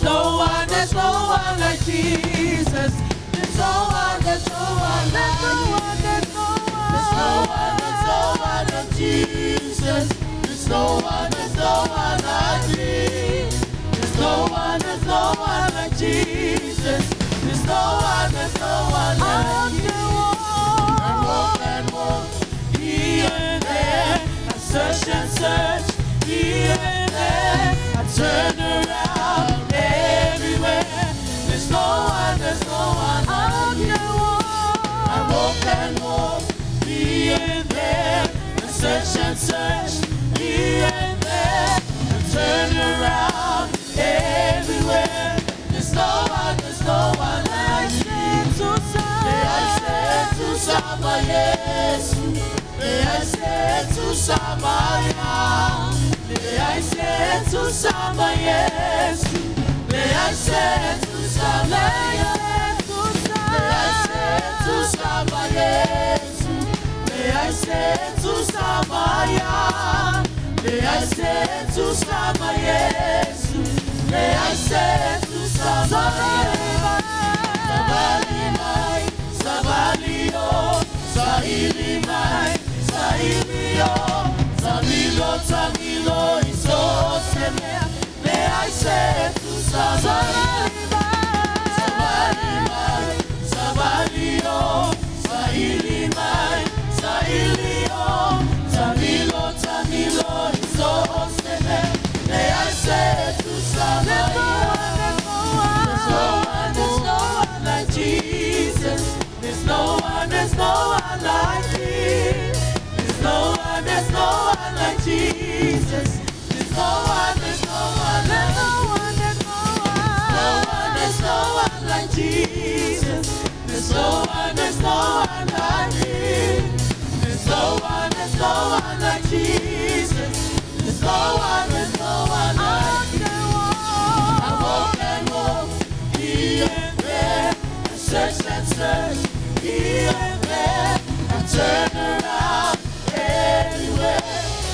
There's no one, there's no one like Jesus. There's no one, there's no one like you. There's no one, there's no one like Jesus. There's no one, there's no one like you. There's no one, there's no one like Jesus. There's no one, there's no one like you. I walk and walk here and there. I search and search here and there. I turn around everywhere. There's no one, there's no one like you. I walk and walk here and there. I search and search here and there. I turn around everywhere. There's no one, there's no one like you. Leasetu Yesu, Leasetu Samaya, Leasetu Sama Yesu, Leasetu Samaya, Leasetu Sama Yesu, Leasetu Samaya, Leasetu Sama Yesu, Leasetu Samaya. Sabalimai, Sabalio, Sailimai, Sailio, Samilo, Samilo, Isoseme, Leaisetu Samaya. Sabalimai, Sabalio, Sailimai, Sailio, Samilo, Samilo, Isoseme, Leaisetu Samaya. There's no one, there's no one like Jesus. There's no one, there's no one like him. There's no one, there's no one like Jesus. There's no one, there's no one like him. No one, there's no one like Jesus. There's no one, there's no one like him. There's no one, there's no one like Jesus. There's no one, there's no one like him. I walk and walk here and there. I search and search here and there. I turn around everywhere.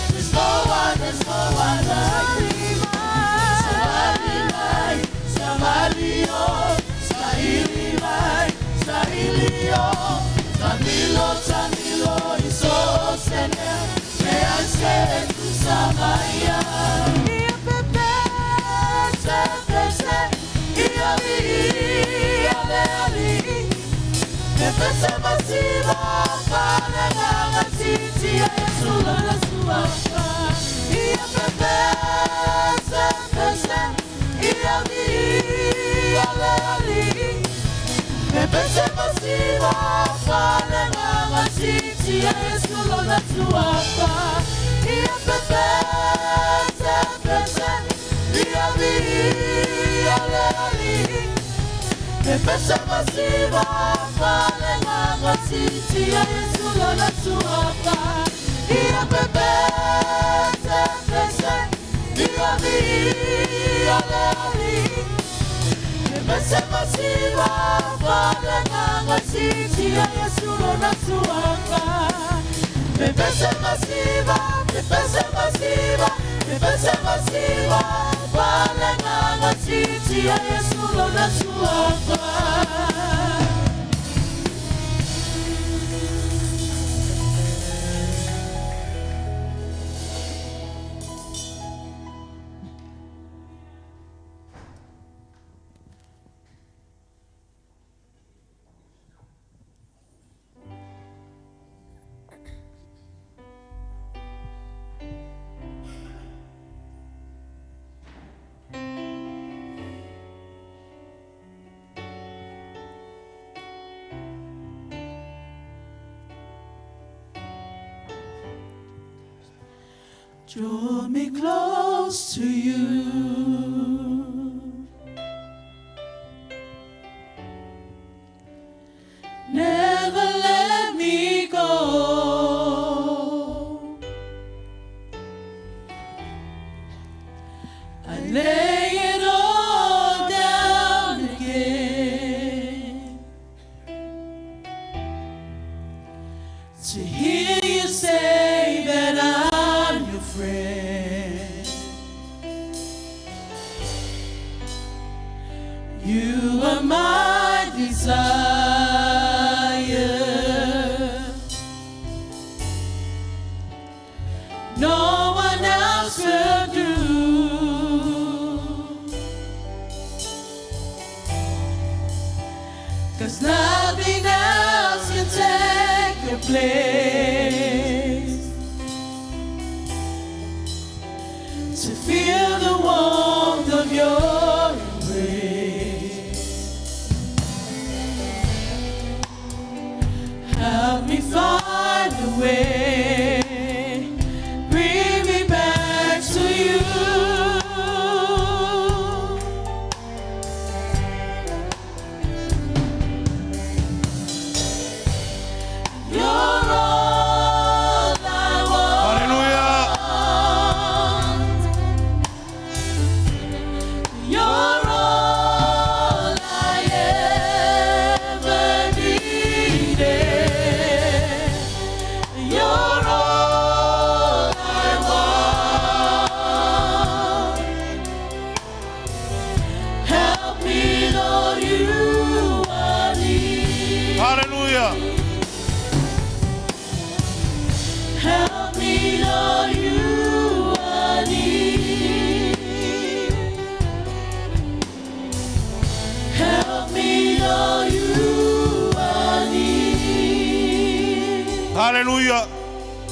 There's no one, there's no one like you. Sabalimai, Sabalio, Sailimai, Sailio, Samilo, Samilo, Isosene, Leasetu Samaya. Draw me close to you. Never let me go. I lay it all down again to hear you say that I'm your friend. You are my desire. No one else will do. 'Cause nothing else can take your place. To feel the warmth of your embrace. Help me find a way. Bring me back to you. You're all I want. Haleluia. You're all I ever needed. You're all I want. Help me, Lord, you are near. Haleluia. Help me, Lord, you are near. Help me, Lord, you are near. Haleluia.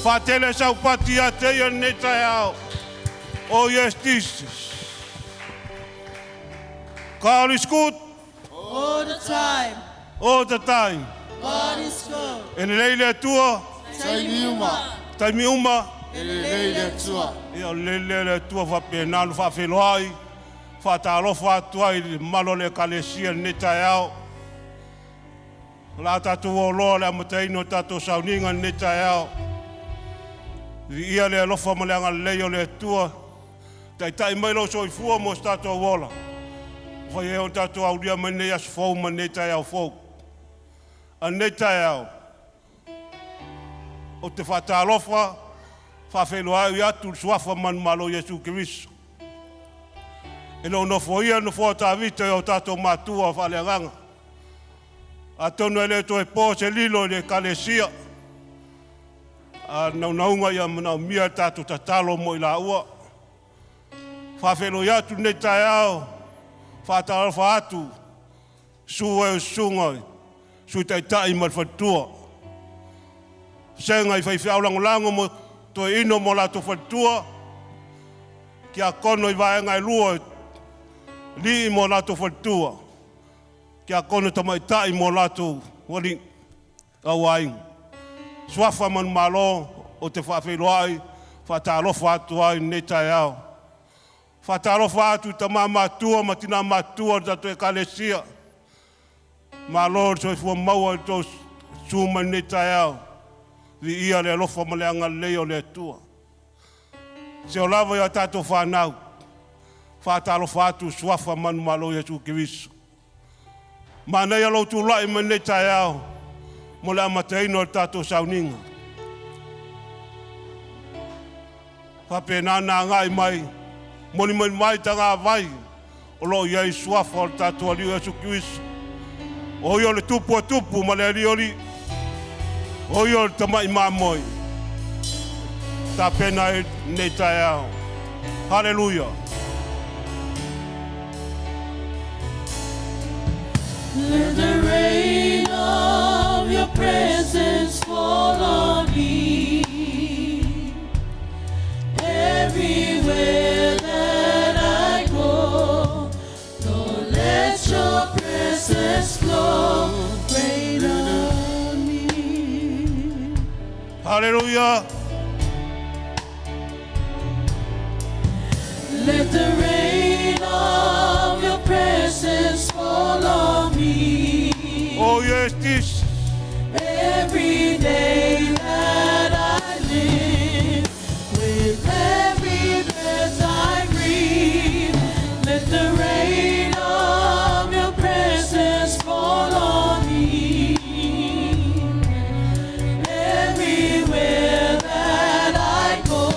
Faatele saupati ia te ia lenei taeao. Oh yes, Jesus. God is good All the time, all the time. God is good. E lelei le Atua, Taimi uma, taimi uma, e lelei le Atua. ia o lelei lea le Atua faapena ona faafeiloai, faatalofa atu ai i le mamalu o le Ekalesia i lenei taeao. O le a tatou oloa le amataina o tatou sauniga i lenei taeao. Viia le alofa ma le agalelei o le Atua, taitai mai lou soifua mo so tatou ola. Ua fai ai ona tatou aulia mai lenei aso fou ma lenei taeao fou. A lenei taeao, ou te faatalofa, faafeiloai atu i le suafa manumalo o Iesu Keriso. E le o nofoia le nofoa o Tavita e o tatou matua faaleagaga. Atonu e le toe po se lilo i le Ekalesia, a naunauga ia manaomia le tatou tatalo mo i laua. Faafeiloai atu lenei taeao, faatalofa atu, susu e o susuga i Sui Taitai ma le faletua. Vasega i faifeau lagolago mo toeaina ma o latou faletua, tiakono i vaega e lua, alii ma o latou faletua, tiakono tamaitai ma o latou alii auaiga. Suafa manumalo ou te faafeiloai, faatalofa atu ai i lenei taeao. Faatalofa atu i tama matutua ma tina matutua o le tatou Ekalesia. Malo le soifua maua i le tou susu mai i lenei taeao. Viia le alofa ma le agalelei o le Atua. Seia oo lava ia tatou fanau, faatalofa atu i suafa manumalo o Iesu Keriso. Manaia lou tulai mai lenei taeao mo le amataina o le tatou sauniga. Faapena ona agai mai, molimoli mai tagavai o lo o i ai suafa o le tatou Alii o Iesu Keriso. O ia o le tupu o tupu ma le alii o alii. O ia o le tamai mamoe. Tapena ai lenei taeao. Haleluia. Let the rain of your presence fall on me. Everywhere that I go, Lord, let your presence flow. Rain on me. Haleluia. Let the rain of your presence fall on me. Oh yes, this. Every day that I live, with every breath I breathe, let the rain of your presence fall on me. Everywhere that I go,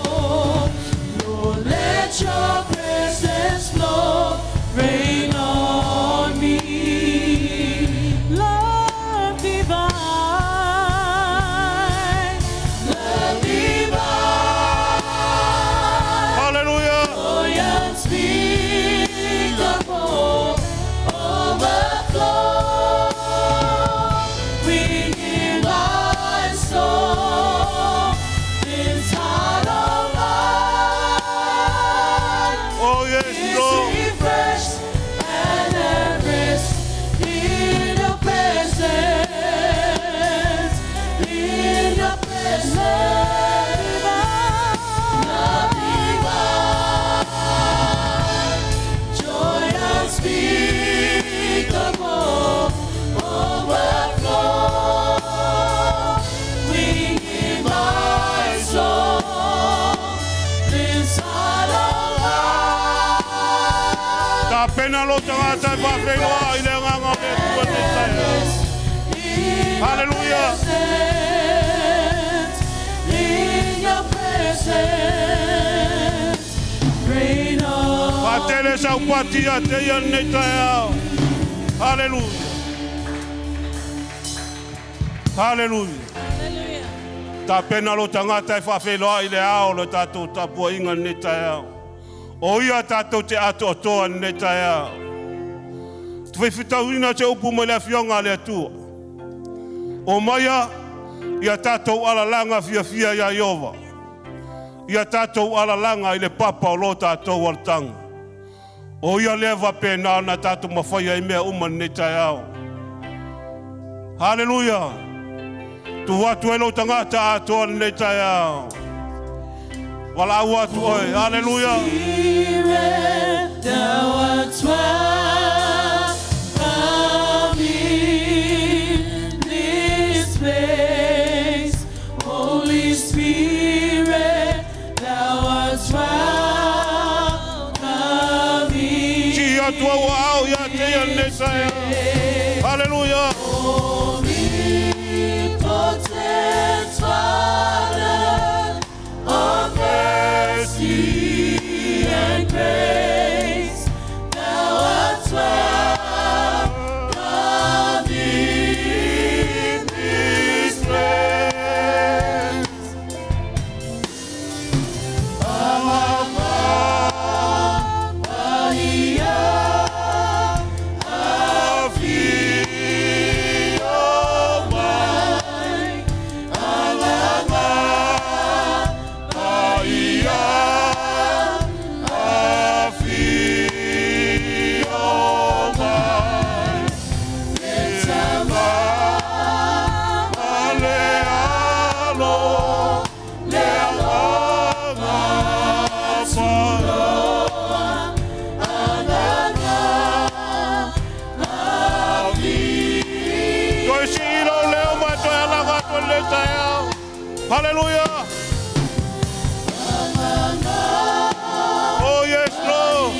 Lord, let your presence flow, rain on me. Tapena lo tagata e faafeiloai i le agaga o le Atua lenei taeao. Haleluia. Faatele saupati ia te ia lenei taeao. Haleluia. Haleluia. Tapena lo tagata e faafeiloai i le ao o le tatou tapuaiga lenei taeao. O ia tatou te atoatoa lenei taeao. Tufaifitauina se upu mai le afioga a le Atua. O maia ia tatou alalaga fiafia ia Iova. Ia tatou alalaga i le papa o lo tatou alataga. O ia lea faapena na tatou mafaia i mea uma lenei taeao. Haleluia. Tu atu e lo tagata atoa lenei taeao. Walaau atu oe. Haleluia. Spirit, thou art welcome in this place. Holy Spirit, thou art welcome in Si atu au au ia te ia lenei taeao. Haleluia. Omnipotent Father of mercy and grace, thou art welcome in this place. Toi si ilo leo ma toi alaga toi le taeao. Hallelujah. Oh yes, Lord.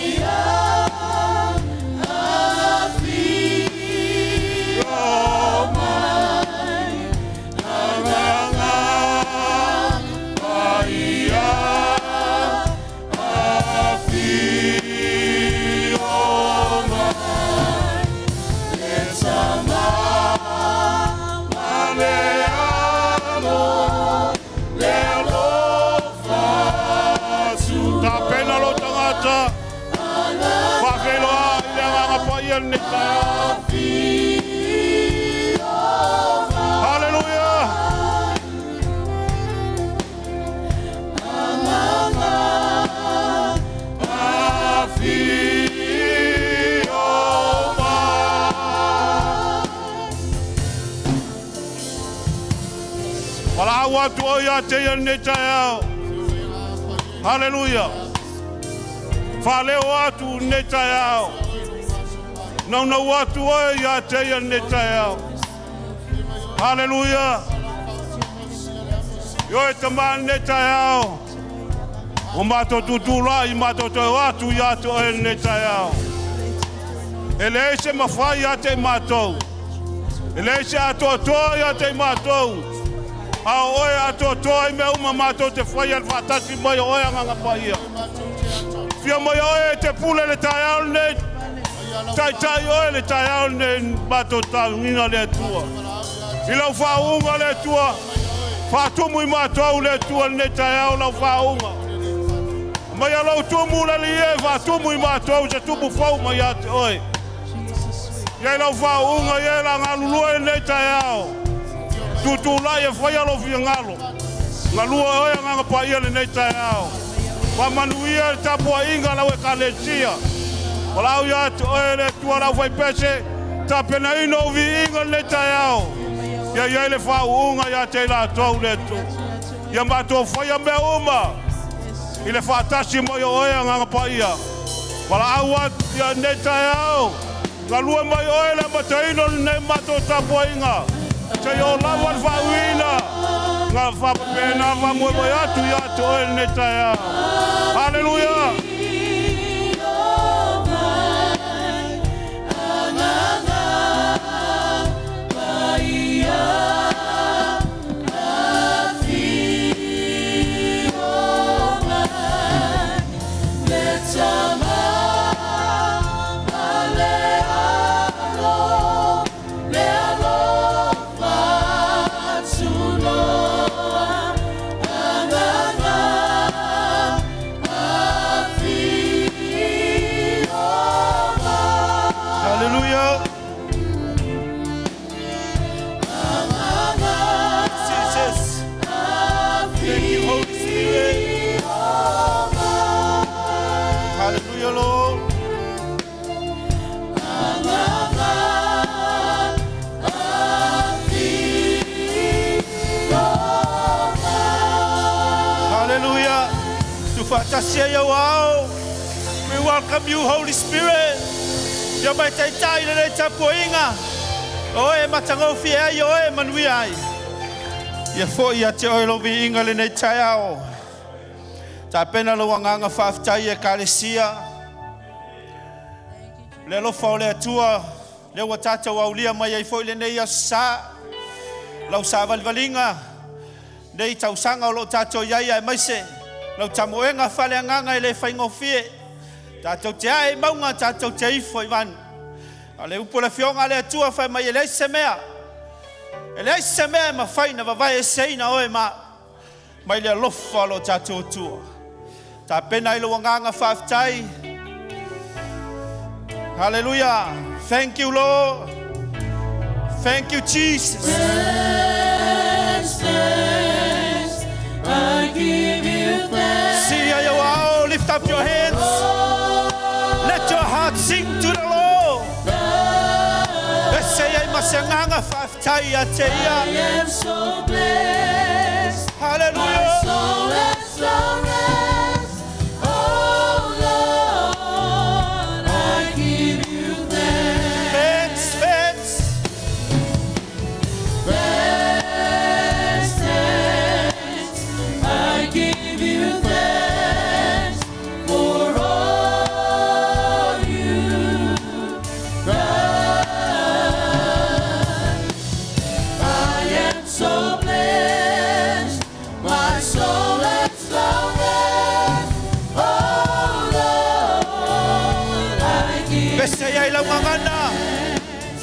Tapena lo tagata. Faafeiloai i le agaga paia lenei taeao. Hallelujah. Afio mai. Walaau atu o ia te ia lenei taeao. Hallelujah. Faaleo atu lenei taeao. Naunau atu oe ia te ia lenei taeao. Hallelujah. Ioe tama lenei taeao. O mātou tutulai, mātou toe atu ia te oe lenei taeao. E leai se mafai ia te mātou. E leai se atoatoa ia te mātou. A o oe atoatoa i mea uma mātou te whai al whaatasi mai o oe anganga paia. Fia mai oe te pule le taeao lenei. Taitai oe le taeao lenei mātou taungiga le Atua. I lau whaunga le Atua. Whaatumu i mātou le Atua lenei taeao lau whaunga. Mai a lau tumu le li e whaatumu i mātou se tumu fau mai a te oe. Ia i lau whaunga ia la ngalulua lenei taeao. Tutulai e whai alo fia ngalo. Ngalua oe nganga paia lenei taeao. Whamanuia le tapua inga lau e kalesia. O lau ia te oe le tua lau whai pese. Tapena ino o vi inga lenei taeao. Ia ia le whaunga ia te la tau le tu. Ia mātou whai a mea uma. I le whaatasi mai o oe nganga paia. Wala au atu ia nei taeao. Ngalua mai oe le mataino lenei mātou tapua inga. Te o lawa le whauina. Ngā whapapena wha moe mai atu ia te oe lenei taeao. Hallelujah. Tama ma le Alo, le alofa tunoa, agaga afio mai. Hallelujah. Jesus. Thank you, Holy Spirit. Hallelujah, Lord. Hallelujah. Tufaatasia iau ao. We welcome you, Holy Spirit. Ia mai taitai lenei tapuaiga. O e matagofie ai, o e manuia ai. Ia foi ia te oe lou viiga lenei taeao. Tapena lou agaga faafetai e Ekalesia. Le alofa o le Atua, lea ua tatou aulia mai ai foi lenei aso sa. Lau savalivaliga, nei tausaga o lo o tatou i ai aemaise lau tamoega faaleagaga e le faigofie. Tatou te ae i mauga, tatou te ifo i vanu. A o le upu a le Afioga a le Atua fai mai e leai se mea, e leai se mea e mafai ona vavaeeseina oe ma au mai le alofa o lo tatou Atua. Tapena ai lou agaga faafetai. Hallelujah. Thank you, Lord. Thank you, Jesus. Thanks, thanks, I give you thanks. See you all. Lift up your hands. Let your heart sing to the Lord. Ese ai ma se agaga faafetai ia te ia. I am so blessed. My Hallelujah. soul has found rest. Oh Lord, I give you thanks. Thanks, thanks. Thanks, thanks. I give you thanks for all you've done. I am so blessed. My soul has found rest. Oh Lord, I give Pese ai lau gagana.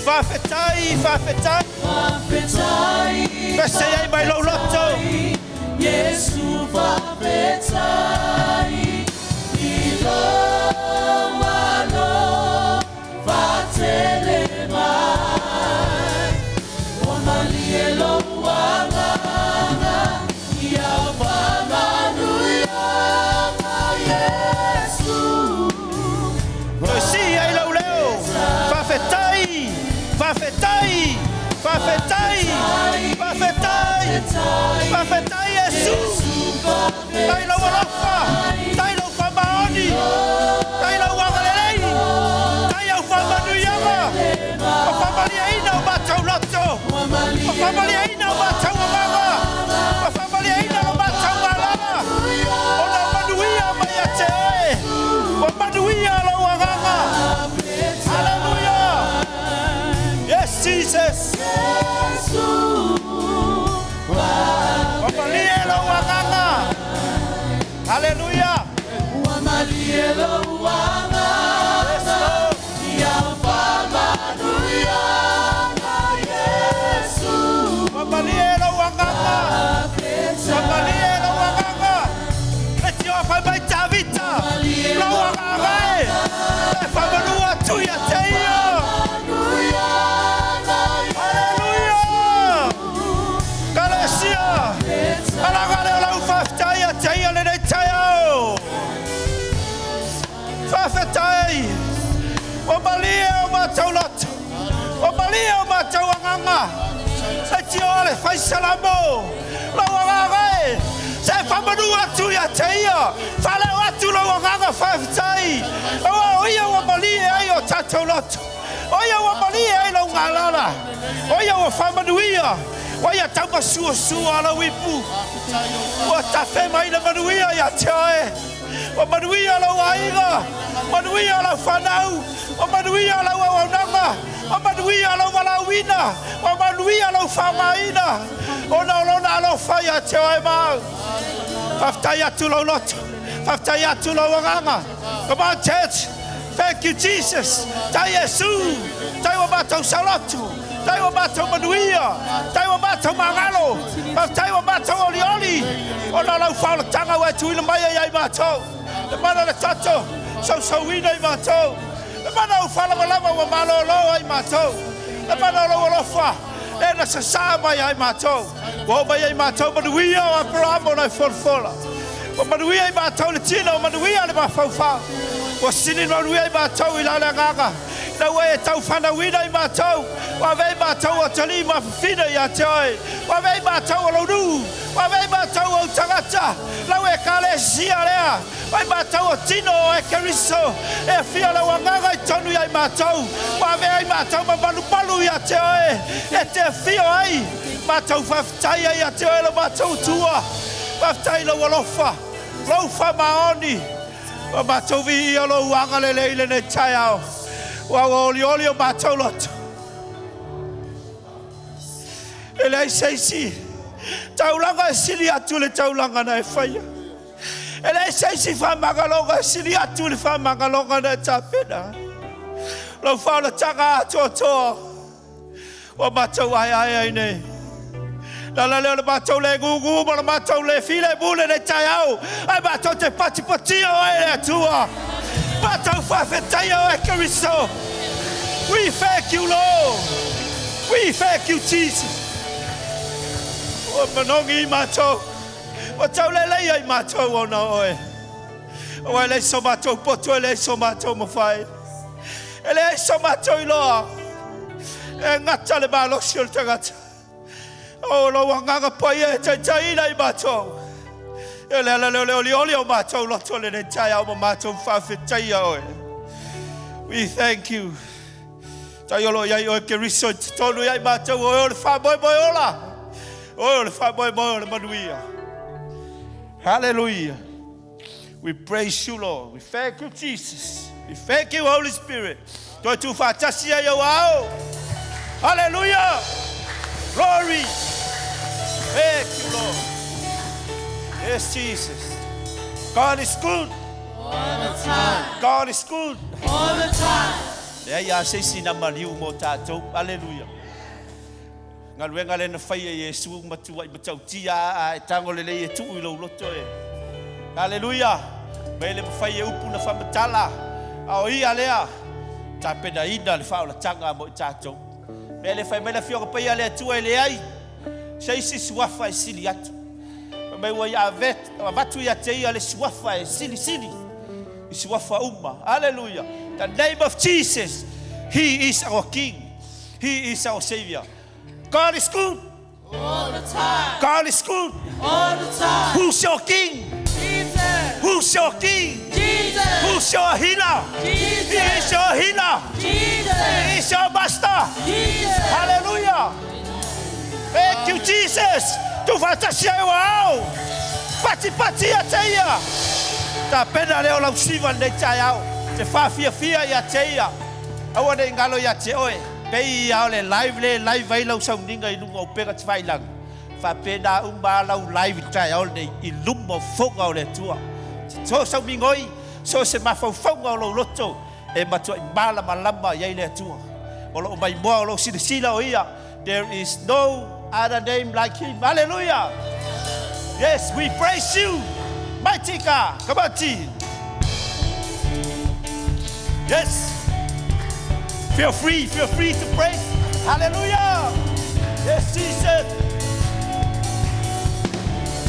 Faafetai, faafetai. Faafetai, Pese ai mai lou loto. Yesu faafetai, i lou alofa tele mai. Ua malie lou agaga, ia faamanuiaga Iesu. Toe sii ai lou leo. Faafetai, faafetai, faafetai, faafetai, faafetai Iesu. Tai lau alofa, tai lau faamaoni, tai lau agalelei, tai au faamanuiaga, o faamalieina o matou loto, o faamalieina o matou agaga, o faamalieina o matou galala, ona o manuia mai ia te oe, o manuia lou agaga. Hallelujah. Yes, Jesus. Ua malie lou agaga. Hallelujah. Ua malie lou agaga. Yes, Lord. Ia faamanuiaga Iesu. Ua malie lou agaga. Ua malie lou agaga. Le tio fai mai Tavita. Lou agaga e. E faamanua atu ia te ia. Hallelujah. Kalesia. Alaga leo lau faafetai ia te ia lenei taeao. Faafetai. Ua malie o matou loto. Ua malie o matou agaga. E tio le fai salamo. Lau agaga e. Se faamanua atu ia te ia. Faaleo atu lau agaga faafetai. Aua o ia ua malie ai o tatou loto. O ia ua malie ai lau galala. O ia ua faamanuia. O ia taumasuasua lau ipu. Ua tafe mai le manuia ia te oe. Ua manuia lau aiga. Manuia lau fanau. Ua manuia lau auaunaga. Ua manuia lau valaauina. Ua manuia lau faaaogaina. Ona o lona alofa ia te oe ma au. Faafetai atu lau loto. Faafetai atu lou agaga. Come on, church. Thank you, Jesus. Tai Iesu. Tai ua matou saoloto. Tai ua matou manuia. Tai ua matou magalo. Faafetai ua matou olioli. Ona o lau faaolataga ua e tuuina mai ai ia i matou. Le mana o le toto, sousouina i matou. Le mana o ou faalavalava ua malolo ai matou. Le mana o lou alofa, lea na sasaa mai ia i matou. Ua oo mai ai matou manuia o Aperahama ona e folafola. Ua manuia i matou le tino, ua manuia le mafaufau. Ua sili manuia i matou i la le agaga, ina ua e taufanauina i matou, ua avea i matou o atalii ma afafine ia te oe, ua avea i matou o lou nuu, ua avea i matou o ou tagata, lau Ekalesia lea, ua i matou o tino o oe Keriso, e afio lou agaga i totonu ia i matou, ua avea i matou ma malumalu ia te oe, e te afio ai, matou faafetai ai ia te oe lo matou Atua. Faafetai i lou alofa, lou faamaoni, ua matou viia lou agalelei i lenei taeao. Ua ua olioli o matou loto. E leai se isi taulaga e sili atu le taulaga na e faia. E leai se isi faamagaloga e sili atu le faamagaloga na e tapena. Lau faaolataga atoatoa ua matou aeae ai nei. Le ala lea o le matou le gugu ma le matou le filemu lenei taeao, ae matou te patipatia oe e le Atua. Matou faafetaia oe Keriso. We thank you, Lord. We thank you, Jesus. Ua manogi i matou. Ua tauleleia i matou ona o oe. Aua e leai so matou poto, e leai so matou mafai. E leai so matou iloa. E gata le malosi o le tagata. O lou agaga paia e taitaiina i matou. E le ala lea o le olioli o matou loto lenei taeao ma matou faafetaia oe. We thank you. Tai o lo o i ai oe Keriso i totonu ia i matou, oe o le faamoemoe ola. Oe o le faamoemoe o le manuia. Hallelujah. We praise you, Lord. We thank you, Jesus. We thank you, Holy Spirit. Toe tu faatasi ai au ao. Hallelujah. Glory. Thank you, Lord. Yes, Jesus. God is good. All the time. God is good. All the time. Leai a se isi na maliu mo tatou. Aleluia. Galuega lea na faia e Iesu ma tuai matautia a e tago lelei e tuu i lou loto e. Aleluia. Mai le mafai e upu na faamatala. A o ia lea tapenaina le faaolataga mo i tatou. Mea le fai mai le Afioga Paia a le Atua e leai se isi suafa e sili atu. Fai mai ua ia avatu ia te ia le suafa e silisili i suafa uma. Aleluia. The name of Jesus. He is our King. He is our Savior. God is good. All the time. God is good. All the time. Who's your King? Jesus. Who's your King? Jesus. Who's your healer? He Jesus. is your healer. Jesus. He is your master. Jesus. Hallelujah. Thank you, Jesus. Tuufaatasi ai ua ao. Patipati ia te ia. Tapena lea o lau siva lenei taeao. Te faafiafia ia te ia. Aua ne i galo ia te oe. Pei ia o le live lea e live ai lau sauniga i luga o upega tafailagi. Faapena uma lava lau live i le taeao lenei i luma o fofoga o le Atua. So sau migoi, so o se mafaufauga o lou loto e matuai malamalama i ai le Atua. O lo o maimoa o lo o silasila o Ia. There is no other name like Him. Hallelujah! Yes, we praise you, mighty God. Come on, team. Yes. Feel free to praise. Hallelujah. Yes, Jesus.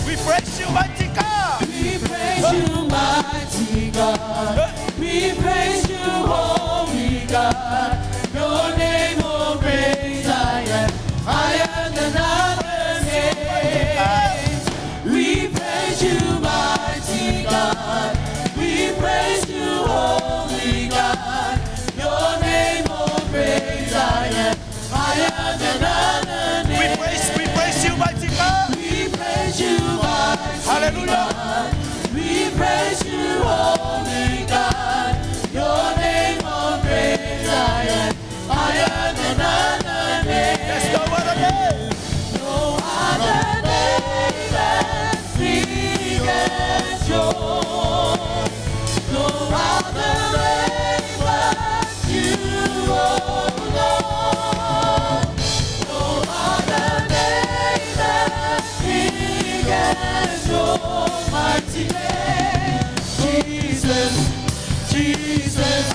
We praise you, mighty God. We praise you, mighty God. We praise you, holy God. Your name, oh great I am, higher than other names. We praise you, mighty God. We praise you, holy God. Your name, oh great I am, higher than other We names. praise you, mighty God. We praise you, mighty Hallelujah. God. We praise you, holy God. Your name, oh great I Jesus.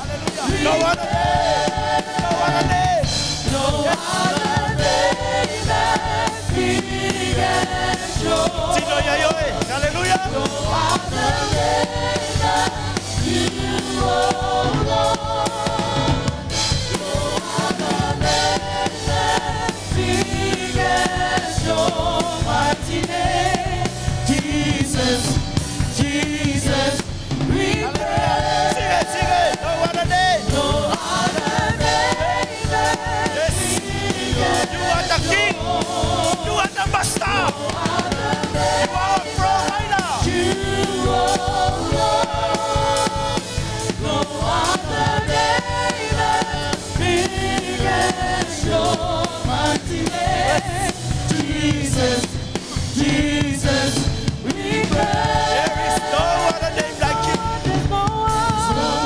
No other name. No other name. No other name as big as yours. Tino ia ioe. Hallelujah. No other name but you, oh Lord. No other name as big as your mighty name. Jesus, Jesus, we pray. Sigue, sigue. No other name. No other name as Yes. You are the king. You are the master. You are a provider. You, oh Lord. No other name as big as your mighty name. Jesus, Jesus, we pray. There is no other name like you. There's no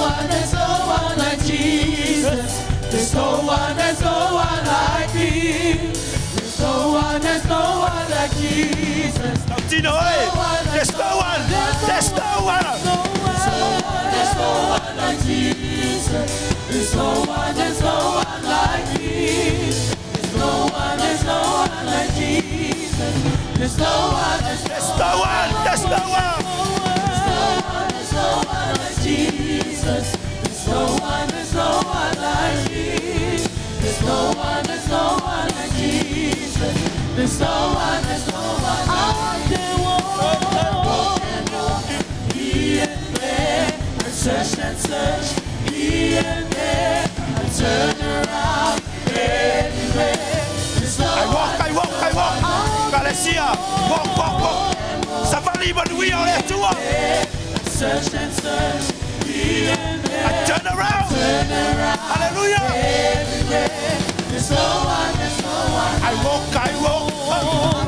one, there's no one like Jesus. There's no one, there's no one like him. There's no one, there's no one like Jesus. Now, Tino, hey. There's no one. There's no one. There's no one like Jesus. There's no one, there's no one like him. There's no one, there's no one like Jesus. There's no one, there's There's no one. There's no one. There's no one like Jesus. There's no one, there's no one like him. There's no one, there's no one like Jesus. There's no one, there's no one. I can walk and walk here and there. I search and search here and there. I turn around everywhere. There's no I walk, I walk, I walk. Galatia. Walk, walk, walk. Savali manuia o le Atua. Search and search here and there. I turn around. Turn around Hallelujah. everywhere. There's no one, there's no one. I walk, I walk. I,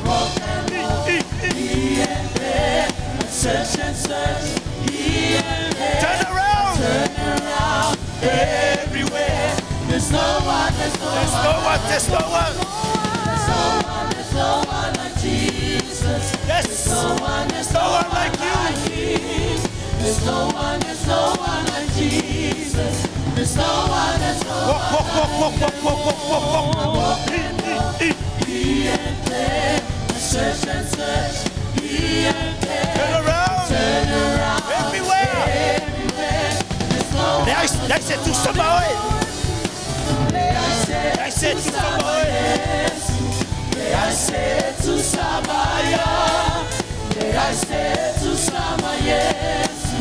I, Here and there. I search and search here and there. Turn around. Turn around Everywhere. There's no one, there's no There's one. no one, there's no one. There's no one, there's no one like Jesus. Yes. There's no one, there's No one like you. him. There's no one, there's no one like Jesus. There's no one, there's no Walk, walk, walk, walk, walk, walk, walk, walk, walk. I, I, here and there. I search and search here and there. Turn around. Turn around Everywhere. everywhere. There's no Leai, leai se tusa ma oe. Leai se tusa ma oe. Leai se tusa ma ia. Leai se tusa ma Yesu.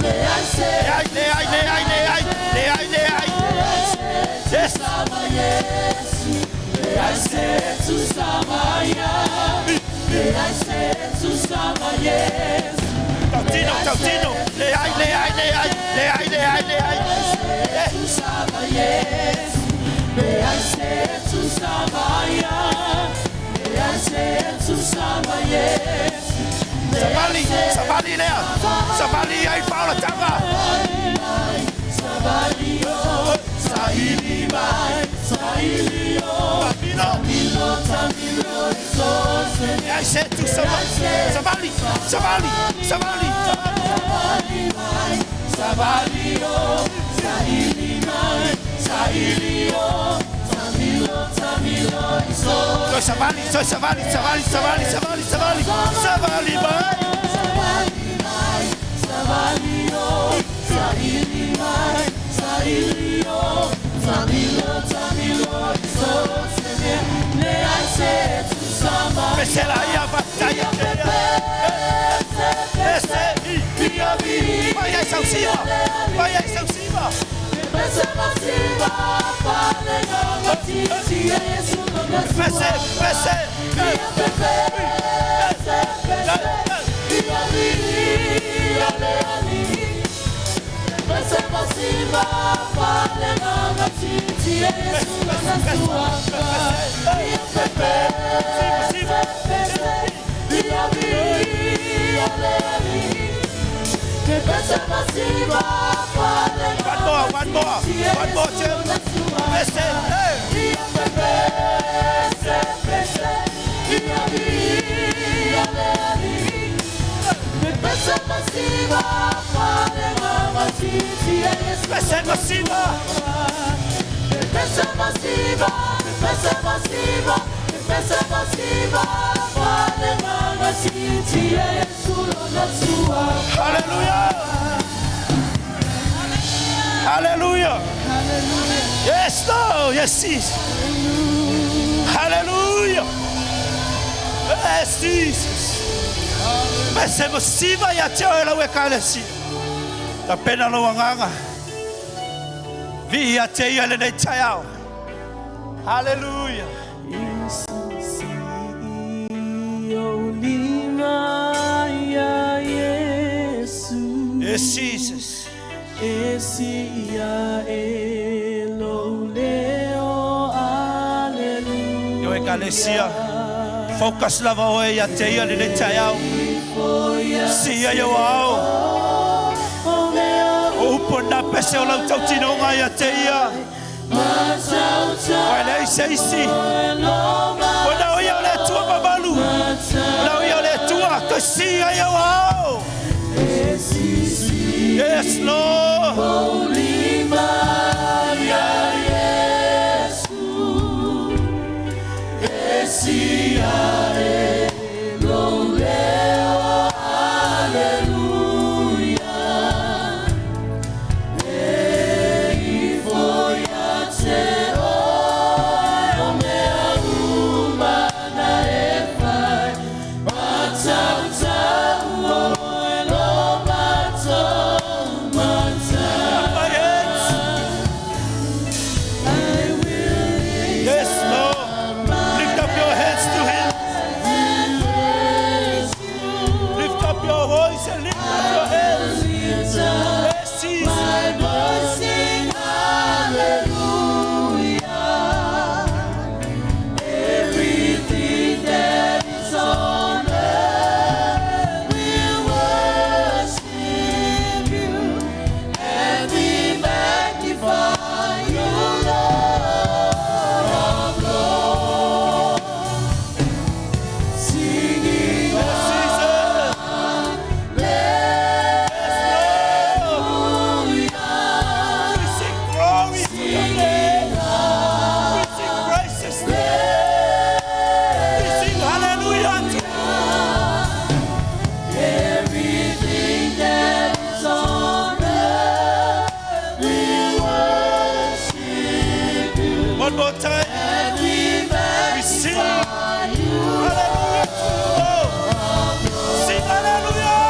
Leai se Leai, leai, leai, leai. Leai, leai. Yes. tusa ma Yesu. Leai se tusa ma ia. Leai se tusa ma Yesu. Tautino, tautino. Leai, leai, leai. Leai, leai, leai. Eh. Tusa ma Yesu. Leai se tusa ma ia. Leai se tusa ma Yesu. Savali, savali lea. Savali ai paola tanga. Savalio, saili mai, sailio, Tamino. milo tamilo isose. Leai se tusa ma. Savali, savali, savali. Savali mai, savalio, saili mai, sailio, tamilo tamilo isose. Toi savali, toi savali, savali, savali, savali, savali. Savali mai. Savali mai, savalio, saili mai, sailio, tamilo tamilo isose. Leai se tusa mai. Pesela ia bataya. Ese i. Vai ai sausiva. Vai ai sausiva. Pese, pese. One more, one more, one more, Jim. Pese, hey. Pese masiva. Hallelujah. Hallelujah. Yes, Lord. Yes, Jesus. Hallelujah. Yes, Jesus. Pese masiva ia te oe lau ekalesia. Tapena lou agaga. Vii ia te ia lenei taeao. Hallelujah. Yes, Jesus. Yo ekalesia. Focus lava oe ia te ia lenei taeao. Sia i ou aao. O upu na pese o lau tautinoga ia te ia. Ua e leai se isi. Ua na o ia o le Atua mamalu. Ua na o ia o le Atua. Toe sia i ou aao. Yes, Lord. My hands. Yes, Lord. Lift up your hands to Him. Lift up your voice and lift up your hands. Yes, Jesus. Yes, Jesus. Yes, Lord. We sing glory to your name. We sing praises to you. We sing hallelujah to you. One more time. We sing hallelujah to you, Lord. Sing hallelujah.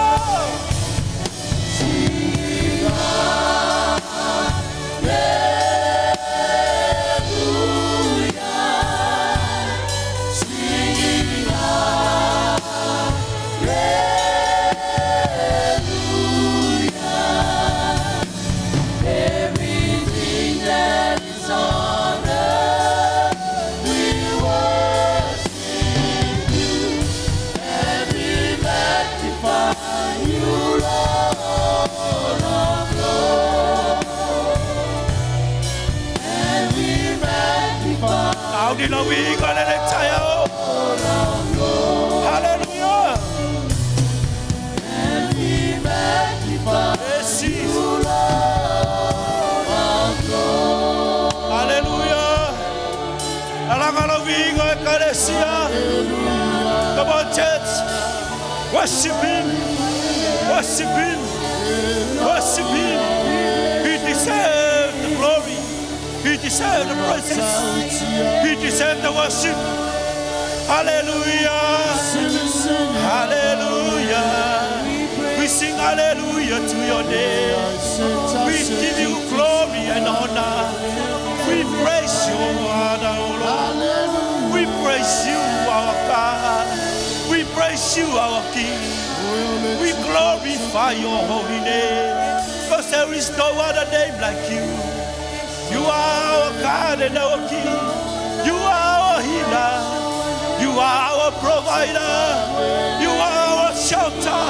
Au di lau inga le le taeao. Hallelujah. Yes, Jesus. Hallelujah. Alaga lau viiga ekalesia. Come on, church. Worship Him. Worship Him. Worship Him. He deserves the glory. He deserves the praises. He deserves the worship. Hallelujah. Hallelujah. We sing hallelujah to your name. We give you glory and honor. We praise you, honor, O Lord. We praise you, our God. We praise you, our King. We glorify your holy name. Because there is no other name like you. You are our God and our King. You are our healer. You are our provider. You are our shelter.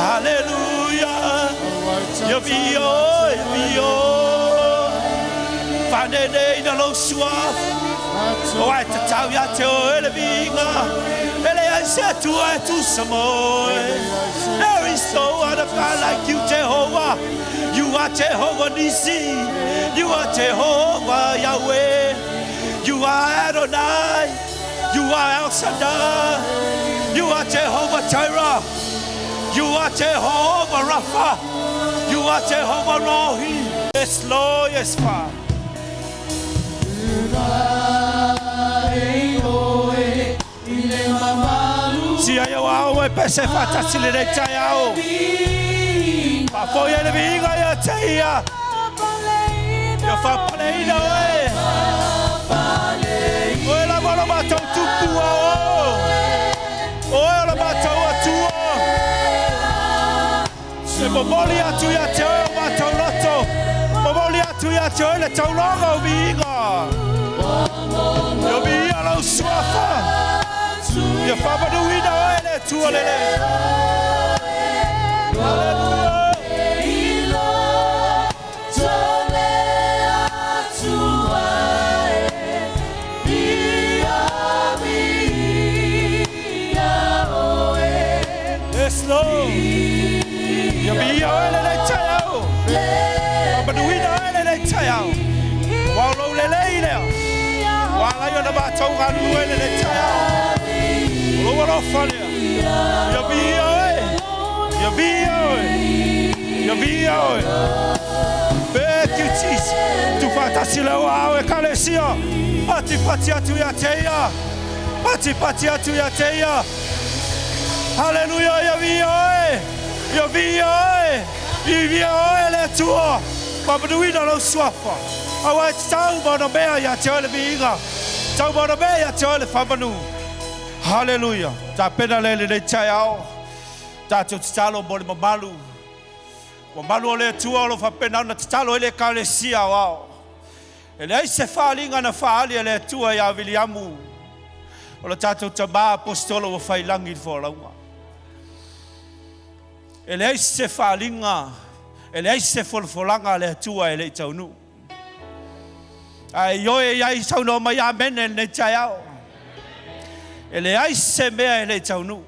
Hallelujah. Yabio, yabio. Fanene ina lou suafa. O ai tatau ia te oe le viiga. E leai se Atua e tusa ma oe. There is no other God like you, Jehovah. You are Jehovah Nissi. You are Jehovah Yahweh. You are Adonai. You are El Shaddai. You are Jehovah Jireh. You are Jehovah Rapha. You are Jehovah Rohi. Yes, Lord, yes, Father. Sia ia wao e pese whatasi le nei tai ao. Whafoi e le viiga ia te ia. Ia whapaleina oe. Oe la wala mātou tupua o. Oe o la mātou atua. E momoli atu ia te oe o mātou loto. Momoli atu ia te oe le taulaga o viiga. Ia viia lau suafa. Ia whamanuina oe le Atua lele. Hallelujah. Yes, Lord. Ia viia oe le nei tai ao. Whamanuina oe le nei tai ao. Wao lou lelei lea. Wa lai ona mātou ngā le nei tai ao. O lou alofa lea. Ia viia oe. Ia viia oe. Ia viia oe. Thank you, Jesus. Tu whatasi leo au e kalesia. Pati pati atu ia te ia. Pati pati atu ia te ia. Hallelujah, ia viia oe. Ia viia oe. Ia viia oe le Atua. Whamanuina lau suafa. Aua e te tau mauna mea ia te oe le viiga. Tau mauna mea ia te oe le whamanu. Hallelujah. Tā pena le le nei tai ao. Tātou te talo mo le mamalu. Mamalu o le Atua o lo whapena ona te talo e le kalesia o ao. E leai se whaalinga na whaali e le Atua ia Viliamu. O le tātou tamā apostolo ua whailangi i whaolauga. E leai se whaalinga, e leai se folafolanga a le Atua e le i taunu. Ai oe iai saunoa mai amene lenei taeao. E leai se mea e le i taunu.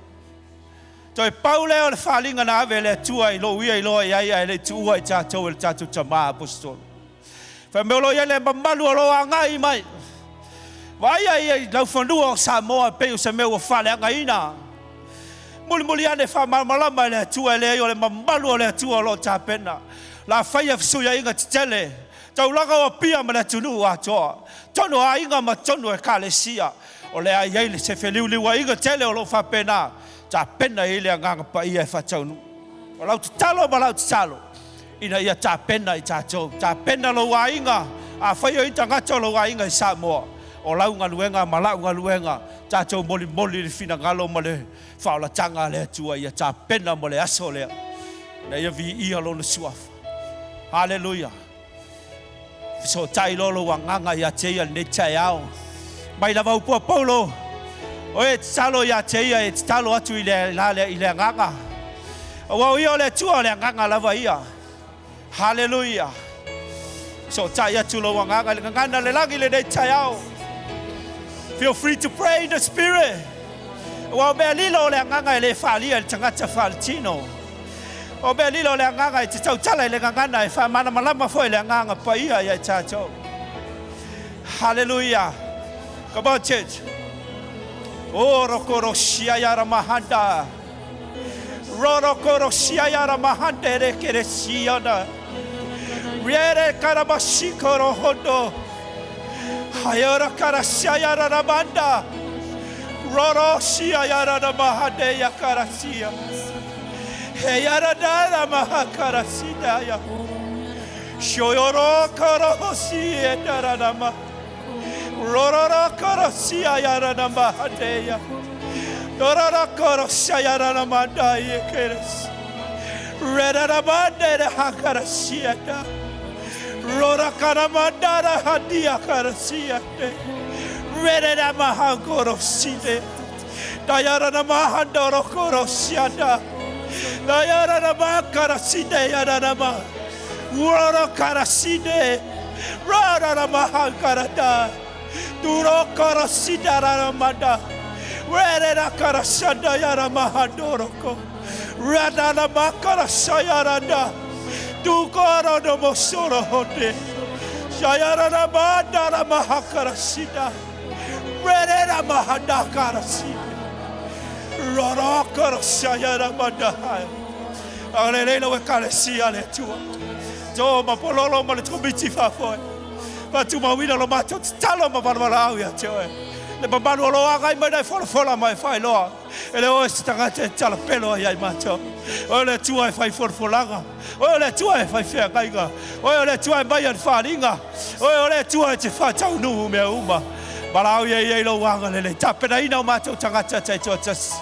Toe pau lea o le faaaliga na ave e le Atua i lou ia iloa i ai ae le i tuua i tatou e le tatou tamā aposetolo. Fai mai o lo o i ai le mamalu o lo o agai mai. Vaaia ia i laufanua o Samoa e pei o se mea ua faaleagaina. Mulimuli ane faamalamalama e le Atua e leai o le mamalu o le Atua o lo o tapena. La faia fesuiaiga tetele, taulaga o Apia ma le atunuu atoa, tonu o aiga ma tonu o ekalesia. O le a i ai se feliuliuaiga tele o lo o faapena tapena i ai le Agaga Paia e faataunuu. O lau tatalo ma lau tatalo, ina ia tapena i tatou, tapena lou aiga, afai o i tagata o lou aiga i Samoa, o lau galuega ma la'u galuega, tatou molimoli i le finagalo ma le faaolataga a le Atua ia tapena mo le aso lea, ina ia viia Lona Suafa. Haleluia! Fesootai loa lou agaga ia te ia lenei taeao. Mai lava upu a Paulo, O e tatalo ia te ia e tatalo atu i le, i le agaga. Aua o ia o le Atua o le agaga lava ia. Haleluia! Fesootai atu lou agaga i le gagana le lagi lenei taeao. Feel free to pray in the spirit. Aua o mea lilo o le agaga e le faaalia i le tagata faaletino. O mea lilo o le agaga e te tautala i le gagana e faamalamalama foi le agaga paia ia i tatou. Hallelujah. Come on, church. O rokoro siaiara mahanda. Rorokoro siaiara mahande re kere siana. Riere karabashiko hondo. Hayora karasiaiara ramanda. Roro siaiara mahande ya karasia. Heyara dara mahakarasidaya. Shoyoro karahosi daranama. Rororo karasia yara mahadeya. Dororo karasia yara mandaya keres. Redaramande hakarasia da. Rora karamandara hadia karasia de. Redama hakoroside. Dayara mahandoro korosiada. Dayara makaraside yarama. Rora karaside. Rora mahakarada. Turokoro sidara manda. Rere kara shanda yara mahandoroko. Rada makara shayaranda. Tukoro no mosoro hote. Shayara manda la mahakara sida. Rere mahandakara sida. Rorokoro shayara manda. Agalelei lau Ekalesia a le Atua. To ma pololo ma le komiti faafoe. Faatumauina lo matou tatalo ma valavala ia te oe. Le mamalu o lo agai mai nai folafola ma e faailoa. E le oe se tagata e talapelo ai ai matou. Oe le Atua e fai folafolaga. Oe o le Atua e fai feagaiga. Oe o le Atua e maia le faaaliga. Oe o le Atua e te faataunuu mea uma. Valaau ia i ai lou agalelei. Tapenaina o matou tagata taitoatasi.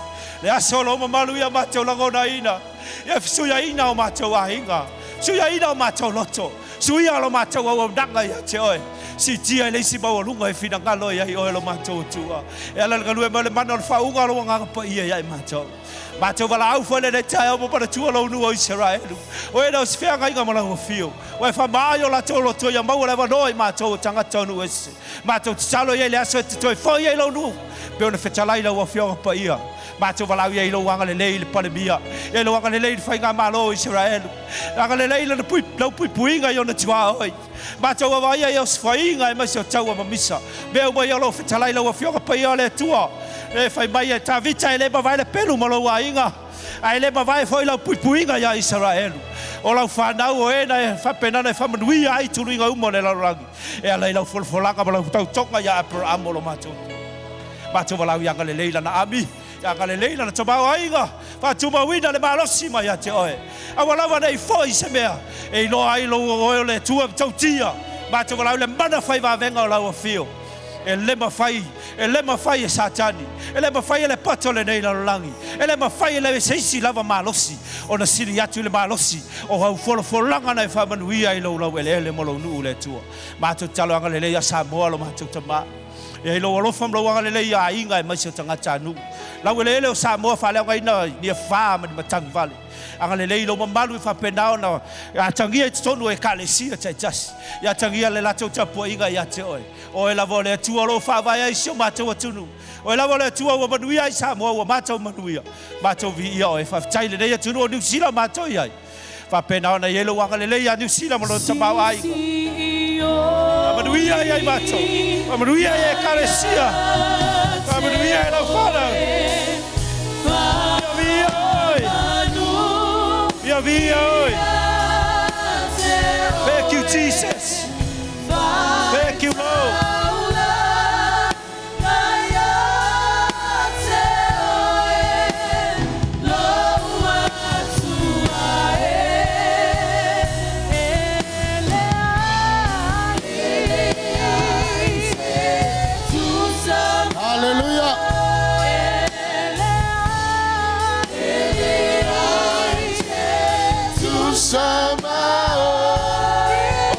Le aso o lou mamalu ia matou lagonaina. Ia fesuiaina o matou aiga. Suiaina o matou loto. Suia lo matou auaunaga ia te oe. Siitia i le isi maualuga e finagalo i ai oe lo matou Atua. E ala i le galue mai o le mana o le faauuga o lou Agaga Paia ia i matou. Matou valaau foi lenei taeao ma manatua lou nuu o Isaraelu. O e na o se feagaiga ma lau afio. Ua e faamaai o latou loto ia maua le avanoa i matou o tagata o nuu ese. Matou tatalo i ai le aso e te toe foi ai lou nuu. Pei ona fetalai lau Afioga Paia. Matou valaau i ai i lou agalelei i le Palemia, i lou agalelei i le Faigamalo o Isaraelu, agalelei i lana pui, lau puipuiga i ona tuaoi. Matou vaavaai i osofaiga aemaise o taua ma misa. Mea uma ia o lou fetalai lau Afioga Paia o le Atua. E fai mai e Tavita e le mavae le pelu ma lou aiga, ae le mavae foi lau puipuiga iā Isaraelu. O lau fanau o e na e faapena ona e faamanuia ai tuluiga uma o le lalolagi, e ala i lau folafolaga ma lau tautoga iā Aperamo lo matou Atua. Matou valaau ia agalelei lana ami, ia agalelei lana tamaoaiga, faatumauina le malosi mai ia te oe. Aua lava ne i foi se mea e iloa ai lou oe o le Atua tautia. Matou valaau i le mana fai vavega o lau afio. E le mafai, e le mafai e Satani, e le mafai e le poto o lenei lalolagi, e le mafai e le se isi lava malosi ona sili atu i le malosi o au folafolaga na e faamanuia i lou laueleele ma lou nuu le Atua. Matou tatalo agalelei ia Samoa lo matou tama. Ia i lou alofa ma lou agalelei i aiga aemaise o tagatanuu. Laueleele o Samoa faaleaogaina i Niafā ma ni matagivale. Agalelei i lou mamalu i faapena ona atagia i totonu o Ekalesia taitasi. Ia atagia le latou tapuaiga ia te oe. O oe lava o le Atua o lo o faavae ai si o matou atunuu. O oe lava o le Atua ua manuia ai Samoa ua matou manuia. Matou viia oe. Faafetai i lenei atunuu o Niu Sila o matou i ai. Faapena ona i ai lou agalelei ia Niu Sila ma lona tamaoaiga. Faamanuia ia i matou. Faamanuia ia Ekalesia. Faamanuia i lau fanau. Ia viia oe. Ia viia oe. Thank you, Jesus. Thank you, Lord. Hallelujah.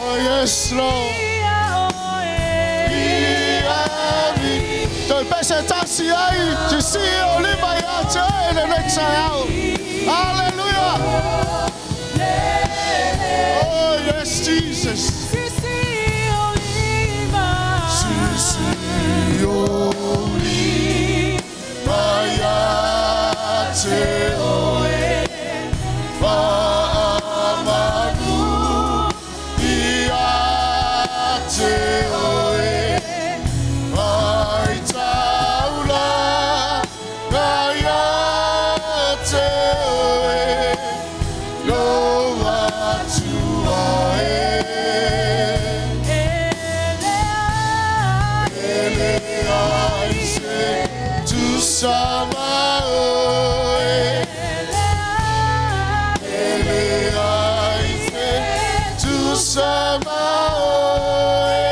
Oh, yes, Lord. Toe pese tasi ai, sisi o lima ia te oe lenei taeao. Hallelujah. Oh, yes, Jesus. Sisi o lima ia te oe, faamanu ia te oe, faitaula ia te oe, lou Atua e. E leai se tusa ma oe. E leai se tusa ma oe.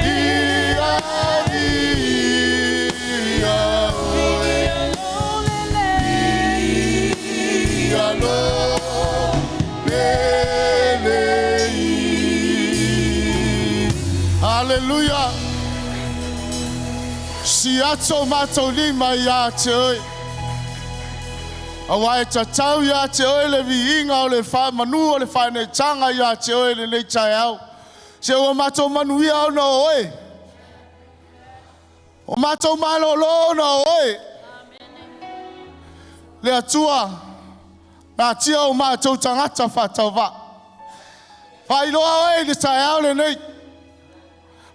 Ia viia oe. Ia lo lelei. Hallelujah. Si atu o matou lima ia te oe. Aua e tatau ia te oe le viiga o le faamanu o le faaneetaga ia te oe lenei taeao. Se ua matou manuia ona o oe. O matou malōlō ona o oe. Le Atua, natia o matou tagata faatauvaa. Faailoa oe i le taeao lenei.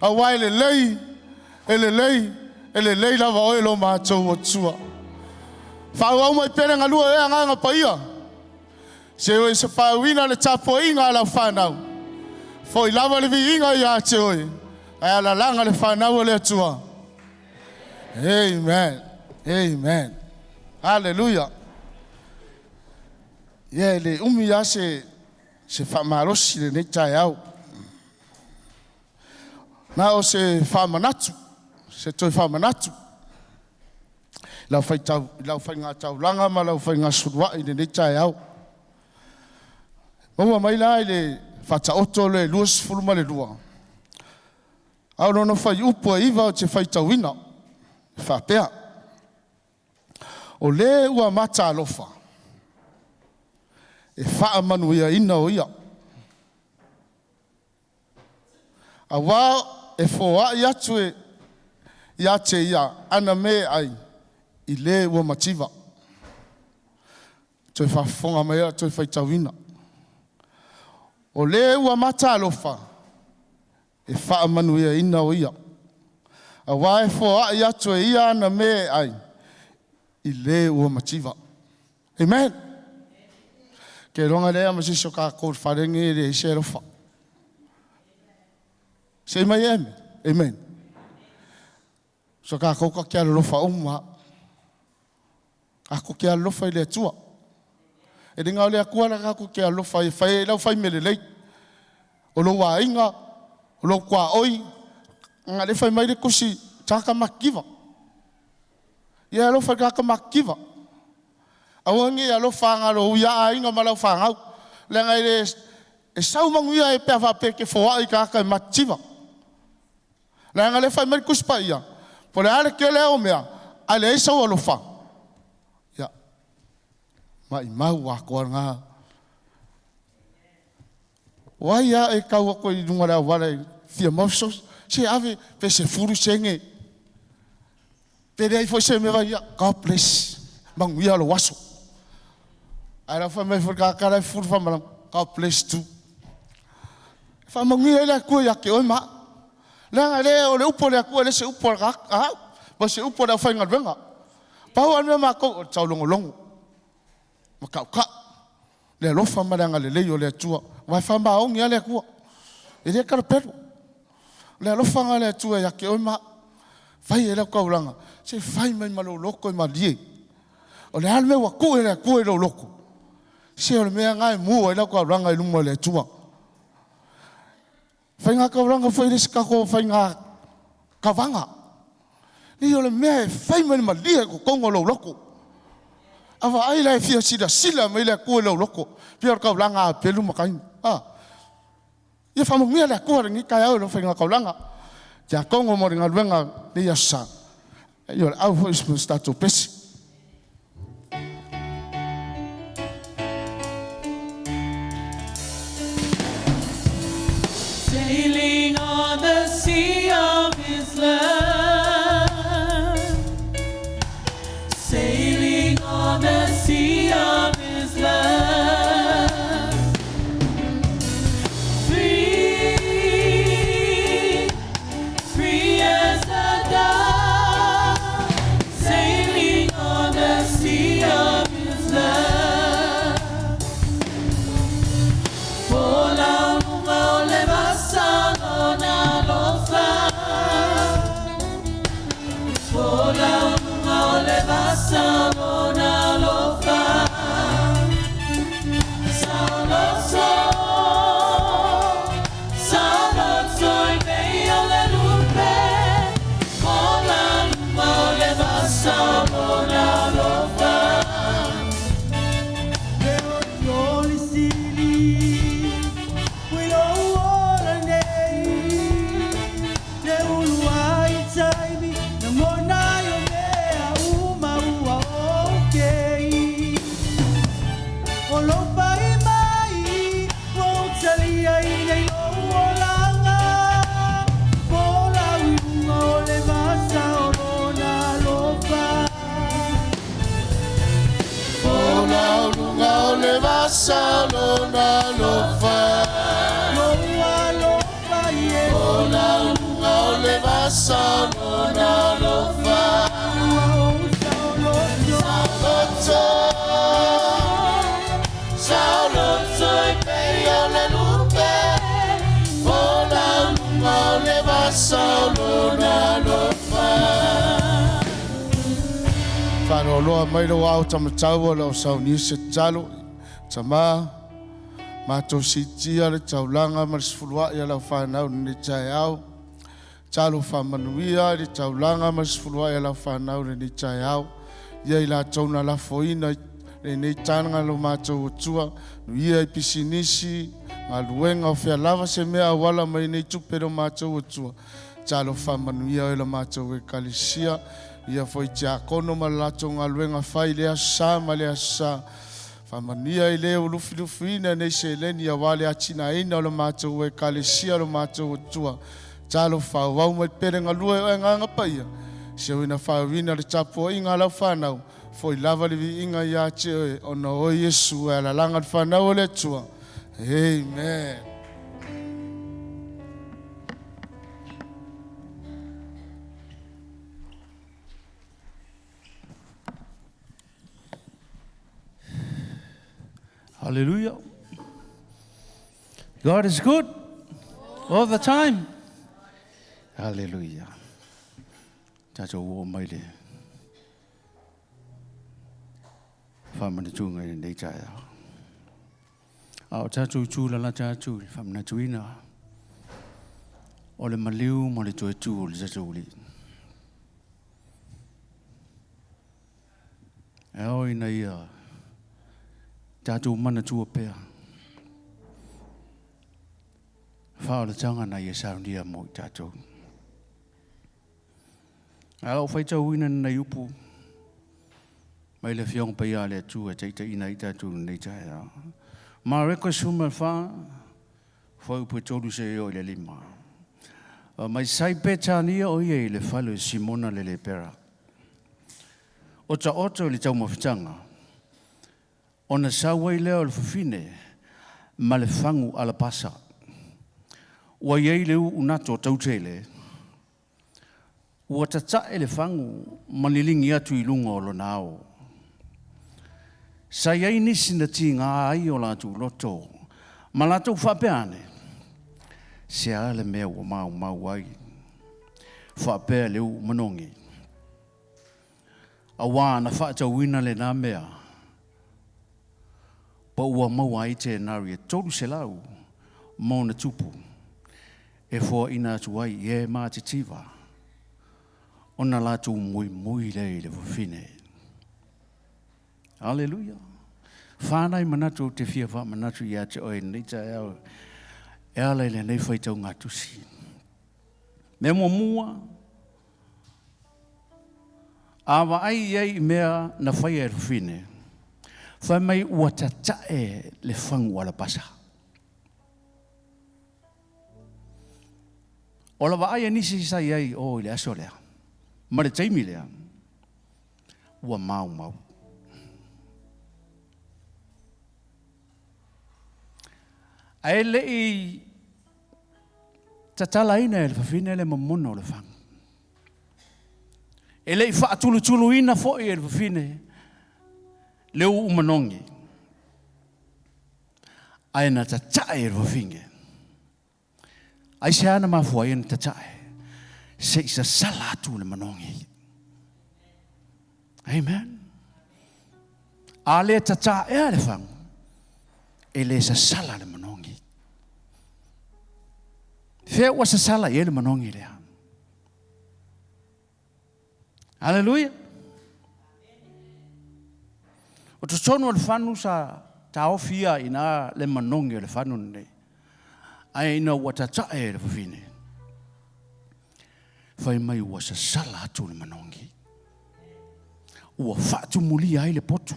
Auā e lelei, e lelei, e lelei lava oe lo matou Atua. Faaauau mai pea le galue e Agaga Paia. Se oe se faauina le tapuaiga a lau fanau. Foi lava le viiga ia te oe. Ae alalaga le fanau o le Atua. Amen. Amen. Hallelujah. Ia e le umi lava se faamalosi i lenei taeao. Na o se faamanatu, se toe faamanatu i lau faigataulaga ma lau faigasuluai i lenei taeao. Maua mai la i le Faataoto le 22, a o lona fuaiupu e 9 ou te faitauina, e faapea, “O le ua matalofa, e faamanuiaina o ia, auā e foai atu e ia te ia ana mea e ai i le ua mativa.” Toe faafofoga mai o le a toe faitauina. O le ua matalofa, e faamanuiaina o ia, auā e foai atu e ia ana mea e ai i le ua mativa. Amen. Ke longa lea ma se o kākou le wharenge e le se alofa. Se mai eme. Amen. So kākou ka ke alofa uma. Kākou ke alofa i le Atua. E le ngā o le Atua la kākou ke alofa e whai lau whai mele lei. O lou aiga, o lou tuaoi, nga le fai mai le kusi, tagata matitiva. Ia alofa i tagata matitiva. Aua ne i alofa na o lou ia aiga ma lau fanau. Leaga e le e sau manuia e pe a faapea e te foai i tagata e matitiva. Leaga le fai mai le Tusi Paia, po o le a le tele o mea, ae leai sou alofa, ia, maumau atoa lena. O ai lava e tau atu i luga o le auala e fia maua fesoasoani, se ave pe 10 sene, pe leai foi se mea ia, God bless, manuia lou aso. Ae lau fai mai foi le tagata la e fufulu faamalama, God bless too. Faamanuia ai le Atua ia te oe ma au. Leaga le o le upu o le Atua e le se upu a le tagata au, ma se upu a le aufaigaluega. Pau lava le mea matou o le taulogologo ma tautau le alofa ma le agalelei o le Atua. Aua e faamaoni lava le Atua. E le talapelo. O le alofaga o le Atua ia te oe ma au. Fai e lau taulaga, se fai mai ma lou loto e malie. O le a le mea ua tuu e le Atua i lou loto, se o le mea lena e mu ai lau taulaga i luma o le Atua. Faiga taulaga foi le isi tatou faiga kavaga. Ni o le mea e fai mai le malie i totonu o lou loto. A vaai la e fia silasila mai le Atua i lou loto. Pei o le taulaga a Apelu ma Kaina. Ah. Ia faamanuia le Atua lenei taeao i lau faiga taulaga. Tiakono mo le galuega nei aso sa. Ia o le au foi se tatou pesi. Sailing on the sea of His love. Sailing on the sea of His love. Free, free as a dove. Sailing on the sea of His love. Folau luga o le vasa. pasa o lona alofa. Faaloaloa mai lou ao tamatau o lau saunia se tatalo. Tama, matou siitia le taulaga ma le sefuluai a lau fanau i lenei taeao. Talo faamanuia i le taulaga ma le sefuluai a lau fanau i lenei taeao. Ia i latou na lafoina i lenei taga lo matou Atua, nuia i pisinisi, galuega o fea lava se mea auala mai nei tupe lo matou Atua. Talo faamanuia oe la matou ekalesia, ia foi tiakono ma le latou galuega fai i le aso Sa ma le aso Sa. Faamanuia i le ua lufilufiina nei seleni aua le atinaeina o le matou ekalesia lo matou Atua. Talo faaauau mai pea le galue o agaga paia, seuina faauina le tapuaiga a lau fanau, foi lava le viiga ia te oe, ona o oe Iesu e alalaga le fanau o le Atua. Amen. Hallelujah. God is good all the time. Hallelujah. Tatou oo mai le faamanatuga i lenei taeao. A o tatou tu lalata atu i le faamanatuina o le maliu ma le toe tu o le tatou Alii. E ao ina ia tatou manatua pea faaolataga na ia saunia mo i tatou. A lau faitauina lenei upu mai le Afioga Paia a le Atua e taitaiina ai tatou i lenei taeao. Mareko 14, fuaiupu e 3 seia oo i le 5. Mai sai Petania o ia i le fale o Simona le lepera. O taoto i le taumafataga, ona sau ai lea o le fafine ma le fagu alapasa. Ua i ai le u'unato tautele, ua tata'e le fagu ma liligi atu i luga o lona ao. Sa i ai nisi na tiga ai o latou loto ma latou faapea ane, Se a le mea ua maumau ai faapea le uu manogi? Auā na faatauina lenā mea pa ua maua ai tenari e 300 ma ona tupu e foaina atu ai i e matitiva ona latou muimui lea i le fafine. Aleluia. Fa nai manatu ou te fia faamanatu ia te oe i lenei taeao e ala i lenei faitauga tusi. Mea muamua, a vaai i ai i mea na faia e le fafine, fai mai ua tata'e le fagu alapasa. O la vaai a nisi sa i ai o i le aso lea, ma le taimi lea, ua maumau. Ae le i tatalaina e le fafine le momona o le fagu. E le i faatulutuluina foi e le fafine le uu manogi, ae na tatae e le fafine. Aisea na mafua ai ona tatae? Se i sasala atu le manogi. Amen. A le tataea le fagu, e le sasala le manogi. Fea ua sasala i ai le manogi lea? Aleluia. O totonu o le fanu sa taofi ia ina le manogi o le fanu lenei. Ae ina ua tatae e le fafine, fai mai ua sasala atu le manogi. Ua faatumulia ai le potu.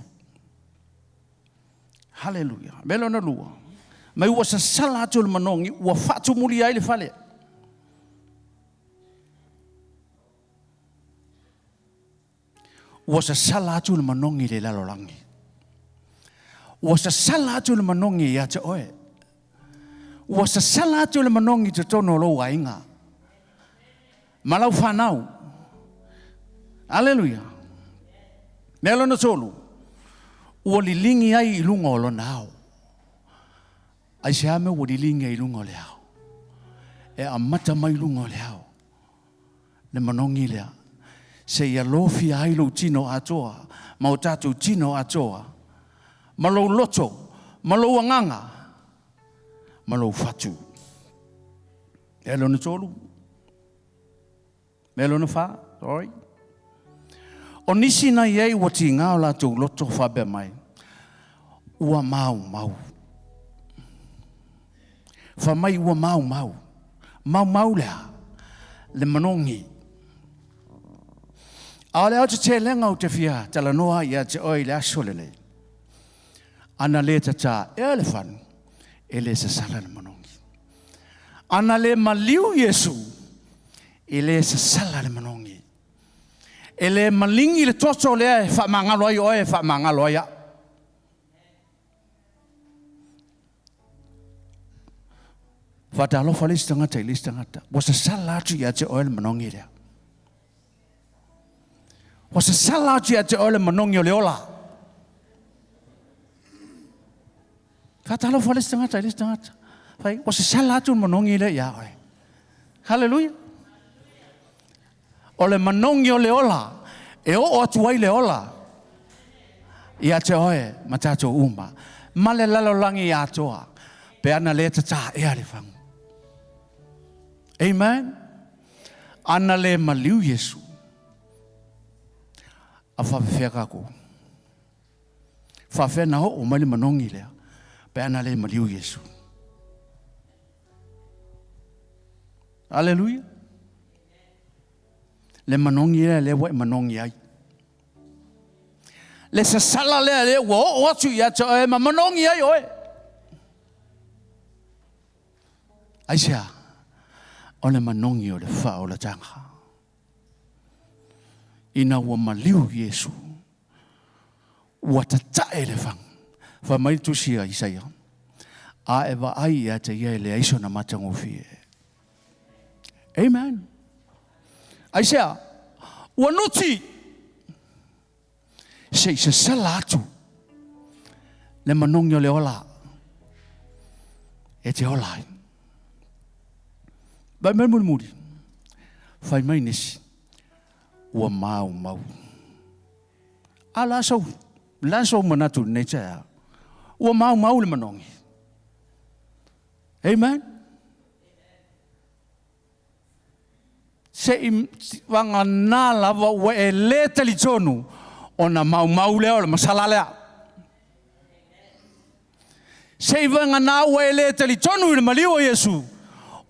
Haleluia. Mea lona lua, mai ua sasala atu le manogi, ua faatumulia ai le fale. Ua sasala atu le manogi i le lalolagi. Ua sasala atu le manogi ia te oe. Ua sasala atu le manogi i totonu o lou aiga ma lau fanau. Aleluia. Mea lona tolu, ua liligi ai i luga o lona ao. Aisea mea ua liligi ai i luga o le ao? E amata mai luga o le ao. Le manogi lea, seia lofia ai lou tino atoa, ma o tatou tino atoa, ma lou loto, ma lou agaga, ma lou fatu. Mea lona tolu. Mea lona fa, sorry. O nisi na i ai ua tiga o latou loto faapea mai, ua maumau. Fai mai ua maumau. Maumau le a? Le manogi. A o le aotetelega ou te fia talanoa ai ia te oe i le aso lenei, ana le tatā ea le fagu, e le sasala le manogi. Ana le maliu Iesu, e le sasala le manogi. E le maligi le toto lea e faamagalo ai oe e faamagalo ai au. Faatalofa le isi tagata i le isi tagata. Ua sasala atu ia te oe le manogi lea. Ua sasala atu ia te oe le manogi o le ola. Faatalofa le isi tagata i le isi tagata. Fai, ua sasala atu le manogi lea ia oe. Haleluia. O le manogi o le ola e oo atu ai le ola ia te oe ma tatou uma ma le lalolagi atoa pe ana le tatā ea le fagu. Amen. Ana le maliu Iesu. A faafefea tatou. Faafefea na oo mai le manogi lea pe ana le maliu Iesu. Aleluia. Le manogi lea lea ua e manogi ai. Le sasala lea lea ua oo atu ia te oe ma manogi ai oe. Aisea? O le manogi o le faaolataga. Ina ua maliu Iesu, ua tatae le fagu. Fai mai le tusi a Isaia, a e vaai ia te ia e leai sona matagofie. Amen. Aisea? Ua nuti se i sasala atu le manogi o le ola e te ola ai. Vai mai mulimuli, fai mai nisi, ua maumau. A la sou, la sou manatu i lenei taeao. Ua maumau le manogi. Amen. Se i vagana lava ua e le talitonu ona maumau lea o le masala lea. Se i vagana ua e le talitonu i le maliu o Iesu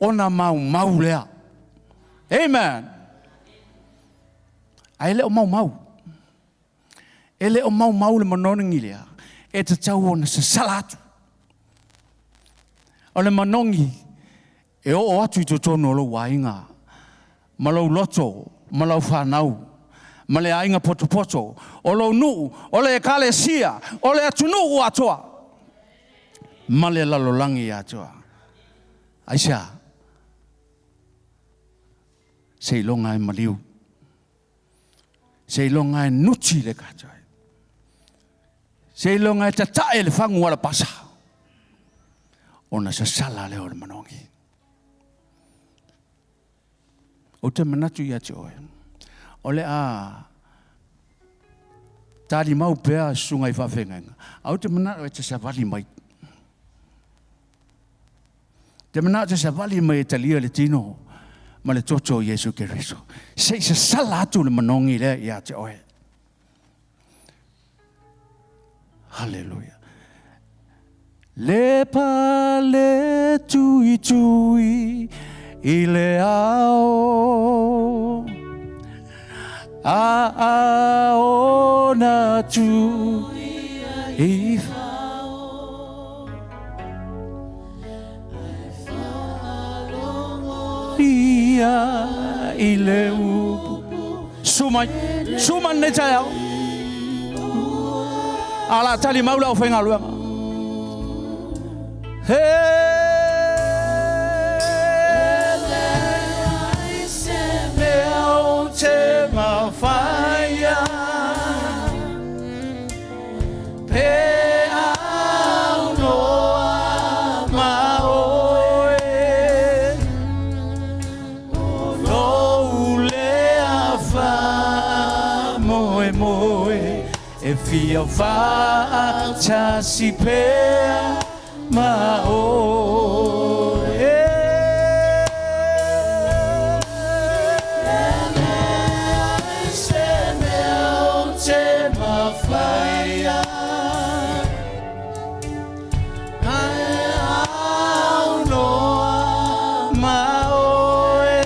ona maumau lea. Amen. Ae le o maumau. E le o maumau le manogi lea, e tatau ona sasala atu. O le manogi e oo atu i totonu o lou aiga, ma lou loto, ma lau fanau, ma le aiga potopoto, o lou nuu, o le ekalesia, o le atunuu atoa, ma le lalolagi atoa. Aisea? Seiloga e maliu. Seiloga e nuti le kata. Seiloga e tatae le fagu alapasa. Ona sasala lea o le manogi. Ou te manatu ia te oe, o le a talimau pea susuga i faafeagaiga, a ou te manatu e te savali mai. Te manao te savali mai e talia le tino ma le toto o Iesu Keriso. Se i sasala atu le manogi lea ia te oe. Haleluia. Le pale tui tui i le ao a a ona tu i Ia i le upu. Su mai, su mai lenei taeao. A la tali mau le aufaigaluega. He mea o te mawhaia. Pe au noa ma oe, o lou leo. fia faatasi pea ma oe. E leai se mea ou te mafaia, ae aunoa ma oe.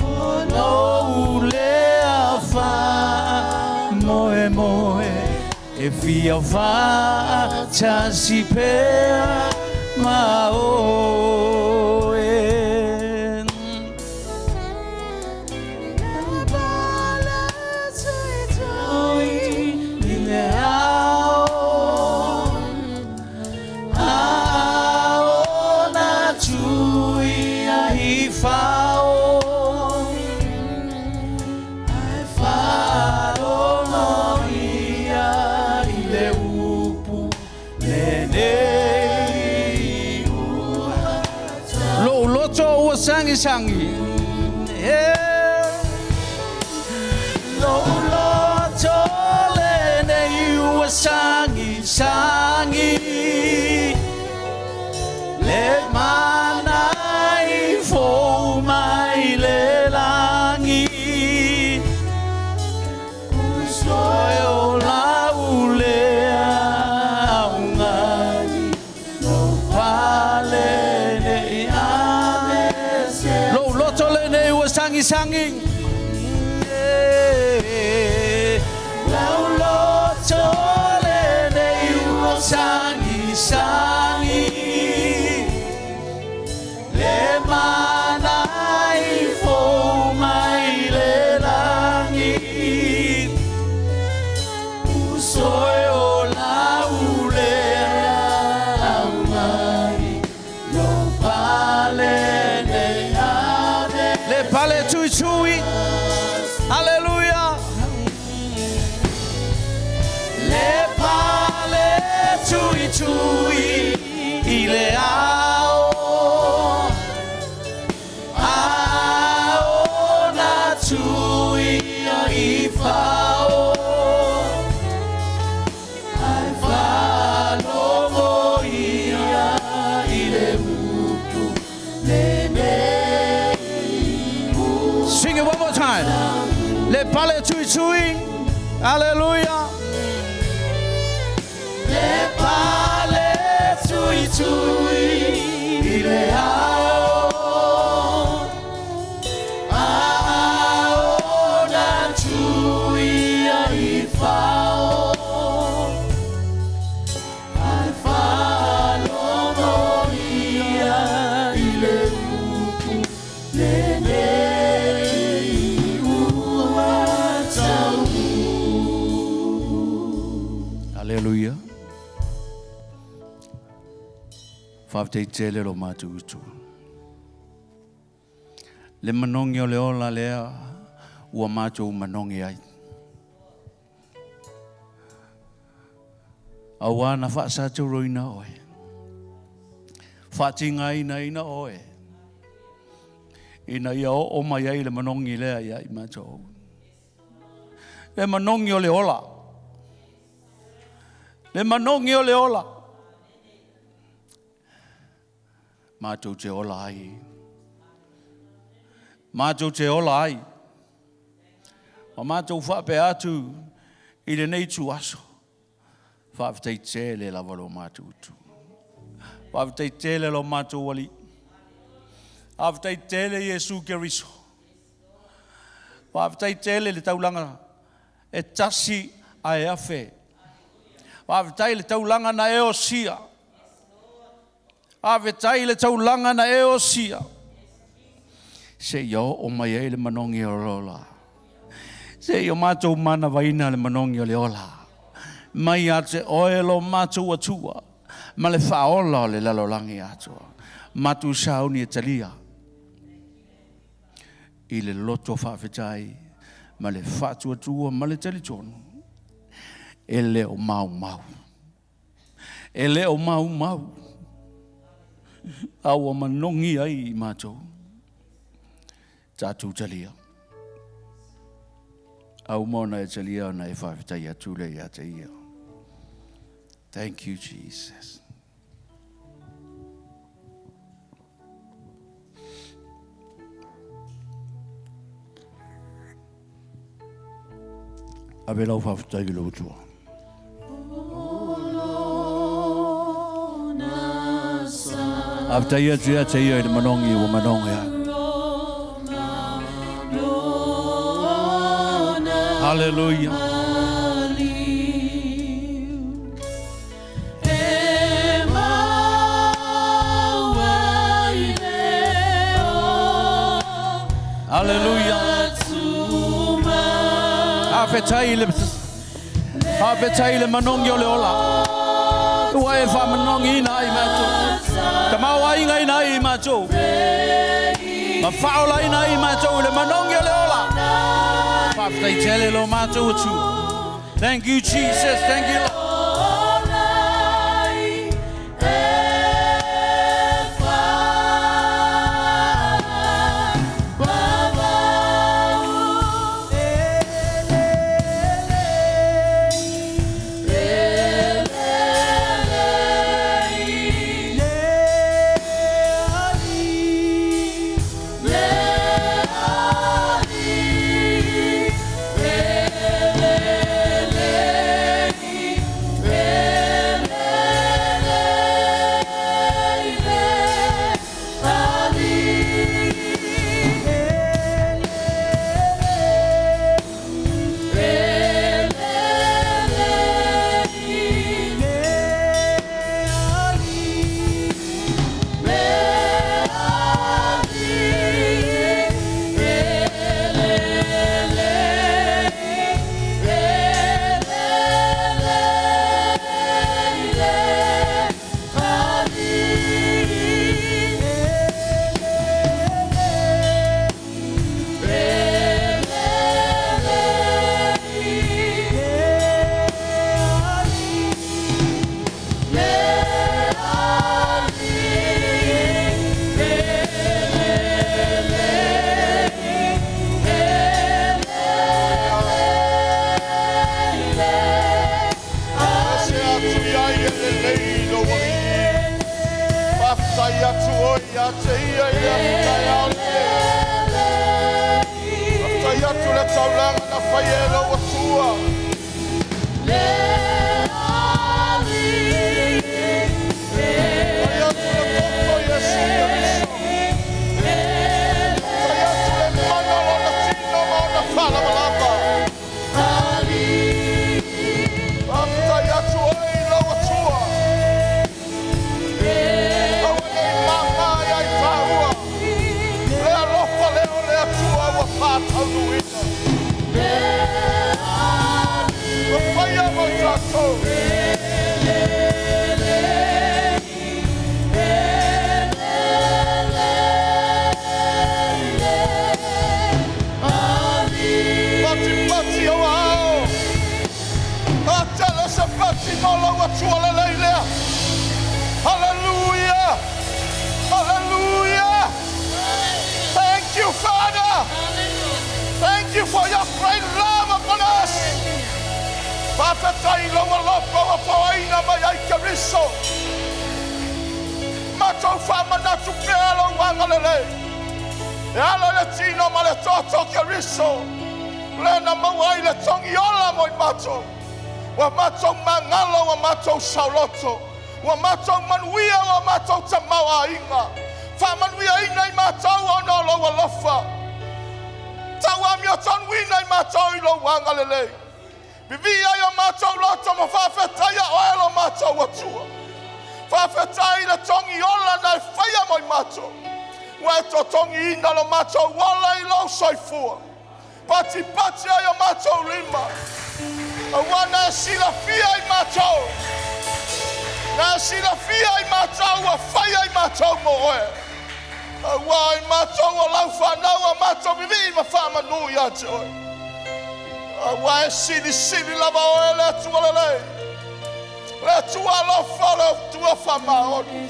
O lou lea faamoemoe e fia faatasi pea ma oe. I le ao, ao na tui ai fao, ai faalogo ia i le upu lenei ua. Lou loto ua sagisagi. Yeah. Lou loto lenei ua sagisagi. Le mana i fou mai le lagi. Soe o lau lea augani. Lou pale nei ane. Lou loto lenei ua sagisagi. Lou loto lenei ua sagisagi. Le mana i fou mai le lagi. Soe o lau lea augani. Lou pale nei ane. Le pale tuitui. Hallelujah. Le pale tuitui i le ao. Ao na tui i fao. Ai faalogo ia i le upu lenei. Sing it one more time. Le pale tuitui. Hallelujah. Le pale tuitui i le ao. Ao na tui ai fao. Ai faalogo ia i le upu lenei ua taunuu. Hallelujah. Faafetai tele lo matou utu. Le manogi o le ola lea ua matou manogi ai. Auā na faasatauroina oe. Faatigainaina oe. Ina ia oo mai ai le manogi lea ia i matou. Le manogi o le ola. Le manogi o le ola. Matou te ola ai. Matou te ola ai. Ma matou faapea atu i lenei ituaso. Faafetai tele lava lo matou utu. Faafetai tele lo matou alii. Faafetai tele Iesu Keriso. Faafetai tele le taulaga e tasi ae afe. Faafetai le taulaga na e osia. Faafetai le taulaga na e osia. Seia oo mai ai le manogi o le ola. Seia matou manavaina le manogi o le ola. Mai ia te oe lo matou Atua ma le faaola o le lalolagi atoa. Matou sauni e talia i le loto faafetai ma le faatuatua ma le talitonu e le o maumau. E le o maumau a ua manogi ai i matou. Tatou talia. A uma ona e talia ona e faafetai atu lea ia te ia. Thank you, Jesus. Ave lau faafetai i lou Atua. Faafetai atu ia te ia i le manogi ua manogi ai. Hallelujah. Hallelujah. Faafetai i le Faafetai i le manogi o le ola. Ua e faamanogiina ai matou. Tamaoaigaina ai matou. Ma faaolaina ai matou i le manogi o le ola. Faafetai tele lo matou Atua. Thank you, Jesus. Thank you, Lord. Ese atu ia i e lelei lou alii. Faafetai atu oe ia te ia i le aso taeao lenei. Faafetai atu le taulaga na faia e lou Atua. Faafetai atu le toto o Iesu Keriso. Faafetai atu le mana o lona tino ma ona faalavalava. Faafetai atu oe i lou Atua. Aua nei mama ia i tāua. Le alofa lea o le Atua ua faataunuuina. Ua faia mo i tatou. Patipati o ao. A tele se pati mo lou Atua lelei lea. Hallelujah! Hallelujah! Thank you, Father! Thank you for your great love upon us! Faafetai lou alofa ua foaina mai ai Keriso. Matou faamanatu pea lou agalelei. E ala le tino ma le toto Keriso. Le na maua ai le togi ola mo i matou. Ua matou magalo, ua matou saoloto. Ua matou manuia, ua matou tamaoaiga. Faamanuiaina i matou ona o lou alofa. Tau amiotonuina i matou i lou agalelei. Vivii ai o matou loto ma faafetaia oe lo matou Atua. Faafetai le togi ola na e faia mo i matou. Ua e totogiina lo matou ola i lou soifua. Patipati ai o matou lima. Aua na e silafia i matou. Na e silafia i matou ua faia i matou mo oe. Aua i matou o lau fanau a matou vivii ma faamanu ia te oe. Aua e silisili lava oe le Atua lelei. Le Atua alofa, le Atua faamaoni.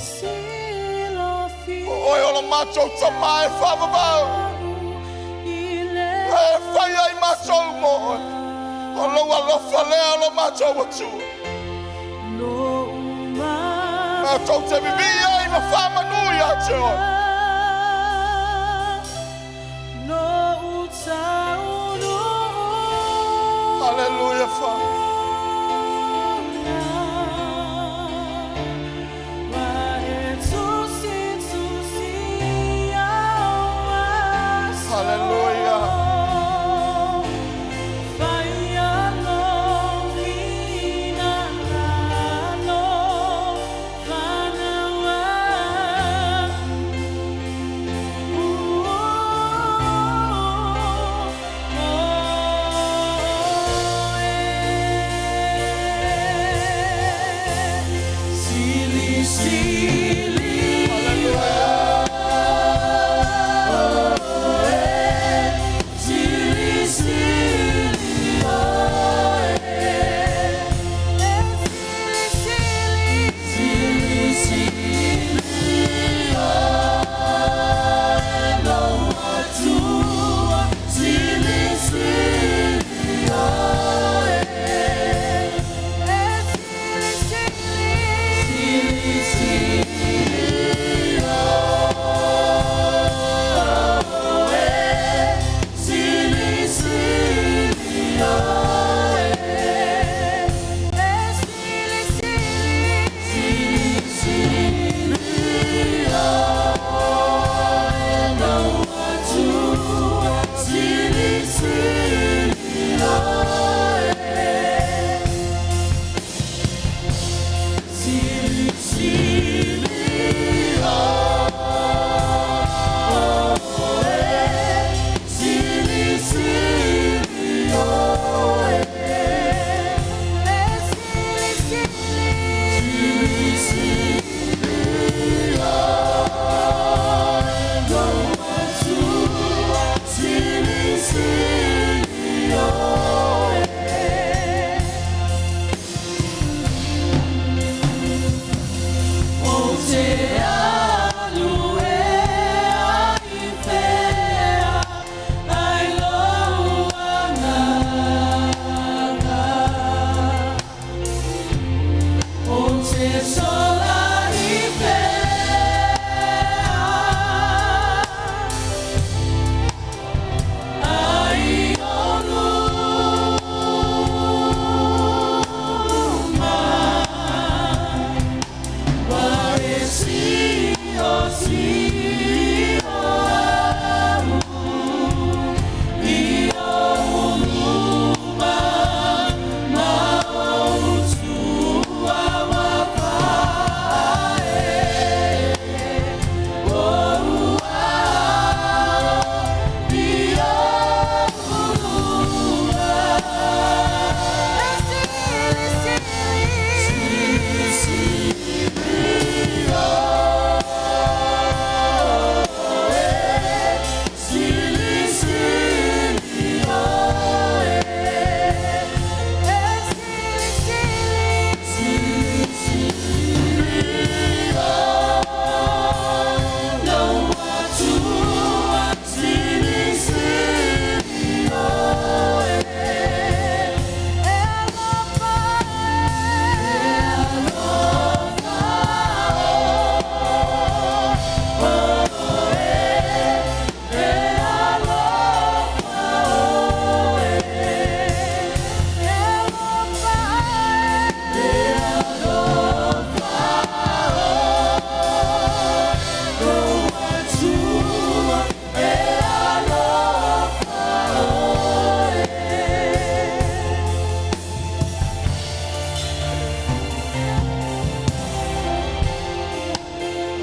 O oe o lo matou tamā e faavavau. Ua e faia i matou mo oe. O lou alofa lea o lo matou Atua. Matou te vivii ai ma faamanu ia te oe. Hallelujah, Father. Hallelujah.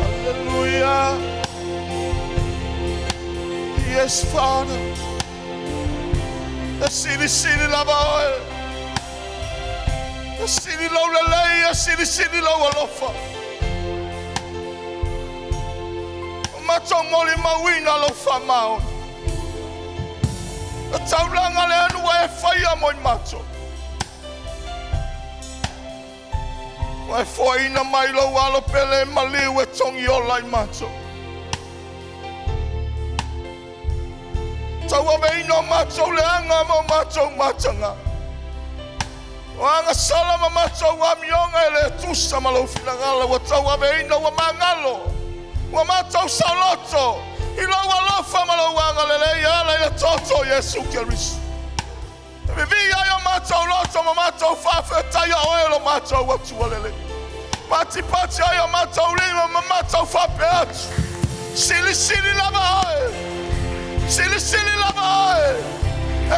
Hallelujah. Yes, Father. E silisili lava oe. E sili lou lelei, e silisili lou alofa. O matou molimauina lou faamaoni. E taulaga le anu e faia mo i matou. Ua e foaiina mai lou alo pele e maliu e togi ola i matou. Tauaveina o matou leaga ma o matou mataga. O agasala ma matou amioga e le tusa ma lou finagalo ua tauaveina ua magalo. Ua matou saoloto i lou alofa ma lou agalelei e ala i le toto o Iesu Keriso. E vivii ai o matou loto ma matou faafetaia oe lo matou Atua lelei. Patipati ai o matou lima ma matou faapea atu. Silisili lava oe. Silisili lava oe.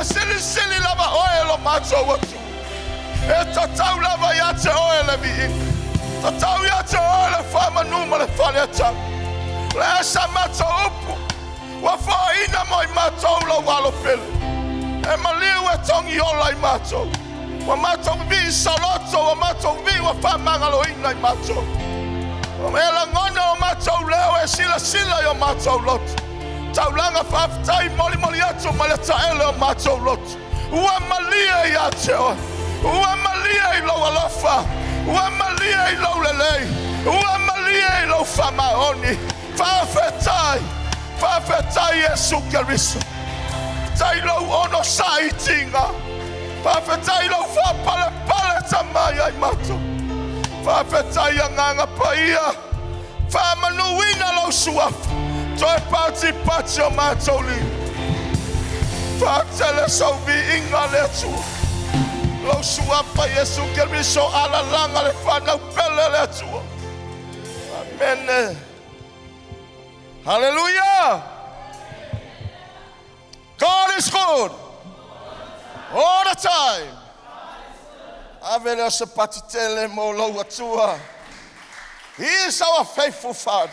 E silisili lava oe lo matou Atua. E tatau lava ia te oe le viiga. Tatau ia te oe le faamanu ma le faleataga. O le a sa matou upu ua foaina mo i matou lou alo pele. E maliu e togiola i matou. Ua matou vivii saoloto, ua matou vivii ua faamagaloina i matou. E lagona o matou leo e silasila i o matou loto. Taulaga faafetai molimoli atu ma le taele o matou loto. Ua malie ia te oe. Ua malie i lou alofa. Ua malie i lou lelei. Ua malie i lou faamaoni. Faafetai. Faafetai Iesu Keriso. Faafetai lou onosai tiga. Faafetai lou faapalepale tamai ai matou. Faafetai Agaga Paia. Faamanuina lou suafa. Toe patipati o matou lima. Faatele sau viiga le Atua. Lou suafa Iesu Keriso alalaga le fanau pele le Atua. Amene. Hallelujah. God is good. All the time. Ave lea o se pati tele mo lou Atua. He is our faithful Father.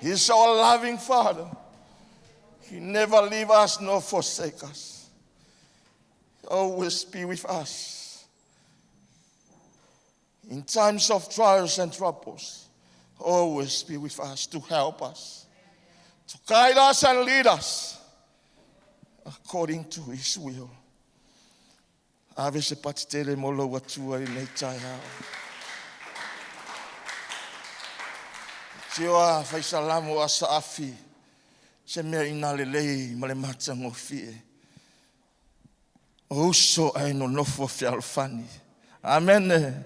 He is our loving Father. He never leave us nor forsake us. He always be with us. In times of trials and troubles, always be with us to help us, to guide us and lead us according to His will. Ave se pati tele mo lou Atua i lenei taeao. Tio a faisalamo a saafi se mea ina lelei ma le matagofie. O uso ae nonofo fealofani. Amen.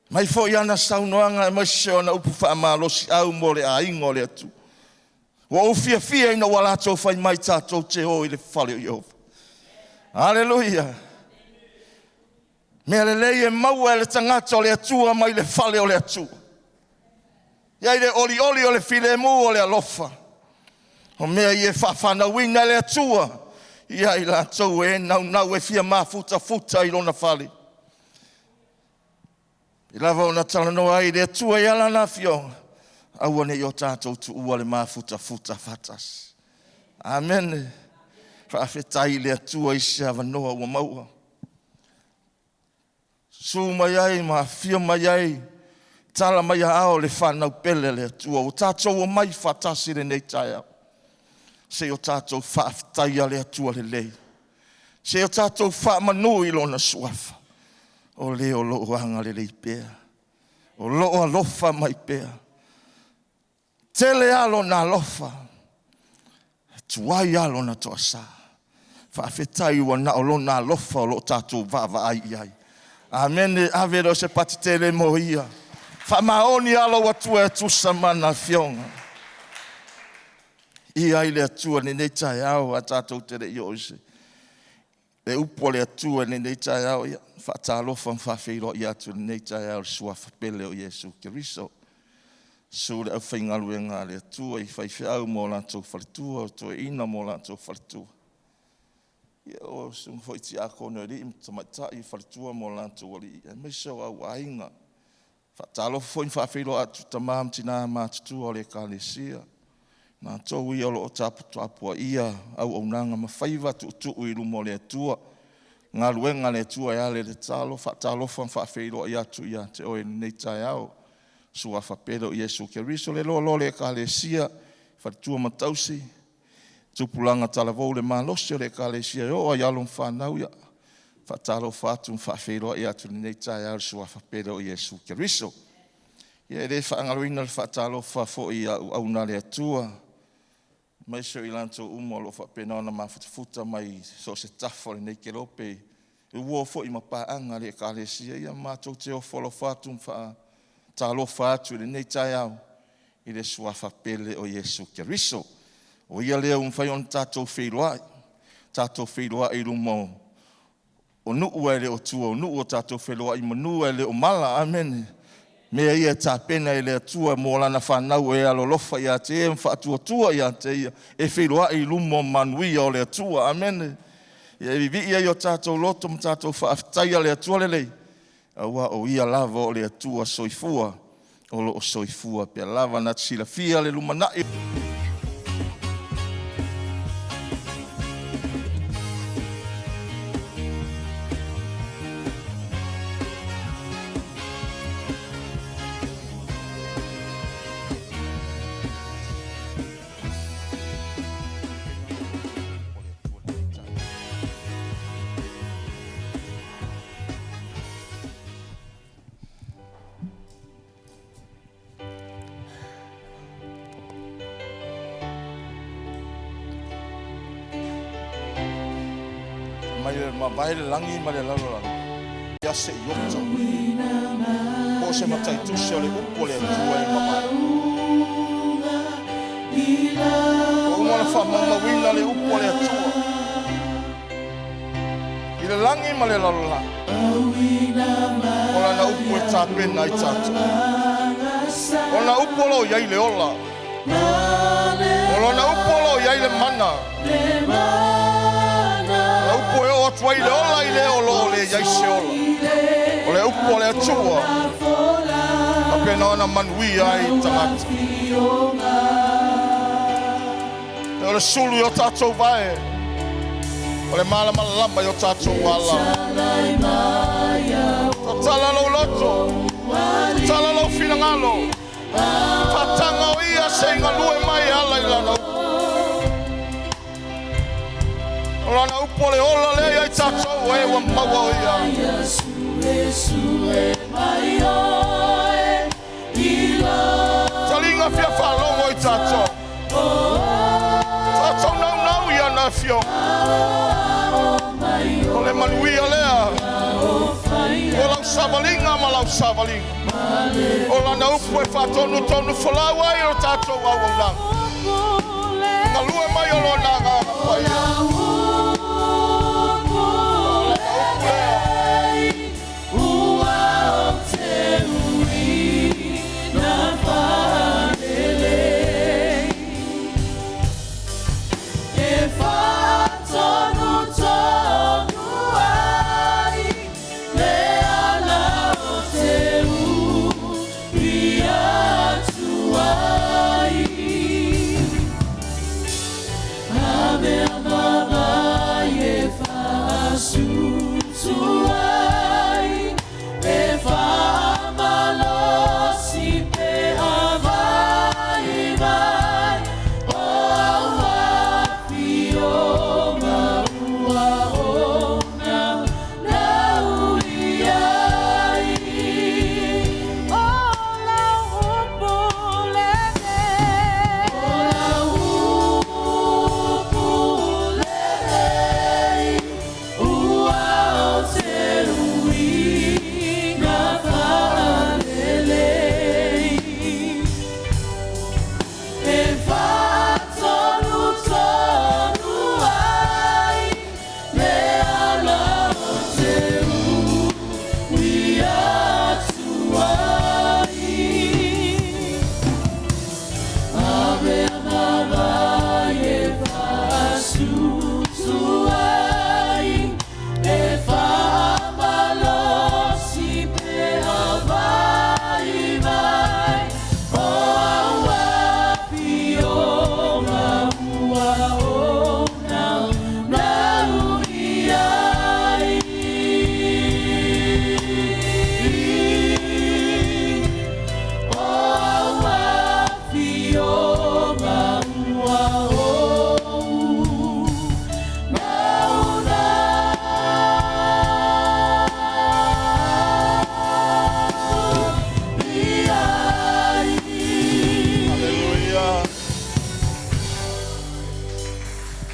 Mai foi ana saunoaga aemaise o ana upu faamalosiau mo le aiga o le Atua. Ua ou fiafia ina ua latou fai mai tatou te o i le fale o Ieova. Aleluia. Mea lelei e maua e le tagata o le Atua mai le fale o le Atua. Ia i le olioli o le filemu o le alofa. O mea ia e faafanauina e le Atua ia i latou e naunau e fia mafutafuta i lona fale. I lava ona talanoa ai le Atua i ala na afioga, aua ne i o tatou tuua le mafutafuta faatasi. Amene. Faafetai i le Atua i se avanoa ua maua. Susu mai ai ma afio mai ai, tala mai aao le fanau pele a le Atua. Ua tatou omai faatasi lenei taeao. Se i o tatou faafetaia le Atua lelei. Se i o tatou faamanu i lona suafa. O le o loo agalelei pea. O loo alofa mai pea. Tele lava lona alofa. E tuai lava lona toasa. Faafetai ua na o lona alofa o loo tatou vaavaai i ai. Amene. Ave lea o se pati tele mo ia. Faamaoni lava lou Atua e tusa ma ana afioga. Ia ai le Atua i lenei taeao a tatou te le i oo i se le upu a le Atua i lenei taeao, ia faatalofa ma faafeiloai atu i lenei taeao i le suafa pele o Iesu Keriso. Susu le aufaigaluega a le Atua i faifeau ma o latou faletua, o toeaiina ma o latou faletua. Ia o susuga foi i tiakono i alii ma tamaitai, faletua ma o latou alii, aemaise o auaiga. Faatalofa foi ma faafeiloai atu i tama ma tina matutua o le Ekalesia. Matou ia o lo o taputapuaia auaunaga ma faiva tuutuu i luma o le Atua. Galuega a le Atua e ala i le tatalo, faatalofa ma faafeiloai atu ia te oe i lenei taeao. Suafa pele o Iesu Keriso, le loaloa o le Ekalesia, faletua ma tausi, tupulaga talavou, le malosi o le Ekalesia e oo lava i alo ma fanau, ia faatalofa atu ma faafeiloai atu i lenei taeao i le suafa pele o Iesu Keriso. Ia e le faagaloina le faatalofa foi i auauna a le Atua. Aemaise o i latou uma o loo faapena ona mafutafuta mai so o se tafa o lenei kelope e uo foi ma paaga a le Ekalesia. Ia matou te ofo alofa atu ma faatalofa atu i lenei taeao i le Suafa pele o Iesu Keriso. O Ia lea ua mafai ona tatou feiloai, tatou feiloai i luma o nuu ae le o tua o nuu, ua tatou feiloai i manu ae le o mala. Amene. O mea ia e tapena e le Atua mo lana fanau o e alolofa ia te Ia ma faatuatua ia te Ia e feiloai i luma o manuia o le Atua. Amene. Ia e vivii ai o tatou loto ma tatou faafetaia le Atua lelei, aua o Ia lava o le Atua soifua o lo o soifua pea lava. Na te silafia le lumanai. Mai le mavae le lagi ma le lalolagi, ia se iota po o se matai tusi o le upu a le Atua e mavae. Ua uma ona faamaumauina le upu a le Atua i le lagi ma le lalolagi. O lana upu e tapena ai tatou. O lana upu o lo o i ai le ola. O lana upu o lo o i ai le mana. O le upu e oo atu ai le ola i le o lo o le i ai se ola. O le upu a le Atua faapena ona manuia ai tagata. O le sulu i o tatou vae, o le malamalama i o tatou ala. Tatala lou loto, tatala lou finagalo, faataga o ia se i galue mai e ala i lana upu. O lana upu o le ola lea ia i tatou o e ua maua o ia. Taliga fia faalogo i tatou. Tatou naunau i ana afioga. O le manuia lea. O lau savaliga ma lau savaliga. O lana upu e faatonutonu folau ai o tatou auaunaga. Galue mai o lona agaga paia. O lana upu lea.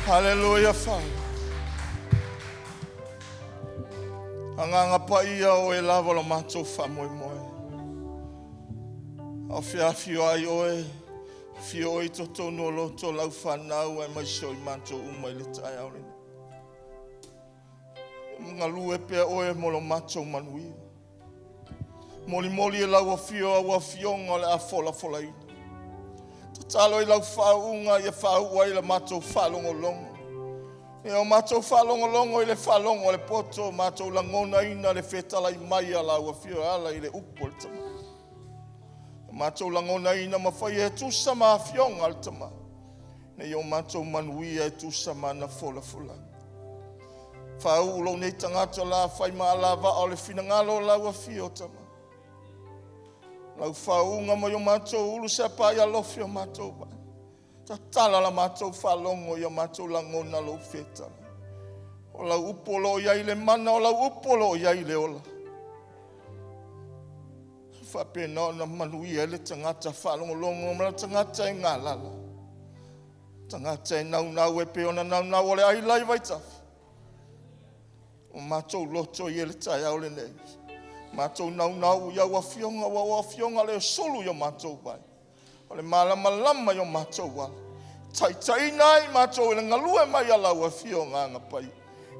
Hallelujah, Father. Agaga paia o oe lava o lo matou faamoemoe. A o feafio ai oe, afio oe i totonu o loto o lau fanau aemaise o i matou uma i le taeao lenei. Galue pea oe mo lo matou manuia. Molimoli e lau afio au afioga o le a folafolaina. Tatalo i lau faauuga ia faauu ai la matou faalogologo. Ia o matou faalogologo i le faalogo a le poto, matou lagonaina le fetalai mai a lau afio e ala i le upu a le Tama. Matou lagonaina ma faia e tusa ma afioga a le Tama. Ina ia o matou manuia e tusa ma ana folafolaga. Faauu lou nei tagata la fai ma alavaa o le finagalo o lau afio Tama. Lau faauuga mai o matou ulu se apai alofi o matou vai. Tatala la matou faalogo ia matou lagona lou fetala. O lau upu o lo o i ai le mana, o lau upu o lo o i ai le ola. Faapena ona manuia ai le tagata faalogologo ma le tagata e galala. Tagata e naunau e pei ona naunau o le aila i vaitafe. O matou loto i le taeao lenei. Matou naunau i au afioga, ua o afioga le sulu i o matou vai. O le malamalama i o matou ala. Taitaiina ai matou i le galue mai a lau afioga agapaia.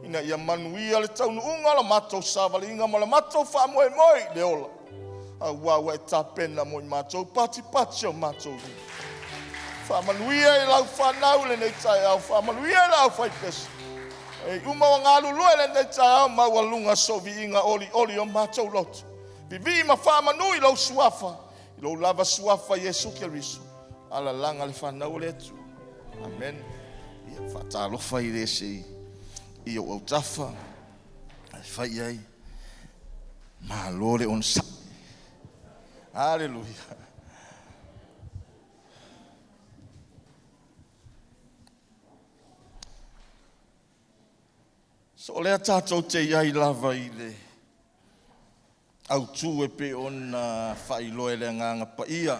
Ina ia manuia le taunuuga o la matou savaliga ma le matou faamoemoe i le ola. Aua ua e tapena mo i matou patipati o matou lima. Faamanuia i lau fanau lenei taeao, faamanuia i lau faipesa. E uma o galulue lenei taeao maualuga soviiga oli oli o matou loto. Vivii ma faamanu i lou suafa, i lou lava suafa Iesu Keriso. Alalaga le fanau o le Atua. Amen. Ia faatalofa i le se i ou autafa. Ae fai ai, malo le onosai. Hallelujah. So o lea tātou te iai lava i le autu e pei ona faailoa e le agaga paia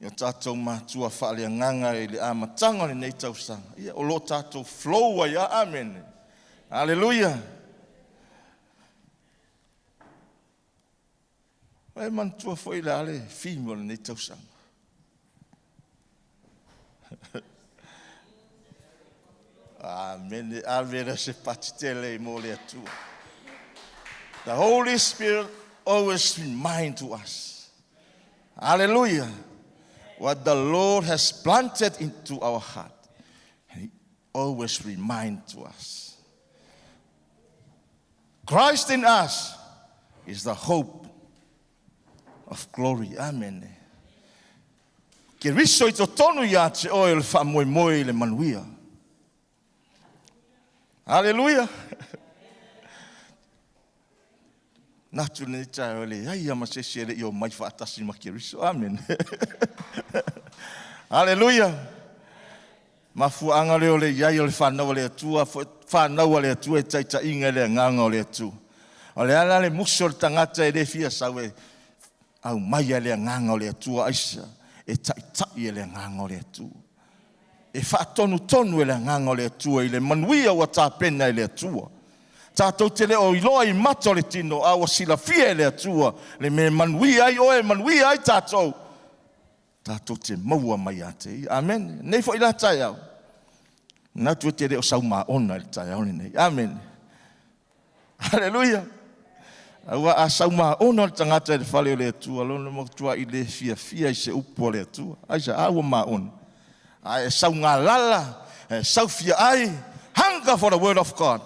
i o tatou matua faaleagaga i le amataga o lenei tausaga. Ia o lo o tatou flow ai a, amen. Hallelujah. E manatua foi le a le theme o lenei tausaga. Amen. Ave le se patitele i mo le Atua. The Holy Spirit always remind to us. Hallelujah. What the Lord has planted into our heart. He always remind to us. Christ in us is the hope of glory. Amen. Keriso i totonu ia te oe o le faamoemoe i le manuia. Hallelujah. Natu nei tae o le ai ama se se le i o mai faatasi ma Keriso. Amen. Hallelujah. Mafuaanga lea o le iai o le whanau o le Atua, whanau o le Atua e taitaiga i le agaga o le Atua. O le ala le muso o le tagata e le fia sau e au mai a le agaga o le Atua aisa e taitai e le agaga o le Atua. E faatonutonu e le agaga o le Atua i le manuia ua tapena e le Atua. Tātou te le o iloa i mata o le tino a ua silafia e le Atua le mea manuia ai oe, manuia ai tātou. Tātou te maua mai a te ia. Amen. Nei foi la taeao. Natu e te le o sau maona i le taeao lenei. Amen. Hallelujah. Aua a sau maona o le tagata i le fale o le Atua, lona matua i le fiafia i se upu o le Atua. Ai sa a ua maona. Ae sau ngalala, e sau fia ai, hunger for the word of God.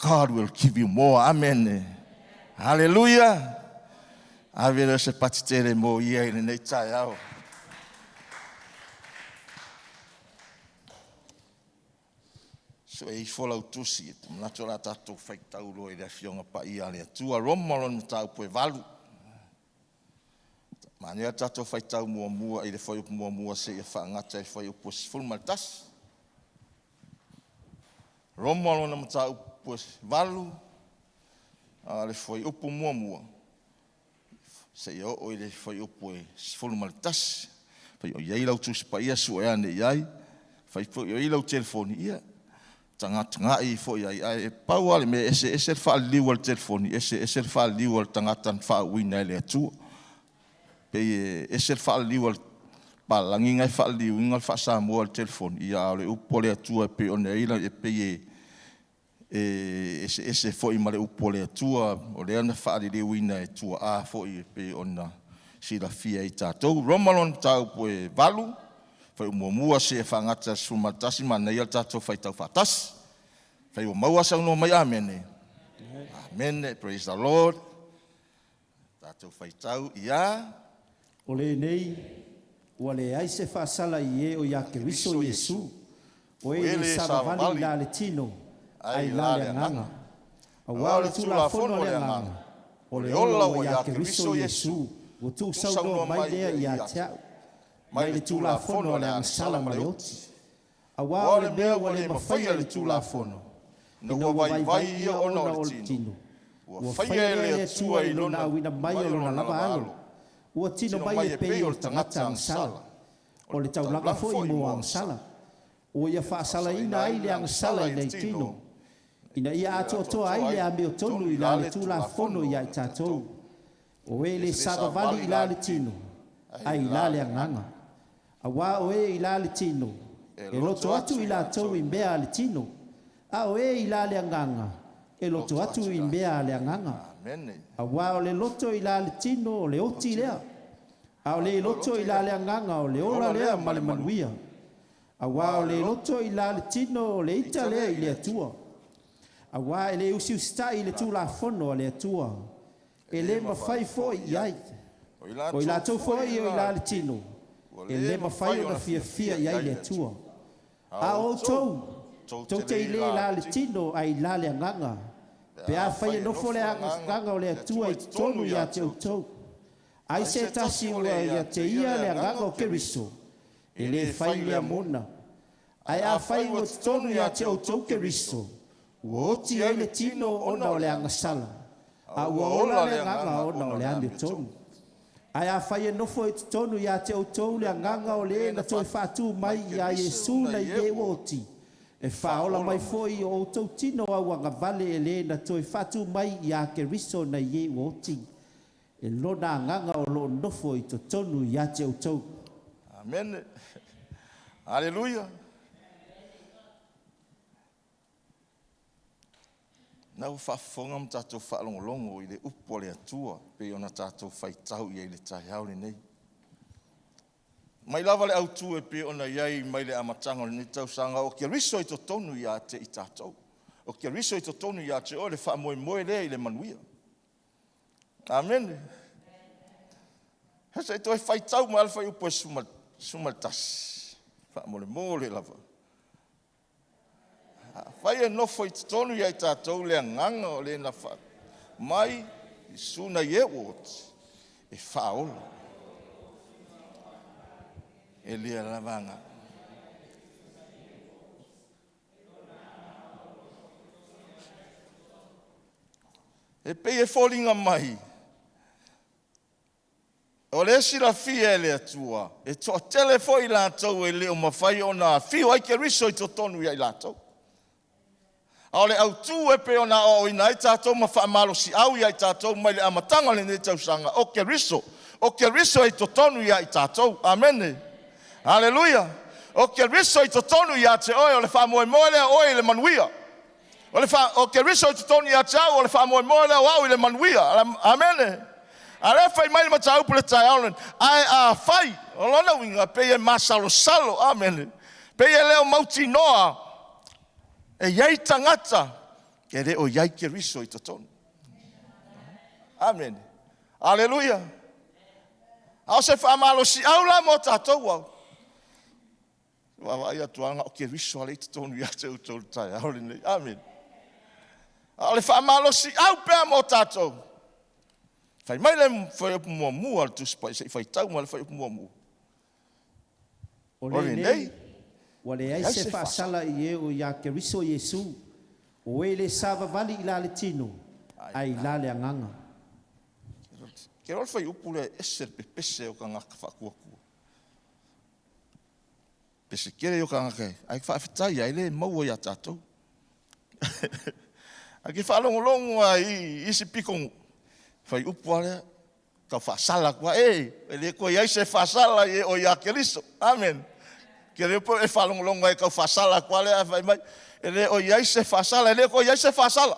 God will give you more. Amen. Hallelujah. Ave le se patitele mo ia i lenei taeao. So e ifo lau tusi, e te manatu la tātou faitau loa i le afioga paia a le Atua. Roma lona mataupu e 8. Manaia tātou faitau muamua i le fuaiupu muamua seia faagata i le fuaiupu e 11. Roma lona mataupu e 8, a le fuaiupu muamua seia oo i le fuaiupu e 11. Fai o iai lau tusi paia sue ane i ai. Fai foi o i lau telefoni, ia, tagatagai ifo i ai, ae pau lava le mea, e eseese le faaliliu a le telefoni, eseese le faaliliu a le tagata na faauuina e le Atua. Pei e ese le faaliliu a le palagi na e faaliliuina le faa-Samoa i le telefoni, ia a o le upu a le Atua e pei ona i ai, e pei e eseese foi ma le upu a le Atua o lea na faaliliuina e tuaa foi e pei ona silafia e i tatou. Roma lona mataupu e 8, fuaiupu 1 seia faagata i le 11, manaia le tatou faitau faatasi. Afai ua maua, saunoa mai, “Amene.” Amene. Praise the Lord. Tatou faitau ia. O lenei, ua leai se faasala i e o ia Keriso Iesu, o e le savavali i la le tino, ae i la le agaga. Auā o le Tulafono a le agaga, o le ola ua ia Keriso Iesu, ua tuusaunoa mai lea ia te a'u, mai le Tulafono a le agasala ma le oti. Auā o le mea ua le mafaia e le Tulafono, ina ua vaivai ia ona o le tino, ua faia e le Atua i lona auina mai o lona lava Alo, ua tino mai e pei o le tagata agasala, o le taulaga foi mo agasala, ua ia faasalaina ai le agasala i le tino, ina ia atoatoa ai le amiotonu i la le Tulafono ia i tatou, o e le savavali i la le tino, ae i la le agaga. Auā o e i la le tino, e loto atu i latou i mea a le tino, a o e i la le agaga, e loto atu i mea a le agaga. Auā o le loto i la le tino o le oti lea, a o le loto i la le agaga o le ola lea ma le manuia. Auā o le loto i la le tino o le ita lea i le Atua. Auā e le usiusita'i i le Tulafono a le Atua, e le mafai foi i ai. O i latou foi o i la le tino, e le mafai ona fiafia i ai le Atua. A o outou, tou te le i la le tino ae i la le agaga, pe afai e nofo le agaga o le Atua i totonu ia te outou. Ai se tasi ua ia te ia le agaga o Keriso, e le fai mea mona. Ae afai ua i totonu ia te outou Keriso, ua oti ai le tino ona o le agasala, a ua ola le agaga ona o le amiotonu. Ae afai e nofo i totonu ia te outou le agaga o le na toe faatū mai ia Iesu nai e ua oti, e faaola mai foi i o outou tino auagavale e le na toe faatū mai ia Keriso nai e ua oti, e lona agaga o loo nofo i totonu ia te outou. Amene. Aleluia. Na ua faafofoga ma tatou faalogologo i le upu a le Atua pei ona tatou faitau i ai i le taeao lenei. Mai lava le autu e pei ona i ai mai le amataga o lenei tausaga, o Keriso i totonu ia te i tatou. O Keriso i totonu ia te oe le faamoemoe lea i le manuia. Amene. Se i toe faitau mai le fuaiupu e 11, faamolemole lava. Afai e nofo i totonu ia i tatou le agaga o le na faa mai Iesu nai e ua oti, e faaola. E le lava aga. E pei e foliga mai, o le silafia e le Atua, e toatele foi i latou e le o mafai ona afio ai Keriso i totonu ia i latou. A o le autu e pei ona aoaoina ai tatou ma faamalosiau ia i tatou mai le amataga o lenei tausaga, o Keriso, o Keriso i totonu ia i tatou. Amene. Aleluia. O Keriso i totonu ia te oe, o le faamoemoe lea o oe i le manuia. O Keriso i totonu ia te au, o le faamoemoe lea o au i le manuia. Amene. A lea fai mai le mataupu le taeao lenei, ae afai, o lona uiga pei e masalosalo, amene, pei e le o mautinoa e i ai tagata e le o i ai Keriso i totonu. Amene. Aleluia. A o se faamalosiau la mo tatou au, vaavaai atu lava na o Keriso lea i totonu ia te outou i le taeao lenei. Amene. A o le faamalosiau pea mo tatou, fai mai le fuaiupu muamua o le Tusi Paia, se i faitau mai le fuaiupu muamua. O lenei, ua leai se faasala i e o ia Keriso Iesu, o e le savavali i la le tino, ae i la le agaga. Ke loa le fuaiupu lea e ese le pepese o tagata faatuatua. Pese kele i o kāngaka e, ai faafetai ai le maua iā tātou. Ae ke faalogologo lava i isi pitonuu, fai upu lava lea, tau faasala atu lava, e, e le toe i ai se faasala i e o ia Keriso. Amen. Ke le po e faalogologo ai tau faasala atu lava lea, ae fai mai, e le o i ai se faasala, e le toe i ai se faasala.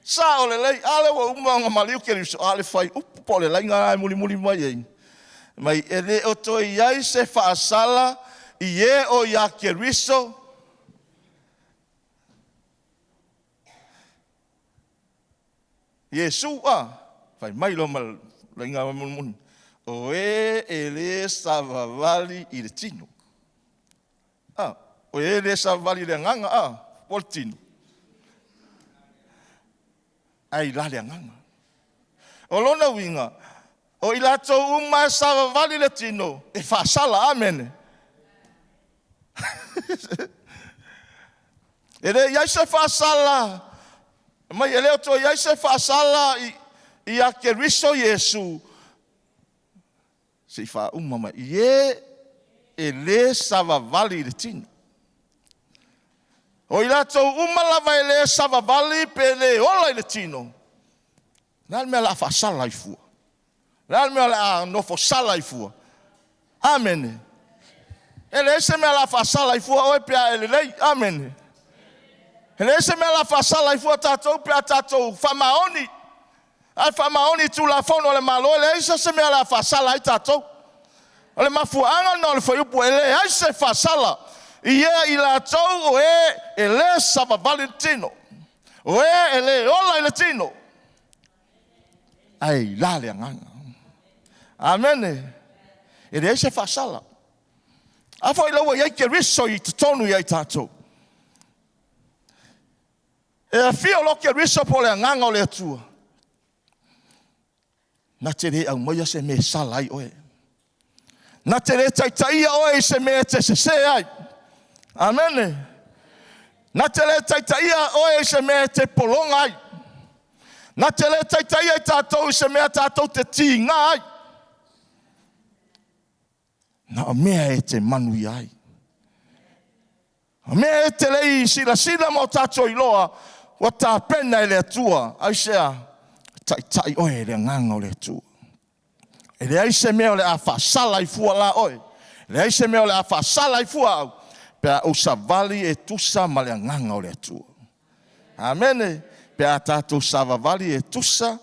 Sao lelei, a lea ua uma ona maliu Keriso, a o le fai upu po o le laina lena e mulimuli mai ai, mai e le o toe i ai se faasala i e o ia Keriso, Iesu a, fai mai loa ma le laina mulimuli, o e e lē savavali i le tino. A, o e lē savavali i le agaga a, po o le tino, ae i la le agaga. O lona uiga, o i latou uma e savavali i le tino, e faasala. Amene. E le i ai se faasala, mai e le o toe i ai se faasala i ia Keriso Iesu, se i faauma mai, i e e lē savavali i le tino. O i latou uma lava e lē savavali pe le ola i le tino, o le a le mea o le a faasala ai fua? O le a le mea o le a nofo sala ai fua? Amene. E leai se mea o le a faasala ai fua oe pe a e lelei. Amene. E leai se mea o le a faasala ai fua tatou pe a tatou faamaoni. A e faamaoni i Tulafono a le Malo, e leai se mea o le a faasala ai tatou. O le mafuaaga lena o le fuaiupu e leai se faasala i e i latou o e e lē savavali i le tino, o e e lē ola i le tino, ae i la le agaga. Amene. E leai se faasala. A foi la ua i ai Keriso i totonu ia i tatou. E afio loa Keriso po o le agaga o le Atua, na te le aumaia se mea e sala ai oe. Na te le taitaia oe i se mea e te sesē ai. Amene. Na te le taitaia oe i se mea e te pologa ai. Na te le taitaia i tatou i se mea tatou te tiga ai. Na o mea e te manuia ai. O mea e te le i silasila ma o tatou iloa, ua tapena e le Atua. Aisea? Taitai oe e le agaga o le Atua. E leai se mea o le a faasala ai fua la oe. E leai se mea o le a faasala ai fua au, pe a ou savali e tusa ma le agaga o le Atua. Amene. Pe a tatou savavali e tusa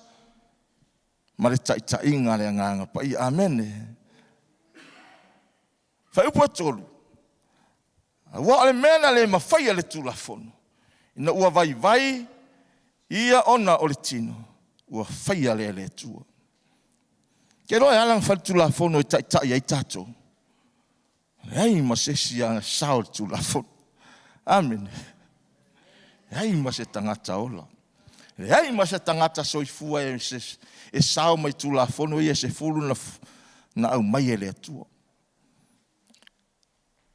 ma le taitaiga a le Agaga Paia. Amene. Fuaiupu e 3, Aua o le mea na le mafai e le Tulafono, ina ua vaivai ia ona o le tino, ua faia lea e le Atua. Ke iloa e ala ona fai le Tulafono e taitai ai tatou. Leai ma se isi e sao i le Tulafono. Amene. Leai ma se tagata ola. Leai ma se tagata soifua e, e sao mai Tulafono ia se fulu na, na aumai e le Atua.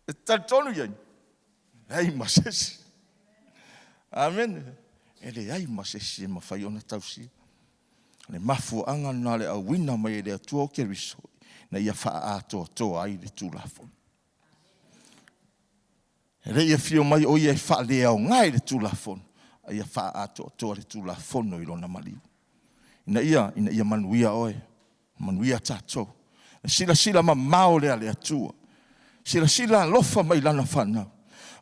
E talitonu i ai, leai ma se isi. Amene. E leai ma se isi e mafai ona tausia. Le mafuaaga lena o le auina mai e le Atua o Keriso, na ia faaatoatoa ai le Tulafono. E le i afio mai o ia e faaleaoga i le Tulafono, a ia faaatoatoa le Tulafono i lona maliu. Ina ia, ina ia manuia oe, manuia tatou. Le silasila mamao lea a le Atua. Silasila alofa mai i lana fanau.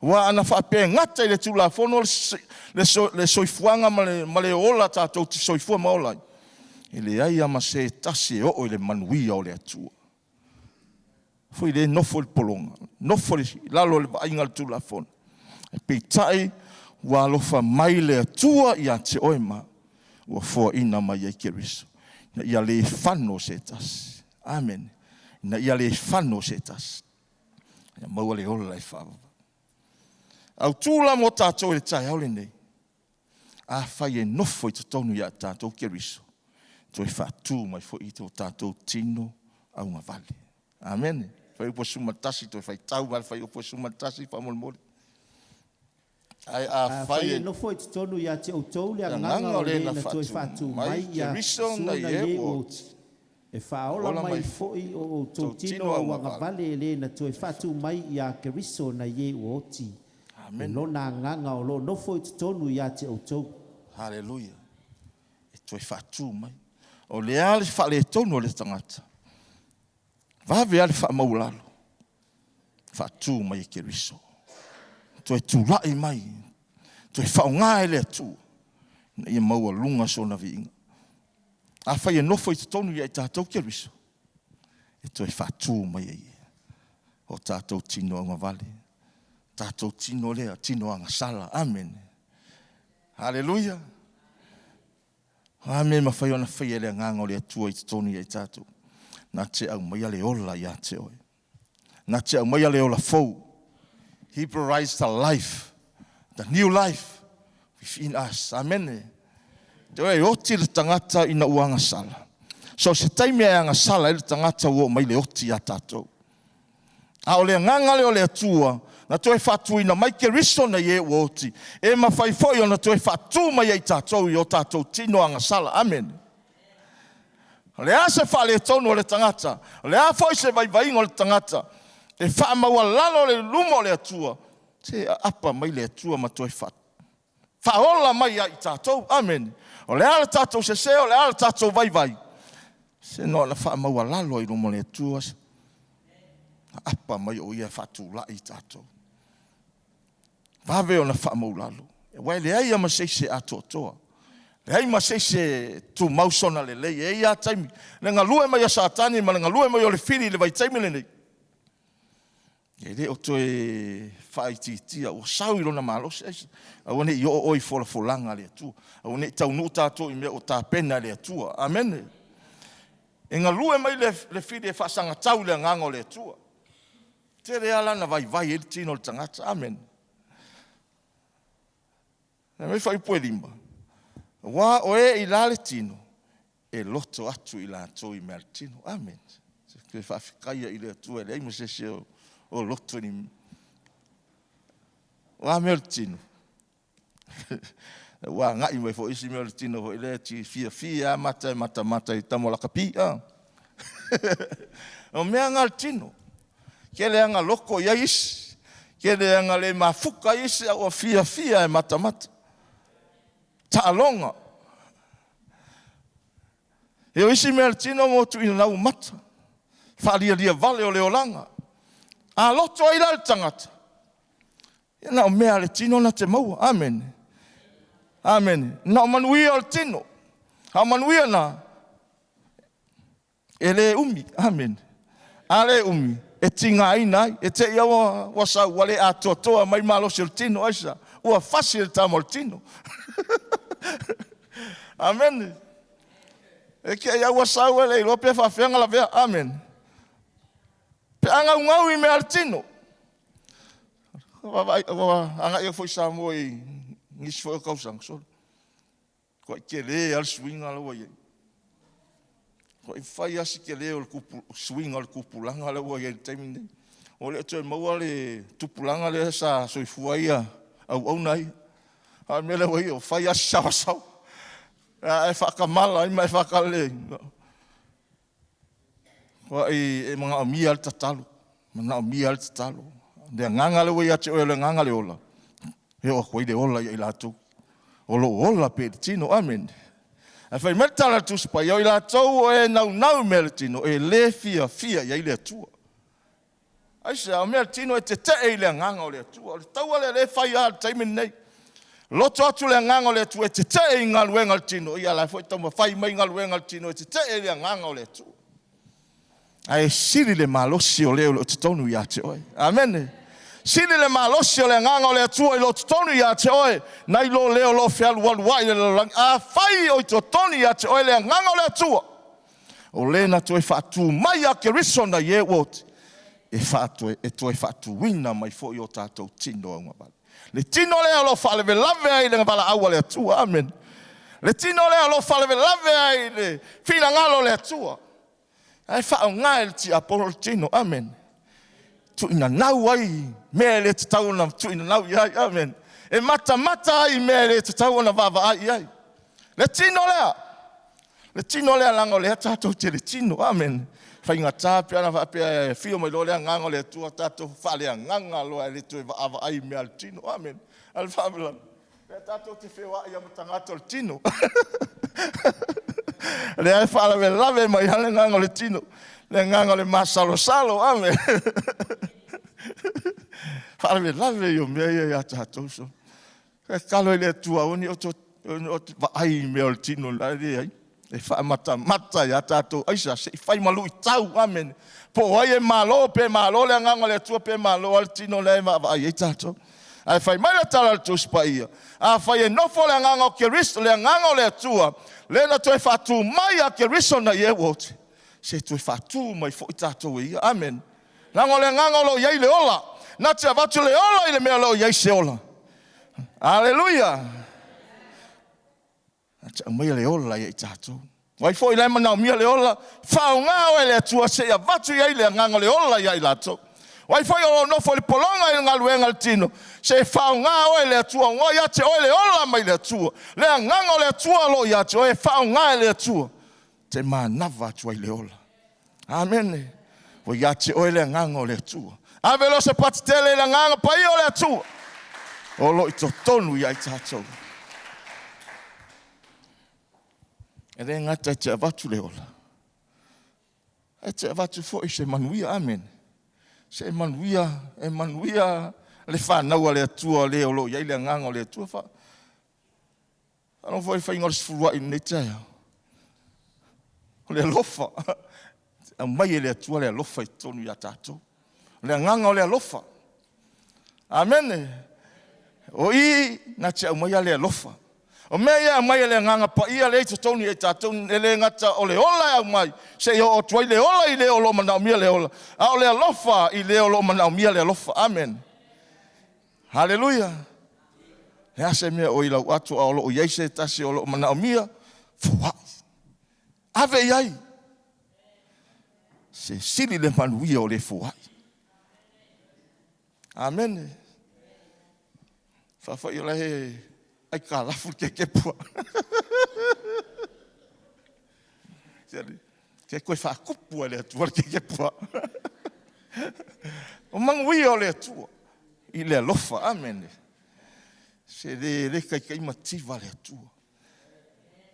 Aua ana faapea e gata i le Tulafono le, so, le soifuaga ma le, ma le ola tatou te soifua ma ola ai, e leai lava ma se tasi e oo i le manuia o le Atua. Foi le nofo i le pologa, nofo i lalo o le vaaiga a le Tulafono. Ae peitai, ua alofa mai le Atua ia te oe ma ua foaina mai ai Keriso, ina ia le fano se tasi. Amene. Ina ia le fano se tasi. Ia maua le ola e faavavau. Autu la mo tatou i le taeao lenei, afai e nofo i totonu ia tatou Keriso, toe faatu mai foi i o tatou tino augavale. Amene. Fuaiupu 11, toe faitau mai le fuaiupu 11 faamolemole. Ae Afai afai e nofo i totonu ia te outou le agaga o le na toe faatu mai ia Keriso na nai i e e ua ua oti. E faaola mai foi o outou tino auagavale e le na toe faatū mai iā Keriso nai e ua oti, i Lona Agaga o lo o nofo i totonu ia te outou. Haleluia. E toe faatū mai. O le a le faaletonu o le tagata, vave lava le faamaualalo, faatū mai e Keriso. Toe tulai mai, toe faaaoga e le Atua ina ia maualuga sona viiga. Afai e nofo i totonu ia i tatou Keriso, e toe faatū mai e Ia o tatou tino augavale, tatou tino lea, tino agasala. Amene. Haleluia. O a mea e mafai ona faia e le Agaga o le Atua i totonu ia i tatou, na te aumaia le ola ia te oe. Na te aumaia le ola fou. He provides the life, the new life within us. Amene. Te oe e oti le tagata ina ua agasala. So se taimi e agasala ai le tagata ua oo mai le oti iā tatou. A o le agaga lea o le Atua, na toe faatuina mai Keriso nei e ua oti, e mafai foi ona toe faatu mai ai tatou i o tatou tino agasala. Amene. O le a se faaletonu o le tagata, o le a foi se vaivaiga o le tagata, e faamaualalo le luma o le Atua, se aapa mai le Atua ma toe faaola mai ia i tatou. Amene. O le a le tatou sese, o le a le tatou vaivai, se na ona faamaualalo i luma o le Atua, aapa mai o ia e faatulai i tatou. Vave ona faamaulalo. Aua e leai lava ma se isi e atoatoa. Leai ma se isi e tumau sona lelei. E i ai lava taimi, le galue mai a Satani ma le galue mai o le fili i le vaitaimi lenei, e le o toe faaitiitia, ua sau i lona malosi. Aisea? Aua ne i oo oe i folafolaga a le Atua. Aua ne i taunuu tatou i mea ua tapena e le Atua. Amene. E galue mai le fili e faasagatau i le agaga o le Atua. Tele lava la na vaivai ai le tino o le tagata. Amene. Fai mai fuaiupu e 5, Aua o e i la le tino, e loto atu i latou i mea a le tino. Amene. Toe faafetaia i le Atua e leai ma se isi o loto i ni O a mea o le tino? Ua agai mai foi isi mea o le tino foi lea ti fiafia lava mata e matamata i tama o lakapi. O mea na o le tino. Tele lava na loto i ai isi, tele lava na le mafuta ai isi, a ua fiafia e matamata. Taaloga. E o isi mea a le tino mo tuuina lau mata, faalialia vale o le olaga. A loto ai la le tagata, ia na o mea a le tino na te maua. Amene. Amene. Na o manuia o le tino. A o manuia na, e le umi. Amene. A le umi, e tigaina ai. E te i ua, ua sau, ua le atoatoa mai malosi o le tino. Aisea? Ua fasi le tama o le tino. Amene. E te i ua sau e le iloa pe faafefea ona lavea. Amene. Pe a naunau i mea a le tino. Ua agai atu foi i Samoa i nisi foi o tausaga, sole. Matuai tele lava le suiga la ua i ai. Matuai fai lava si tele o le suiga o le tupulaga lea ua i ai i le taimi lenei. Ua le o toe maua le tupulaga lea sa soifua ai auauna ia. A o le mea lea ua i ai, ua fai lava si saoasaoa. A e faatamala ai ma e faatalelei, matuai e manaomia lava le tatalo, manaomia lava le tatalo. Le agaga lea ua ia te oe o le agaga le ola, e oo atu ai le ola ia i latou o lo o ola pea i le tino. Amene. Ae fai mai le tala a le Tusi Paia, o i latou o e naunau i mea a le tino, e le fiafia i ai le Atua. Aisea? O mea a le tino e tetee i le agaga o le Atua. O le taua lea o lea e fai lava i le taimi lenei. Loto atu le agaga o le Atua e tetee i galuega a le tino, ia o la e foi e taumafai mai galuega a le tino e tetee i le agaga o le Atua. Ae sili le malosi o le o lo o totonu ia te oe. Amene. Sili le malosi o le agaga o le Atua i lo totonu ia te oe, nai lo le o lo o fealualuai i le lalolagi. Afai o i totonu ia te oe le agaga o le Atua, o le na toe faatū mai ia Keriso nai e ua oti, e, faatoe, e toe faatuina mai foi o tatou tino augavale. Le tino lea o lo o faalavelave ai le valaau a le Atua. Amene. Le tino lea o lo o faalavelave ai le finagalo o le Atua. Ae faaaoga e le tiapolo le tino. Amene. Tuuinanau ai mea e le tatau ona tuuinanau i ai. Amene. E matamata ai i mea e le tatau ona vaavaai i ai. Le tino lea. Le tino lea leaga o lea tatou te le tino. Amene. Faigata pe ana faapea e afio mai loa le Agaga o le Atua tatou faaleagaga loa e le toe vaavaai i mea a le tino. Amene. A o le faalavelave, lea tatou te feoai lava ma tagata o le tino. Lea e faalavelave mai lava le agaga o le tino, le agaga o le masalosalo. Amene. Faalavelave ia o mea ia ia tatou. So, e tatalo i le Atua aua ne i outou vaai i mea o le tino, e leai. E faamatamata ia tatou aisa se i fai ma luitau. Amene. Po o ai e malo, pe malo le agaga o le Atua, pe malo lava le tino lea e vaavaai ai tatou. Ae fai mai le tala a le Tusi Paia, afai e nofo le agaga o Keriso, le agaga o le Atua, lea na toe faatu mai ia Keriso nai e ua oti, se toe faatu mai foi tatou e ia. Amene. Leaga o le agaga o lo o i ai le ola, na te avatu le ola i le mea o lo o i ai se ola. Aleluia! Na te aumaia le ola ia i tatou. O ai foi la e manaomia le ola, faaaoga oe e le Atua se i avatu i ai le agaga o le ola ia i latou. O ai foi o lo o nofo i le pologa i le galuega a le tino, se i faaaoga oe e le Atua, ua ia te oe le ola mai le Atua. Le agaga o le Atua o lo o ia te oe, e faaaoga e le Atua te manava atu ai le ola. Amene. Ua ia te oe le agaga o le Atua. Ave loa se pati tele i le agaga paia o le Atua o lo o i totonu ia i tatou. E le gata e te avatu le ola, ae te avatu foi se manuia. Amene. Se manuia, e manuia le fanau a le Atua le o lo o i ai le agaga o le Atua. Fa, faalogo foi i le faiga o le sefuluai i lenei taeao. O le alofa. Aumai e le Atua le alofa i totonu ia tatou. O le agaga o le alofa. Amene. O i na te aumaia le alofa. O mea ia e aumai e le agaga paia lea i totonu ia i tatou, e le gata o le ola e aumai, se i oo atu ai le ola i le o lo o manaomia le ola, a o le alofa i le o lo o manaomia le alofa. Amene. Haleluia. Le a se mea o i lau ato a o lo o i ai se tasi o lo o manaomia, foai. Ave i ai. Se sili le manuia o le foai. Amene. Faafai o la he aikalafu le kekepua. Ke koe whaakupu a le Atua le kekepua. O manuia o le Atua i le alofa. Amene. Se le le kaikai mativa le Atua.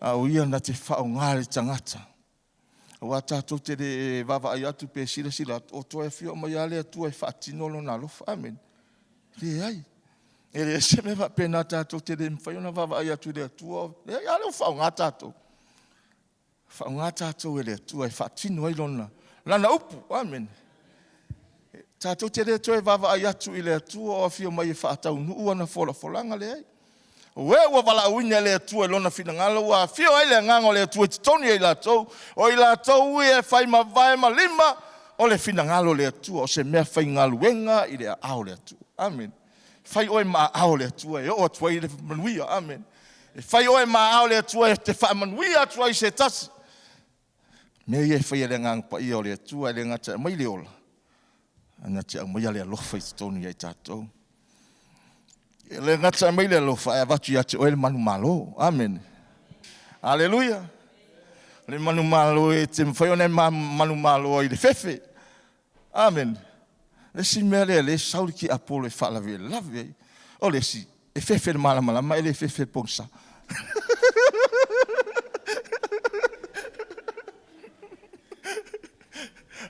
A o ia na te whaonga le tangata. Aua tatou te le vaavaai atu pe silasila atu, o toe afio mai lava le Atua e faatino lona alofa. Amene. Leai. E le se mea faapena tatou te le mafai ona vaavaai atu i le Atua. Leai, a lea ua faaaoga tatou. Faaaoga tatou e le Atua e faatino ai lona lana upu. Amene. Tatou te le toe vaavaai atu i le Atua o afio mai e faataunuu ana folafolaga, leai. O e ua valaauina e le Atua i lona finagalo, ua afio ai le agaga o le Atua i totonu ia i latou, o i latou ia e fai mavae ma lima o le finagalo o le Atua, o se mea faigaluega i le aao o le Atua. Amene. Fai oe ma aao o le Atua e oo atu ai le manuia. Amene. E fai oe ma aao o le Atua e te faamanuia atu ai se tasi. Mea ia e faia e le agaga paia o le Atua, e le gata e aumai le ola, ae na te aumaia le alofa i totonu ia i tatou. E le gata e aumai le alofa, ae avatu ia te oe le manumalo. Amene. Aleluia. Le manumalo e te mafai ona e manumalo ai i le fefe. Amene. Le isi mea lea le sau le tiapolo e faalavelave ai, o le isi e fefe le malamalama e le fefe le pogisa.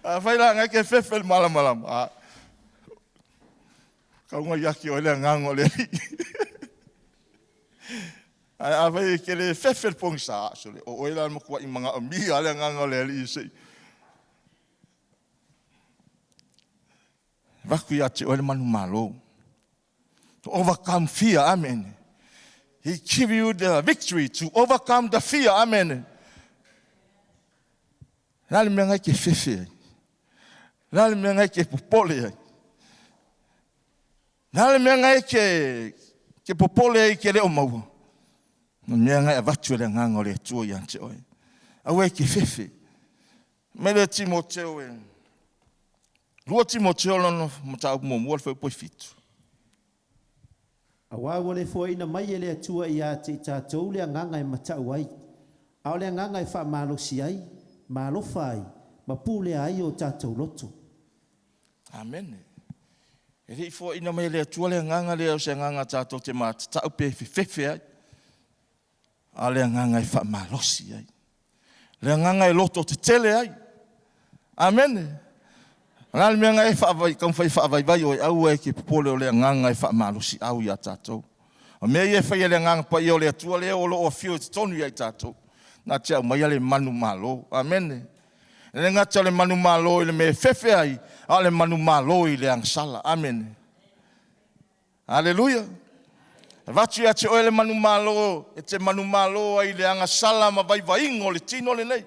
Afai la ngai ke fefe le malamalama, a kauga ia te oe le agaga o le Alii. Ae afai e ke le fefe le pogisa, sole, o oe la le matuai manaomia le agaga o le Alii se i avatu ia te oe le manumalo. To overcome fear, amen. He give you the victory to overcome the fear, amen. La le mea ngai ke fefe ai. La le mea ngai ke popole ai. La le mea ngai ke popole ai ke leo maua. Na mea ngai avatu e le agaga o le Atua ia te oe. Aua e ke fefe. Mai le Timoteo e 2 Timoteo lona mataupu muamua le fuaiupu e 7. Aua ua le foaiina mai e le Atua ia te i tatou le agaga e matau ai, A o le agaga e faamalosi ai, ma alofa ai, ma pulea ai o tatou loto. Amene. E le i foaina mai e le Atua le agaga lea o se agaga tatou te matatau pe fefefe ai, a o le agaga e faamalosi ai, le agaga e loto tetele ai. Amene. O le a le mea na e faavai, taumafai e faavaivai oe, aua e te popole o le agaga e faamalosi au iā tatou. O mea ia e faia e le Agaga Paia o le Atua lea o lo o afio i totonu ia i tatou, na te aumaia le manumalo. Amene. E le gata o le manumalo i le mea e fefe ai, a o le manumalo i le agasala. Amene. Aleluia. Avatu ia te oe le manumalo e te manumalo ai i le agasala ma vaivaiga o le tino lenei.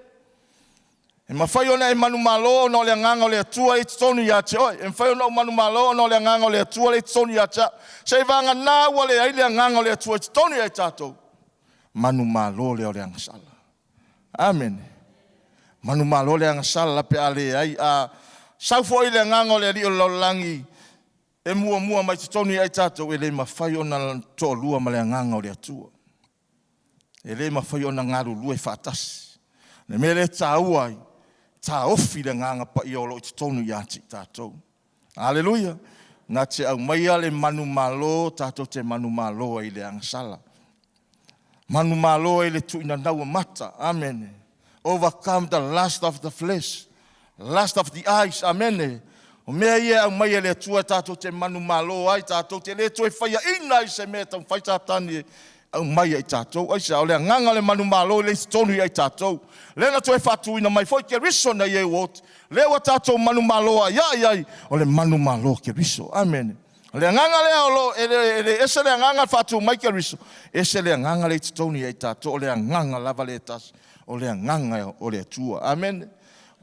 E mafai ona e manumalo ona o le agaga o le Atua e i totonu ia te oe. E mafai ona ou manumalo ona o le agaga o le Atua lea e i totonu ia te au. Seivagana ua leai le agaga o le Atua i totonu ia i tatou, manumalo lea o le agasala. Amene. Manumalo le agasala pe a leai, a sau foi le agaga o le Alii o le lalolagi e muamua mai totonu ia i tatou, e le mafai ona toalua ma le agaga o le Atua. E le mafai ona galulue faatasi. Le mea lea e taua ai, taofi le agaga paia o lo o i totonu ia te i tatou. Aleluia. Na te aumaia le manumalo tatou te manumalo ai i le agasala. Manumalo ai i le tuuinanau o mata. Amene. Overcome the lust of the flesh, lust of the eyes. Amene. O mea ia e aumai e le Atua tatou te manumalo ai, tatou te le toe faiaina ai se mea e taumafai Satani e aumai ia i tatou. Aisea? O le agaga o le manumalo lea i totonu ia i tatou. Lea na toe faatuina mai foi Keriso na ia ua oti. Lea ua tatou manumalo ai ai ai, o le manumalo Keriso. Amene. O le agaga lea o lo e le, e le ese le agaga faatu mai Keriso, ese le agaga lea i totonu ia i tatou, o le agaga lava lea e tasi, o le agaga o le Atua. Amene.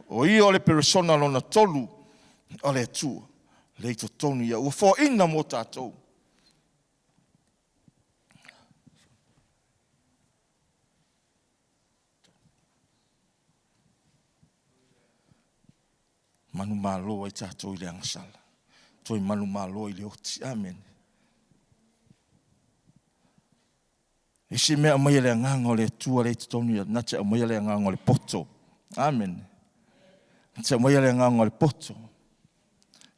O ia o le peresona lona tolu o le Atua, lea i totonu ia, ua foaina mo tatou. Manumalo ai tatou i le agasala, toe manumalo i le oti. Amene. Isi mea aumai e le agaga o le Atua lea i totonu ia, na te aumaia le agaga o le poto. Amene. Na te aumaia le agaga o le poto.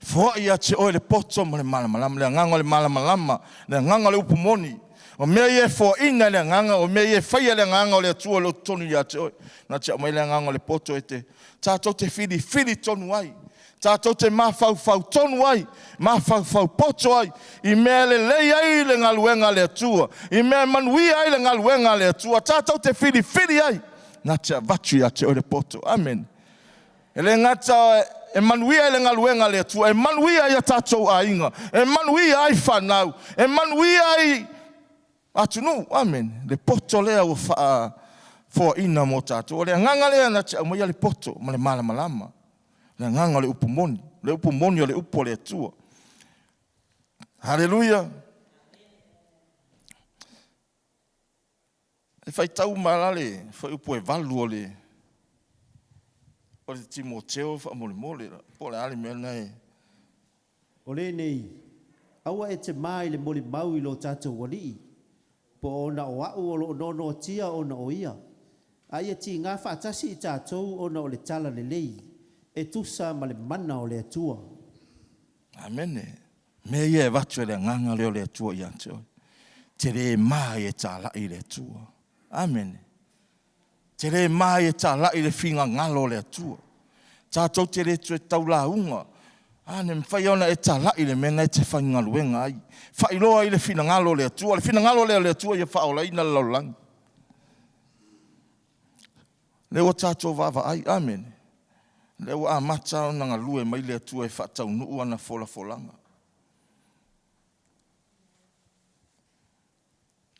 Foai ia te oe le poto ma le malamalama, le agaga o le malamalama, le agaga o le upu moni. O mea ia e foaina e le agaga, o mea ia e faia e le agaga o le Atua o lo o totonu ia te oe. Na te aumai le agaga o le poto e te tatou te filifili tonu ai, tatou te mafaufau tonu ai, mafaufau poto ai, i mea e lelei ai le galuega a le Atua, i mea e manuia ai le galuega a le Atua, tatou te filifili ai, na te avatu ia te oe le poto. Amene. E le gata e manuia ai le galuega a le Atua, e manuia ai a tatou aiga, e manuia ai fanau, e manuia ai atunuu. Amene. Le poto lea ua faafoaina mo tatou. O le agaga lea na te aumaia le poto ma le malamalama. Le agaga o le upu moni. Le upu moni o le upu o le Atua. Haleluia. E faitau ma la le fuaiupu e 8 o le Timoteo faamolemole po o le a le mea lena e. O lenei, aua e te mā i le molimau i lo tatou Alii, po o ona o au o lo o noanoatia ona o ia, a ia tigā faatasi i tatou ona o le tala lelei, e tusa ma le mana o le Atua. Amene. Mea ia e avatu e le agaga lea o le Atua ia te oe. Te le ma e tālai i le Atua. Amene. Te le ma e tālai i le finagalo o le Atua. Tātou te le toe taulauga. A ne mawhai ona e tālai le mea e te whaingaluenga ai. Whailoa i le finagalo o le Atua. Le finagalo lea o le Atua ia whaolaina le lalolagi. Le ua tātou vaavaai. Amene. Le ua amata ona galue mai le Atua e faataunuu ana folafolaga.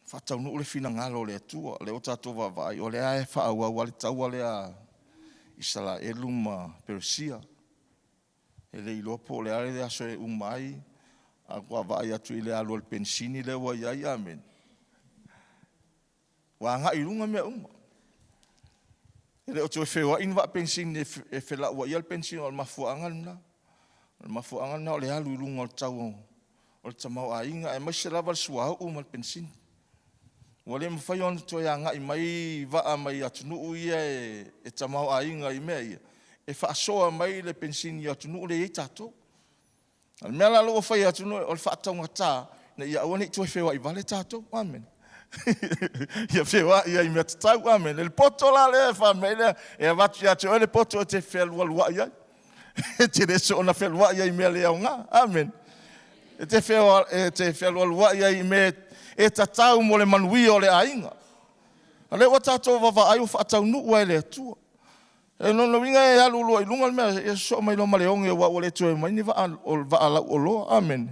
Faataunuu le finagalo o le Atua. Le ua tātou vaavaai, o lea e faaauau le taua lea Isaraelu ma Peresia. E le iloa po o le a le aso e uma ai, a ua vaai atu i le alu o le penisini lea ua i ai, amene. Ua agai i luga mea uma. E le o toe feoai ni vaa penisini e felauaia le penisini, o le mafuaaga lena. O le mafuaaga lena o le alu i luga o le tau o le tamaoaiga, aemaise lava le suauu ma le penisini. Ua le mafai ona toe agai mai vaa mai atunuu ia e tamaoaiga i mea ia, e faasoa mai le penisini i atunuu lea e i ai tatou. O le mea la lea ua fai e atunuu o le faataugata ina ia aua ne i toe feoai vale tatou. Amene. Ia feoai ai i mea tatau. Amene. Le poto la lea e fai mai lea, e avatu ia te oe le poto e te fealualuai ai. E te le soona fealuai ai i mea le aoga. Amene. E te fealualuai ai i mea e tatau mo le manuia o le aiga. O lea ua tatou vaavaai ua faataunuu lava e le Atua. O lona uiga e alu loa i luga le mea, ia sosoo mai loa ma le oge aua ua le toe omai ni vaa, o vaa lauoloa. Amene.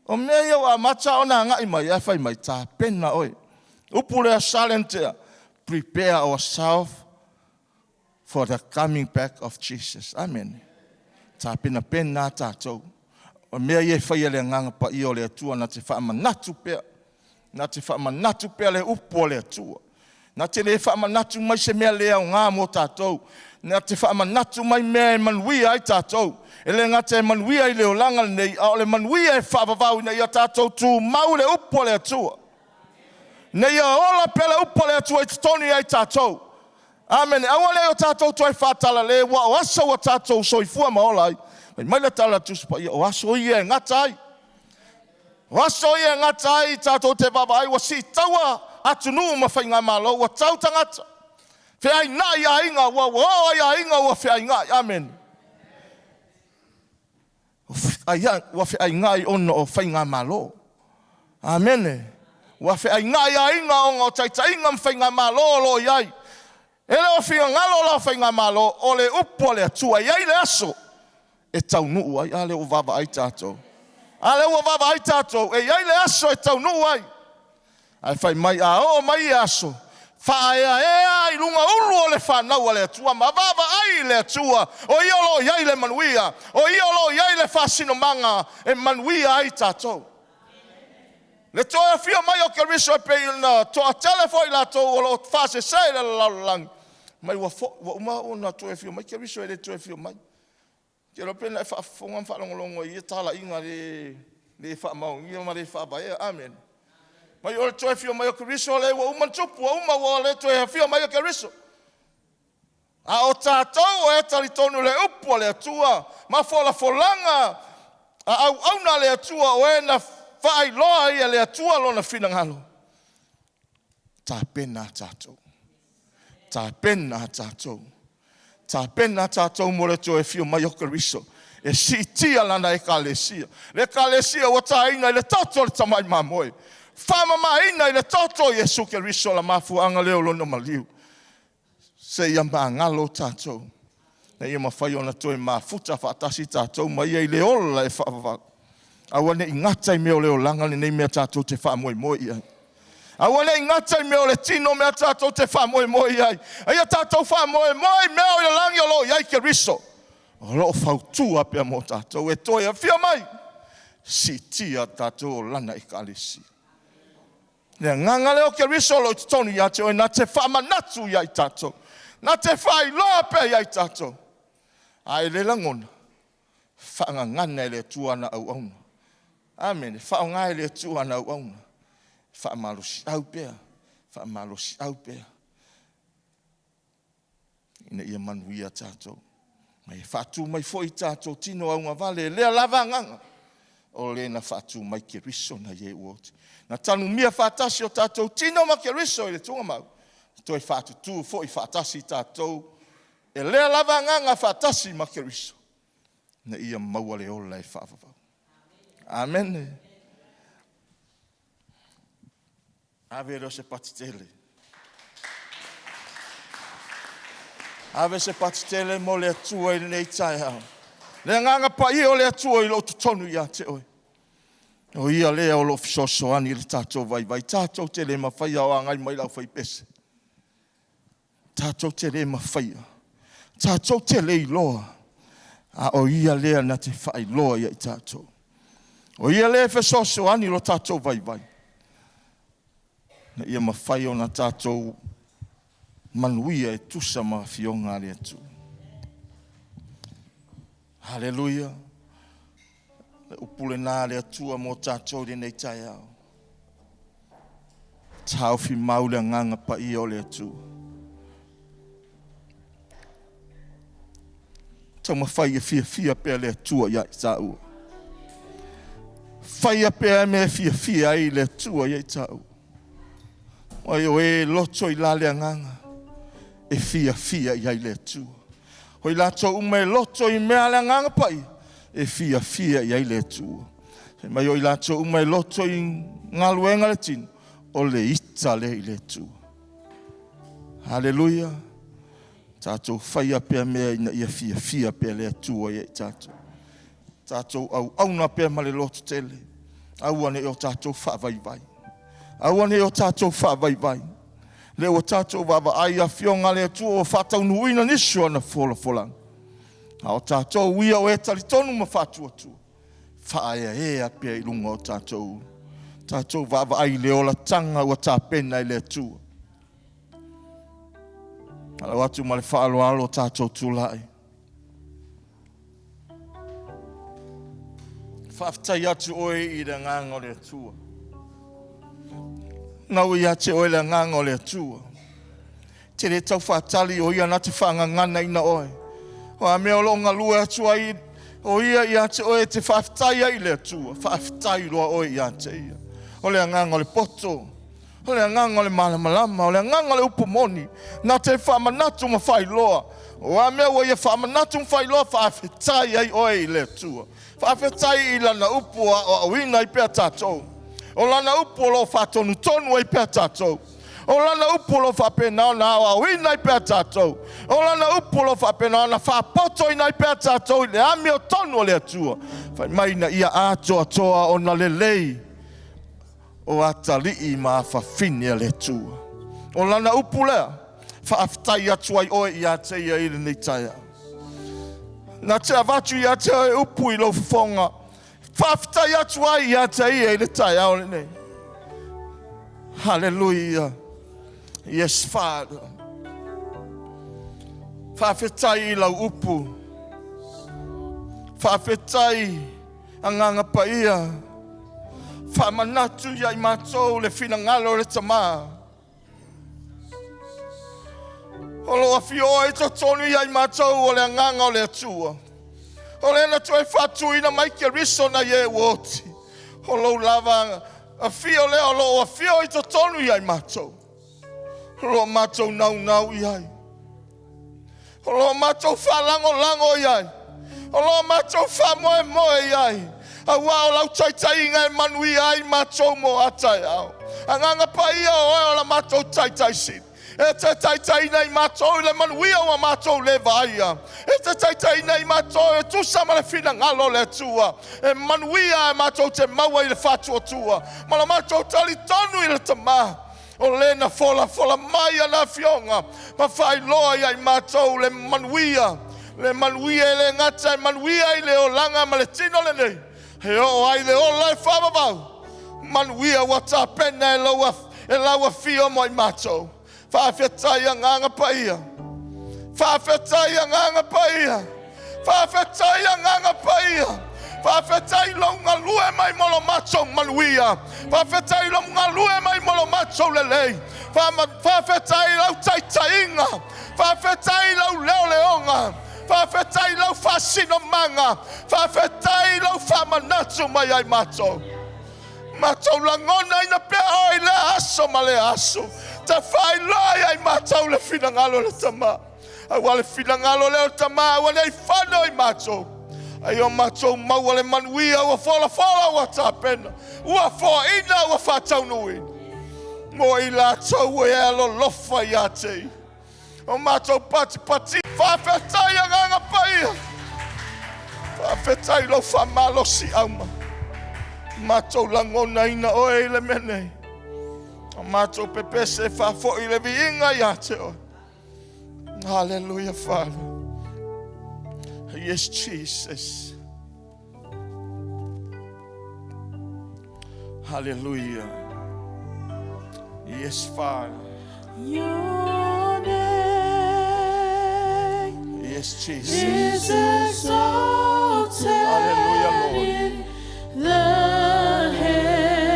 O mea ia ua amata ona agai mai, ae fai mai, tapena oe. Upu lea Sale na tea, prepare ourselves for the coming back of Jesus. Amene. Tapenapena tatou. O mea ia e faia e le agaga paia o le Atua na te faamanatu pea. Na te faamanatu pea le upu a le Atua. Na te le faamanatu mai se mea le aoga mo tatou. Na te faamanatu mai mea e manuia ai tatou. E le gata e manuia i le olaga lenei, a o le manuia e faavavau ina ia tatou tumau le upu a le Atua. Ina ia ola pea le upu a le Atua i totonu ia i tatou. Amene. Aua ne i o tatou toe faatalale, aua o aso ua tatou soifua ma ola ai. Fai mai le tala a le Tusi Paia, o aso ia e gata ai. O aso ia e gata ai tatou te vaavaai ua siitaua atunuu ma faigamalo, ua tau tagata. Feainai aiga, ua oo ai aiga ua feainai. Amene. Ua feainai ona o faigamalo. Amene. Ua feainai aiga ona o taitaiga ma faigamalo o lo o i ai. E le o finagalo la o faigamalo, o le upu a le Atua. E i ai le aso e taunuu ai. A lea ua vaavaai tatou. A lea ua vaavaai tatou, e i ai le aso e taunuu ai. Ae fai mai, a oo mai ia aso, faaeaea i luga ulu o le fanau a le Atua ma vaavaai i le Atua, o ia o lo o i ai le manuia, o ia o lo o i ai le faasinomaga e manuia ai tatou. Le toe afio mai o Keriso e pei ona toatele foi latou o lo o faasese i le lalolagi, mai ua uma ona toe afio mai Keriso, e le toe afio mai. Ou te iloa pe na e faafofoga ma faalogologo i ia talaiga le faamaonia ma le faavaea. Amene. Mai o le toe afio mai o Keriso lea ua uma ona tupu, ua uma, ua le toe afio mai o Keriso. A o tatou e talitonu le upu a le Atua ma folafolaga a auauna a le Atua o e na faailoa ai e le Atua lona finagalo, tapena tatou. Tapena tatou. Tapena tatou mo le toe afio mai o Keriso e siitia lana ekalesia. Le ekalesia ua taina i le toto o le tamai mamoe, faamamaina i le toto o Iesu Keriso la mafuaaga lea o lona maliu. Seia magalo tatou, na ia mafai ona toe mafuta faatasi tatou ma ia i le ola e faavavau. Aua ne i gata i mea o le olaga lenei mea tatou te faamoemoe i ai. Aua ne i gata i mea o le tino mea tatou te faamoemoe i ai. Aia tatou faamoemoe i mea o le lagi o lo o i ai Keriso. O lo o fautua pea mo tatou e toe afio mai, siitia tatou o lana ekalesia. Le agaga lea o Keriso o lo o i totonu ia te oe, na te faamanatu ia i tatou, na te faailoa pea ia i tatou. A e le lagona, faagagana e le Atua ana auauna. Amene. Faaaoga e le Atua ana auauna. Faamalosiau pea, faamalosiau pea, ina ia manuia tatou. Ma ia faatu mai foi tatou tino augavale, lea lava agaga, o le na faatu mai Keriso na ie ua oti. Na tanumia faatasi o tatou tino ma Keriso i le tugamau, toe faatutu foi faatasi tatou, e lea lava agaga faatasi ma Keriso, na ia maua le ola e faavavau. Amene. Ave lea o se pati tele. Ave se pati tele mo le Atua i lenei taeao. Le agaga paia o le Atua i lou totonu ia te oe. O ia lea o lo o fesoasoani i le tatou vaivai. Tatou te le mafaia o agai mai le aufaipese. Tatou te le mafaia. Tatou te le iloa. A o ia lea na te faailoa ia i tatou. O ia lea e fesoasoani i lo tatou vaivai. Na ia mafai ona tatou manuia e tusa ma afioga a le Atua. Haleluia. Le upu lena a le Atua mo tatou i lenei taeao. Taofi mau le agaga paia o le Atua. Taumafai e fiafia pea le Atua ia i taua. Faia pea mea e fiafia ai le Atua ia i taua. Ai o e loto i la le agaga e fiafia i ai le Atua. O i latou uma e loto i mea le agaga paia e fiafia i ai le Atua. Fai mai o i latou uma e loto i galuega le tino, o le ita lea i le Atua. Haleluia. Tatou faia pea mea ina ia fiafia pea le Atua ia i tatou. Tatou auauna pea ma le loto tele. Aua ne i o tatou faavaivai. Aua ne i o tatou faavaivai. Lea ua tatou vaavaai i afioga a le Atua ua faataunuuina nisi o ana folafolaga. A o tatou ia o e talitonu ma faatuatua, faaeaea pea i luga o tatou, tatou vaavaai i le olataga ua tapena e le Atua. Alo atu ma le faaaloalo o tatou tulai. Faafetai atu oe i le agaga o le Atua. Nau ia te oe le agaga o le Atua. Te le tau faatali o ia na te faagagana ina oe. O a mea o lo o galue atu ai o ia ia te oe te faafetai ai i le Atua. Faafetai loa oe ia te ia. O le agaga o le poto, o le agaga o le malamalama, o le agaga o le upu moni, na te faamanatu ma faailoa. O a mea ua ia faamanatu ma faailoa, faafetai ai oe i le Atua. Faafetai i lana upu o aoaoina ai pea tatou. O lana upu o lo o faatonutonu ai pea tatou. O lana upu o lo o faapena ona aoaoina ai pea tatou. O lana upu o lo o faapena ona faapotoina ai pea tatou i le amiotonu o le Atua. Fai mai na ia atoatoa ona lelei o atalii ma afafine a le Atua. O lana upu lea, faafetai atu ai oe ia te ia i lenei taeao. Na te avatu ia te oe upu i lou fofoga, faafetai atu ai ia te ia i le taeao lenei. Hallelujah. Yes, Father. Faafetai i lau upu. Faafetai agaga paia. Faamanatu ia i matou le finagalo o le Tama. O lo o afio ai totonu ia i matou o le agaga o le Atua. O lea na toe faatuina mai Keriso na ie ua oti. O lou lava afio lea o lo o afio i totonu ia i matou. O lo o matou naunau i ai. O lo o matou faalagolago i ai. O lo o matou faamoemoe i ai. Auā o lau taitaiga e manuia ai matou mo a taeao. Agaga Paia o oe o la matou taitaisili. E te taitaiina i matou i le manuia ua matou le vaaia. E te taitaiina i matou e tusa ma le finagalo o le Atua. E manuia e matou te maua i le faatuatua. Ma la matou talitonu i le Tama. O le na folafola mai ana afioga ma faailoa ia i matou le manuia. Le manuia e le gata e manuia i le olaga ma le tino lenei. E oo ai le ola e faavavau. Manuia ua tapena e lau e lau afio mo i matou. Faafetai agaga paia. Faafetai agaga paia. Faafetai agaga paia. Faafetai lou galue mai mo lo matou manuia. Faafetai lou galue mai mo lo matou lelei. Faafetai lau taitaiga. Faafetai lau leoleoga. Faafetai lau faasinomaga. Faafetai lau faamanatu mai ai matou. Matou lagona ina pea oe i lea aso ma lea aso. Te faailoa ia i matou le finagalo o le Tama. Aua le finagalo lea o le Tama, aua ne i fano i matou. Ai o matou maua le manuia ua folafola ua tapena, ua foaina ua faataunuuina. Mo i latou e alolofa ia te ia. O matou patipati, faafetai agaga paia. Faafetai lou faamalosiauma. Matou lagonaina oe i le mea nei. O matou pepese e faafoi le viiga ia te oe. Hallelujah, Father. Yes, Jesus. Hallelujah. Yes, Father. Your name Yes, Jesus. is exalted Hallelujah, Lord. in the heavens.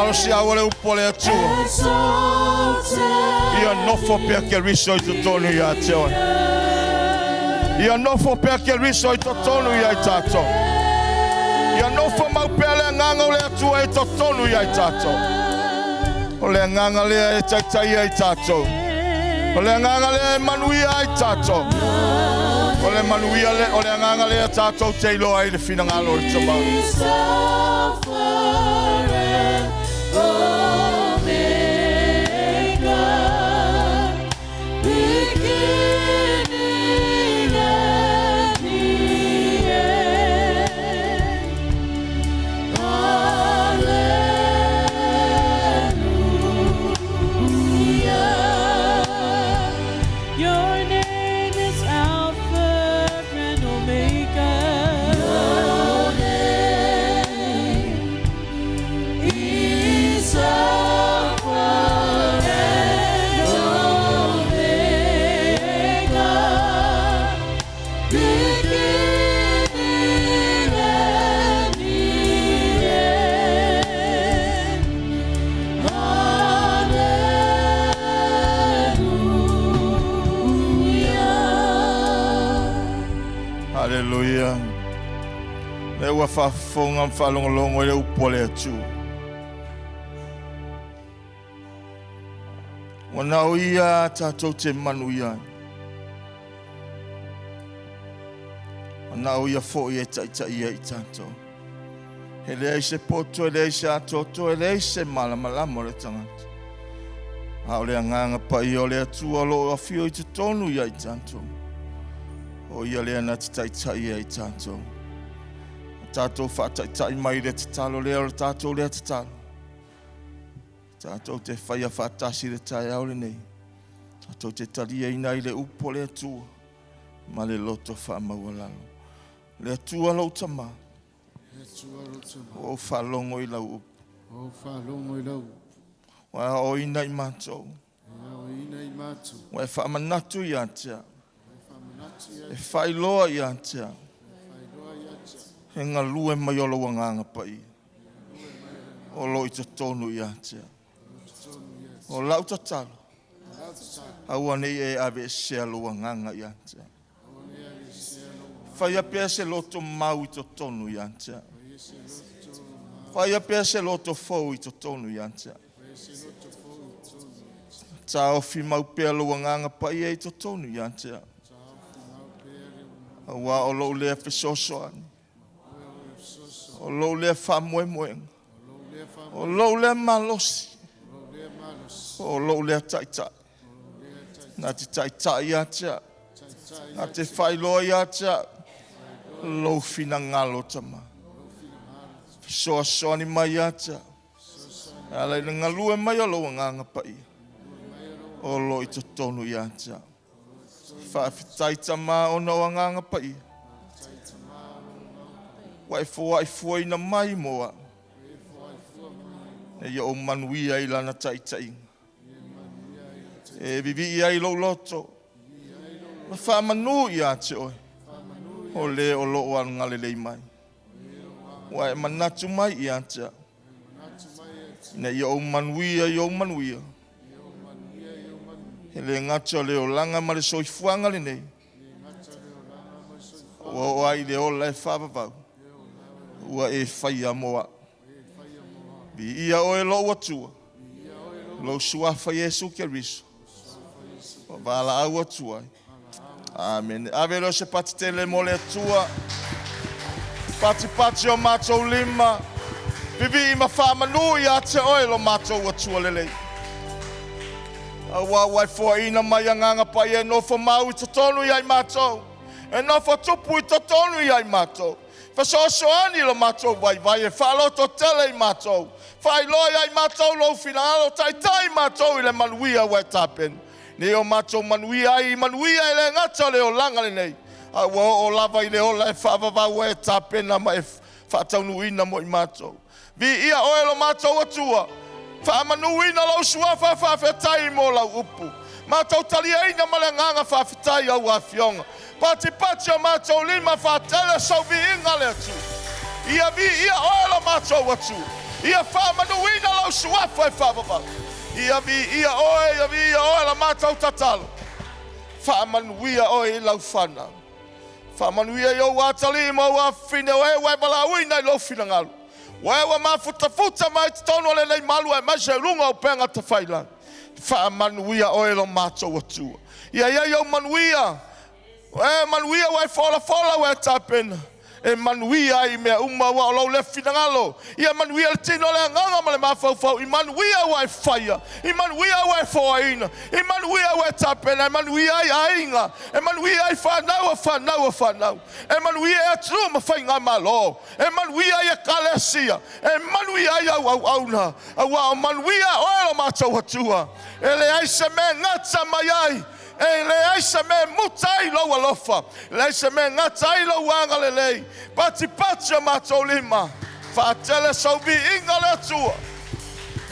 Malosiau o le upu a le Atua. Ia nofo pea Keriso i totonu ia te oe. Ia nofo pea Keriso i totonu ia i tatou. Ia nofo mau pea le agaga o le Atua i totonu ia i tatou. O le agaga lea e taitaia i tatou. O le agaga lea e manuia ai tatou. O le manuia lea, o le agaga lea tatou te iloa ai le finagalo o le Tama. Your name is Alpha and Omega. Your name is Alpha and Omega. Beginning and the end. Hallelujah. Haleluia. Le ua faafofoga ma faalogologo i le upu a le Atua. Ua na o ia tatou te manuia ai. Ua na o ia foi e taitaia i tatou. E leai se poto, e leai se atoatoa, e leai se malamalama o le tagata. A o le agaga paia o le Atua o lo o afio i totonu ia i tatou. O ia lea na te taitai ai i tatou. O tatou faataitai mai le tatalo lea o le tatou lea tatalo. Tatou te faia faatasi le taeao lenei. Tatou te taliaina ai le upu o le Atua ma le loto faamaualalo. Le Atua lou Tama, E Atua lou Tama, ua ou faalogo i lau upu. Ua ou faalogo i lau Ua e aoaoina i matou. E aoaoina i matou. Ua e faamanatu ia te au. E faamanatu ia E faailoa ia te au. Faailoa ia te au. E galue mai o lou agaga paia. O lo o i totonu ia te au. O lau tatalo, aua ne i e aveesea lou agaga ia te au. Faia pea se loto mau i totonu ia te au. Faia pea se loto fou i totonu ia te au. Taofi mau pea lou agaga paia i totonu ia te au. Auā o lou lea fesoasoani. O lou lea faamoemoega. O lou lea malosi. O lou lea taitai. Na te taitai ia te au. Na te faailoa ia te au. Lou finagalo Tama. Fesoasoani mai ia te au. E ala i le galue mai o lou agaga paia. O lo o i totonu ia te au. Faafetai Tama ona o agaga paia. Ua e foai fuaina mai mo au. Ina ia ou manuia i lana taitaiga. E vivii ai lou loto. Ma faamanu ia te oe. O le o loo agalelei mai. Ua e manatu mai ia te au. Ina ia ou manuia i ou manuia. E le gata o le olaga ma le soifuaga lenei. Ua oo ai le ola e faavavau. Ua e faia mo au. Viia oe lou Atua. Lou suafa Iesu Keriso. Ua valaau atu ai. Amen. Ave lea o se pati tele mo le Atua. Patipati o matou lima. Vivii ma faamanu ia te oe lo matou Atua lelei. Auā ua e foaina mai agaga paia e nofo mau i totonu ia i matou. E nofo tupu i totonu ia i matou. Fesoasoani lo matou vaivai e faalototele i matou. Faailoa ia i matou lou finagalo taitai matou i le manuia ua e tapena. Nei o matou manuia ai manuia e le gata o le olaga lenei. A ua oo lava i le ola e faavavau e tapena ma e faataunuuina mo i matou. Viia oe lo matou Atua. Faamanuina lou suafa faafetai mo lau upu. Matou taliaina ma le agaga faafetai au afioga. Patipati o matou lima faatele sau viiga le Atua. Ia viia oe lo matou Atua. Ia faamanuina lau suafa e faavavau. Ia viia oe, ia viia oe la matou tatalo. Faamanuia oe i lau fanau. Faamanuia i ou atalii ma ou afafine o e ua e valaauina i lou finagalo. Ua e ua mafutafuta mai totonu o lenei malu aemaise i luga o upega tafailagi. Faamanuia oe lo matou Atua. Ia i ai ou manuia, e manuia ua e folafola ua e tapena. E manuia ai i mea uma aua o lou lea finagalo. Ia manuia le tino, le agaga ma le mafaufau i manuia ua e faia, i manuia ua e foaina, i manuia ua e tapena, e manuia ai aiga, e manuia ai fanau a fanau a fanau, e manuia ai atunuu ma faigamalo, e manuia ai ekalesia, e manuia ai au auauna, aua o manuia oe lo matou Atua. E leai se mea e gata mai ai, e leai se mea e muta ai lou alofa, e leai se mea e gata ai lou agalelei. Patipati o matou lima, faatele sou viiga le Atua.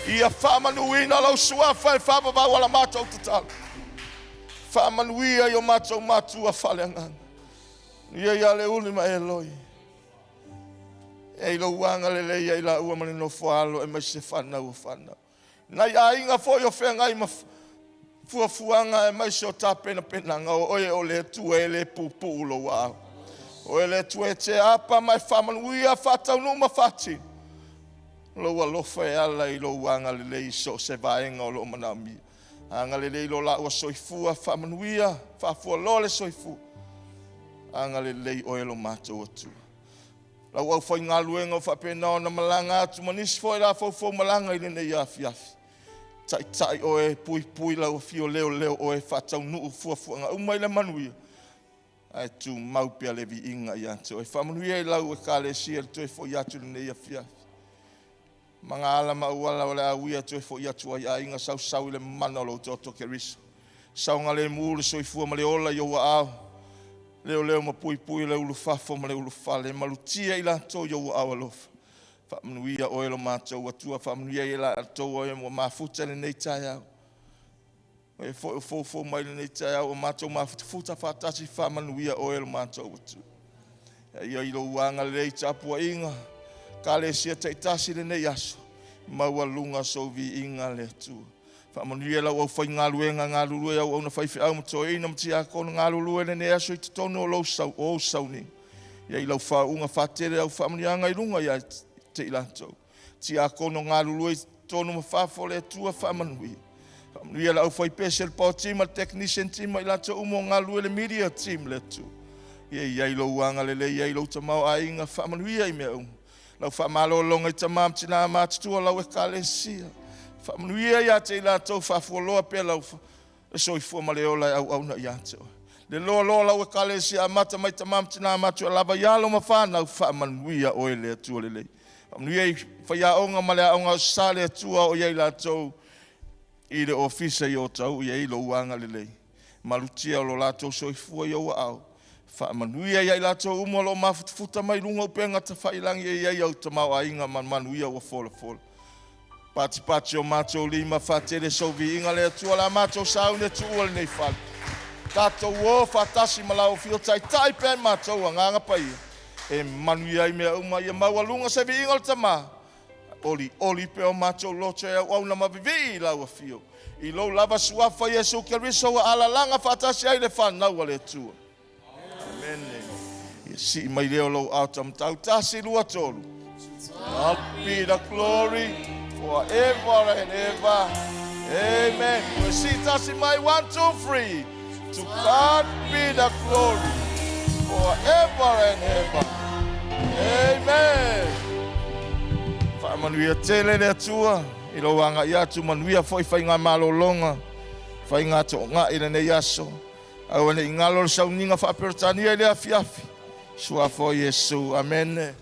Ia faamanuina lau suafa e faavavau ala matou tatalo. Faamanuia i o matou matua faaleagaga. Ia ia le uli ma Eloi. E i lou agalelei ai laua ma le nofo alo e mai se fanau o fanau. Nai aiga foi o feagai ma fuafuaga aemaise o tapenapenaga o oe o le Atua e le pupuu lou aao. O oe le Atua e te apa ma e faamanuia faataunuu ma faatino. Lou alofa e ala i lou agalelei i so o se vaega o lo o manaomia. Agalelei lo laua soifua, faamanuia, faafualoa le soifua. Agalelei oe lo matou Atua. Lau aufaigaluega o faapena ona malaga atu ma nisi foi la foufou malaga i lenei afiafi. Taitai oe, puipui lau afio leoleo oe, faataunuu fuafuaga uma i le manuia, ae tumau pea le viiga ia te oe. Faamanuia i lau ekalesia le toe foi atu i lenei afiafi. Magaala ma auala o le a uia toe foi atu ai aiga sausau i le mana o lou toto Keriso. Saogalemu le soifua ma le ola i ou aao, leoleo ma puipui le ulufafo ma le ulufale, malutia i latou i ou aao alofa. Faamanuia oe lo matou Atua, faamanuia i latou e ua mafuta i lenei taeao. E foi o foufou mai lenei taeao ua matou mafutafuta faatasi, faamanuia oe lo matou Atua. Ia i lou agalelei tapuaiga, ekalesia taitasi lenei aso, maualuga sou viiga le Atua. Faamanuia lau aufaigaluega galulue auauna faifeau ma toeaina ma tiakono galulue lenei aso i totonu o lou sau o sauniga. Ia i lau faauuga faatele au faamanuiaga i luga ia te i latou. Tiakono galulue i totonu ma fafo le Atua faamanuia. Faamanuia le aufaipese, le power team ma le technician team ma i latou uma o galulue le media team le Atua. Ia i ai lou agalelei, ia i lou tamaoaiga, faamanuia i mea uma. Lau faamalologa i tama ma tina matutua o lau ekalesia. Faamanuia ia te i latou, faafualoa pea lau soifua ma le ola e auauna ia te oe. Le loaloa o lau ekalesia amata mai tama ma tina matutua lava i alo ma fanau, faamanuia oe le Atua lelei. Faamanuia i faiaoga ma le aoga o sa le Atua o i ai latou i le ofisa i o tau i ai lou agalelei. Malutia o lo latou soifua i ou aao. Faamanuia ia i latou uma o lo o mafutafuta mai luga o upega tafailagi e i ai au tamaoaiga ma manuia ua folafola. Patipati o matou lima faatele sou viiga le Atua la matou sauni e tuua lenei fale. Tatou o faatasi ma lau afio taitai pea i matou agaga paia. E manuia ai mea uma ia maualuga se viiga o le Tama. Olioli pea o matou loto e auauna ma vivii i lau afio. I lou lava suafa Iesu Keriso ua alalaga faatasi ai le fanau a le Atua. Amene. Ia sii mai lea o lou ao taumatau. Tasi, lua, tolu. God be the glory forever and ever. Amen. Ia sii tasi mai. One, two, three. To God be the glory forever and ever. Amen. Faamanuia tele le Atua i lou agai atu, manuia foi faiga malologa, faiga togai lenei aso. Aua ne i galo le sauniga faa-Peretania i le afiafi. Suafa o Iesu. Amene.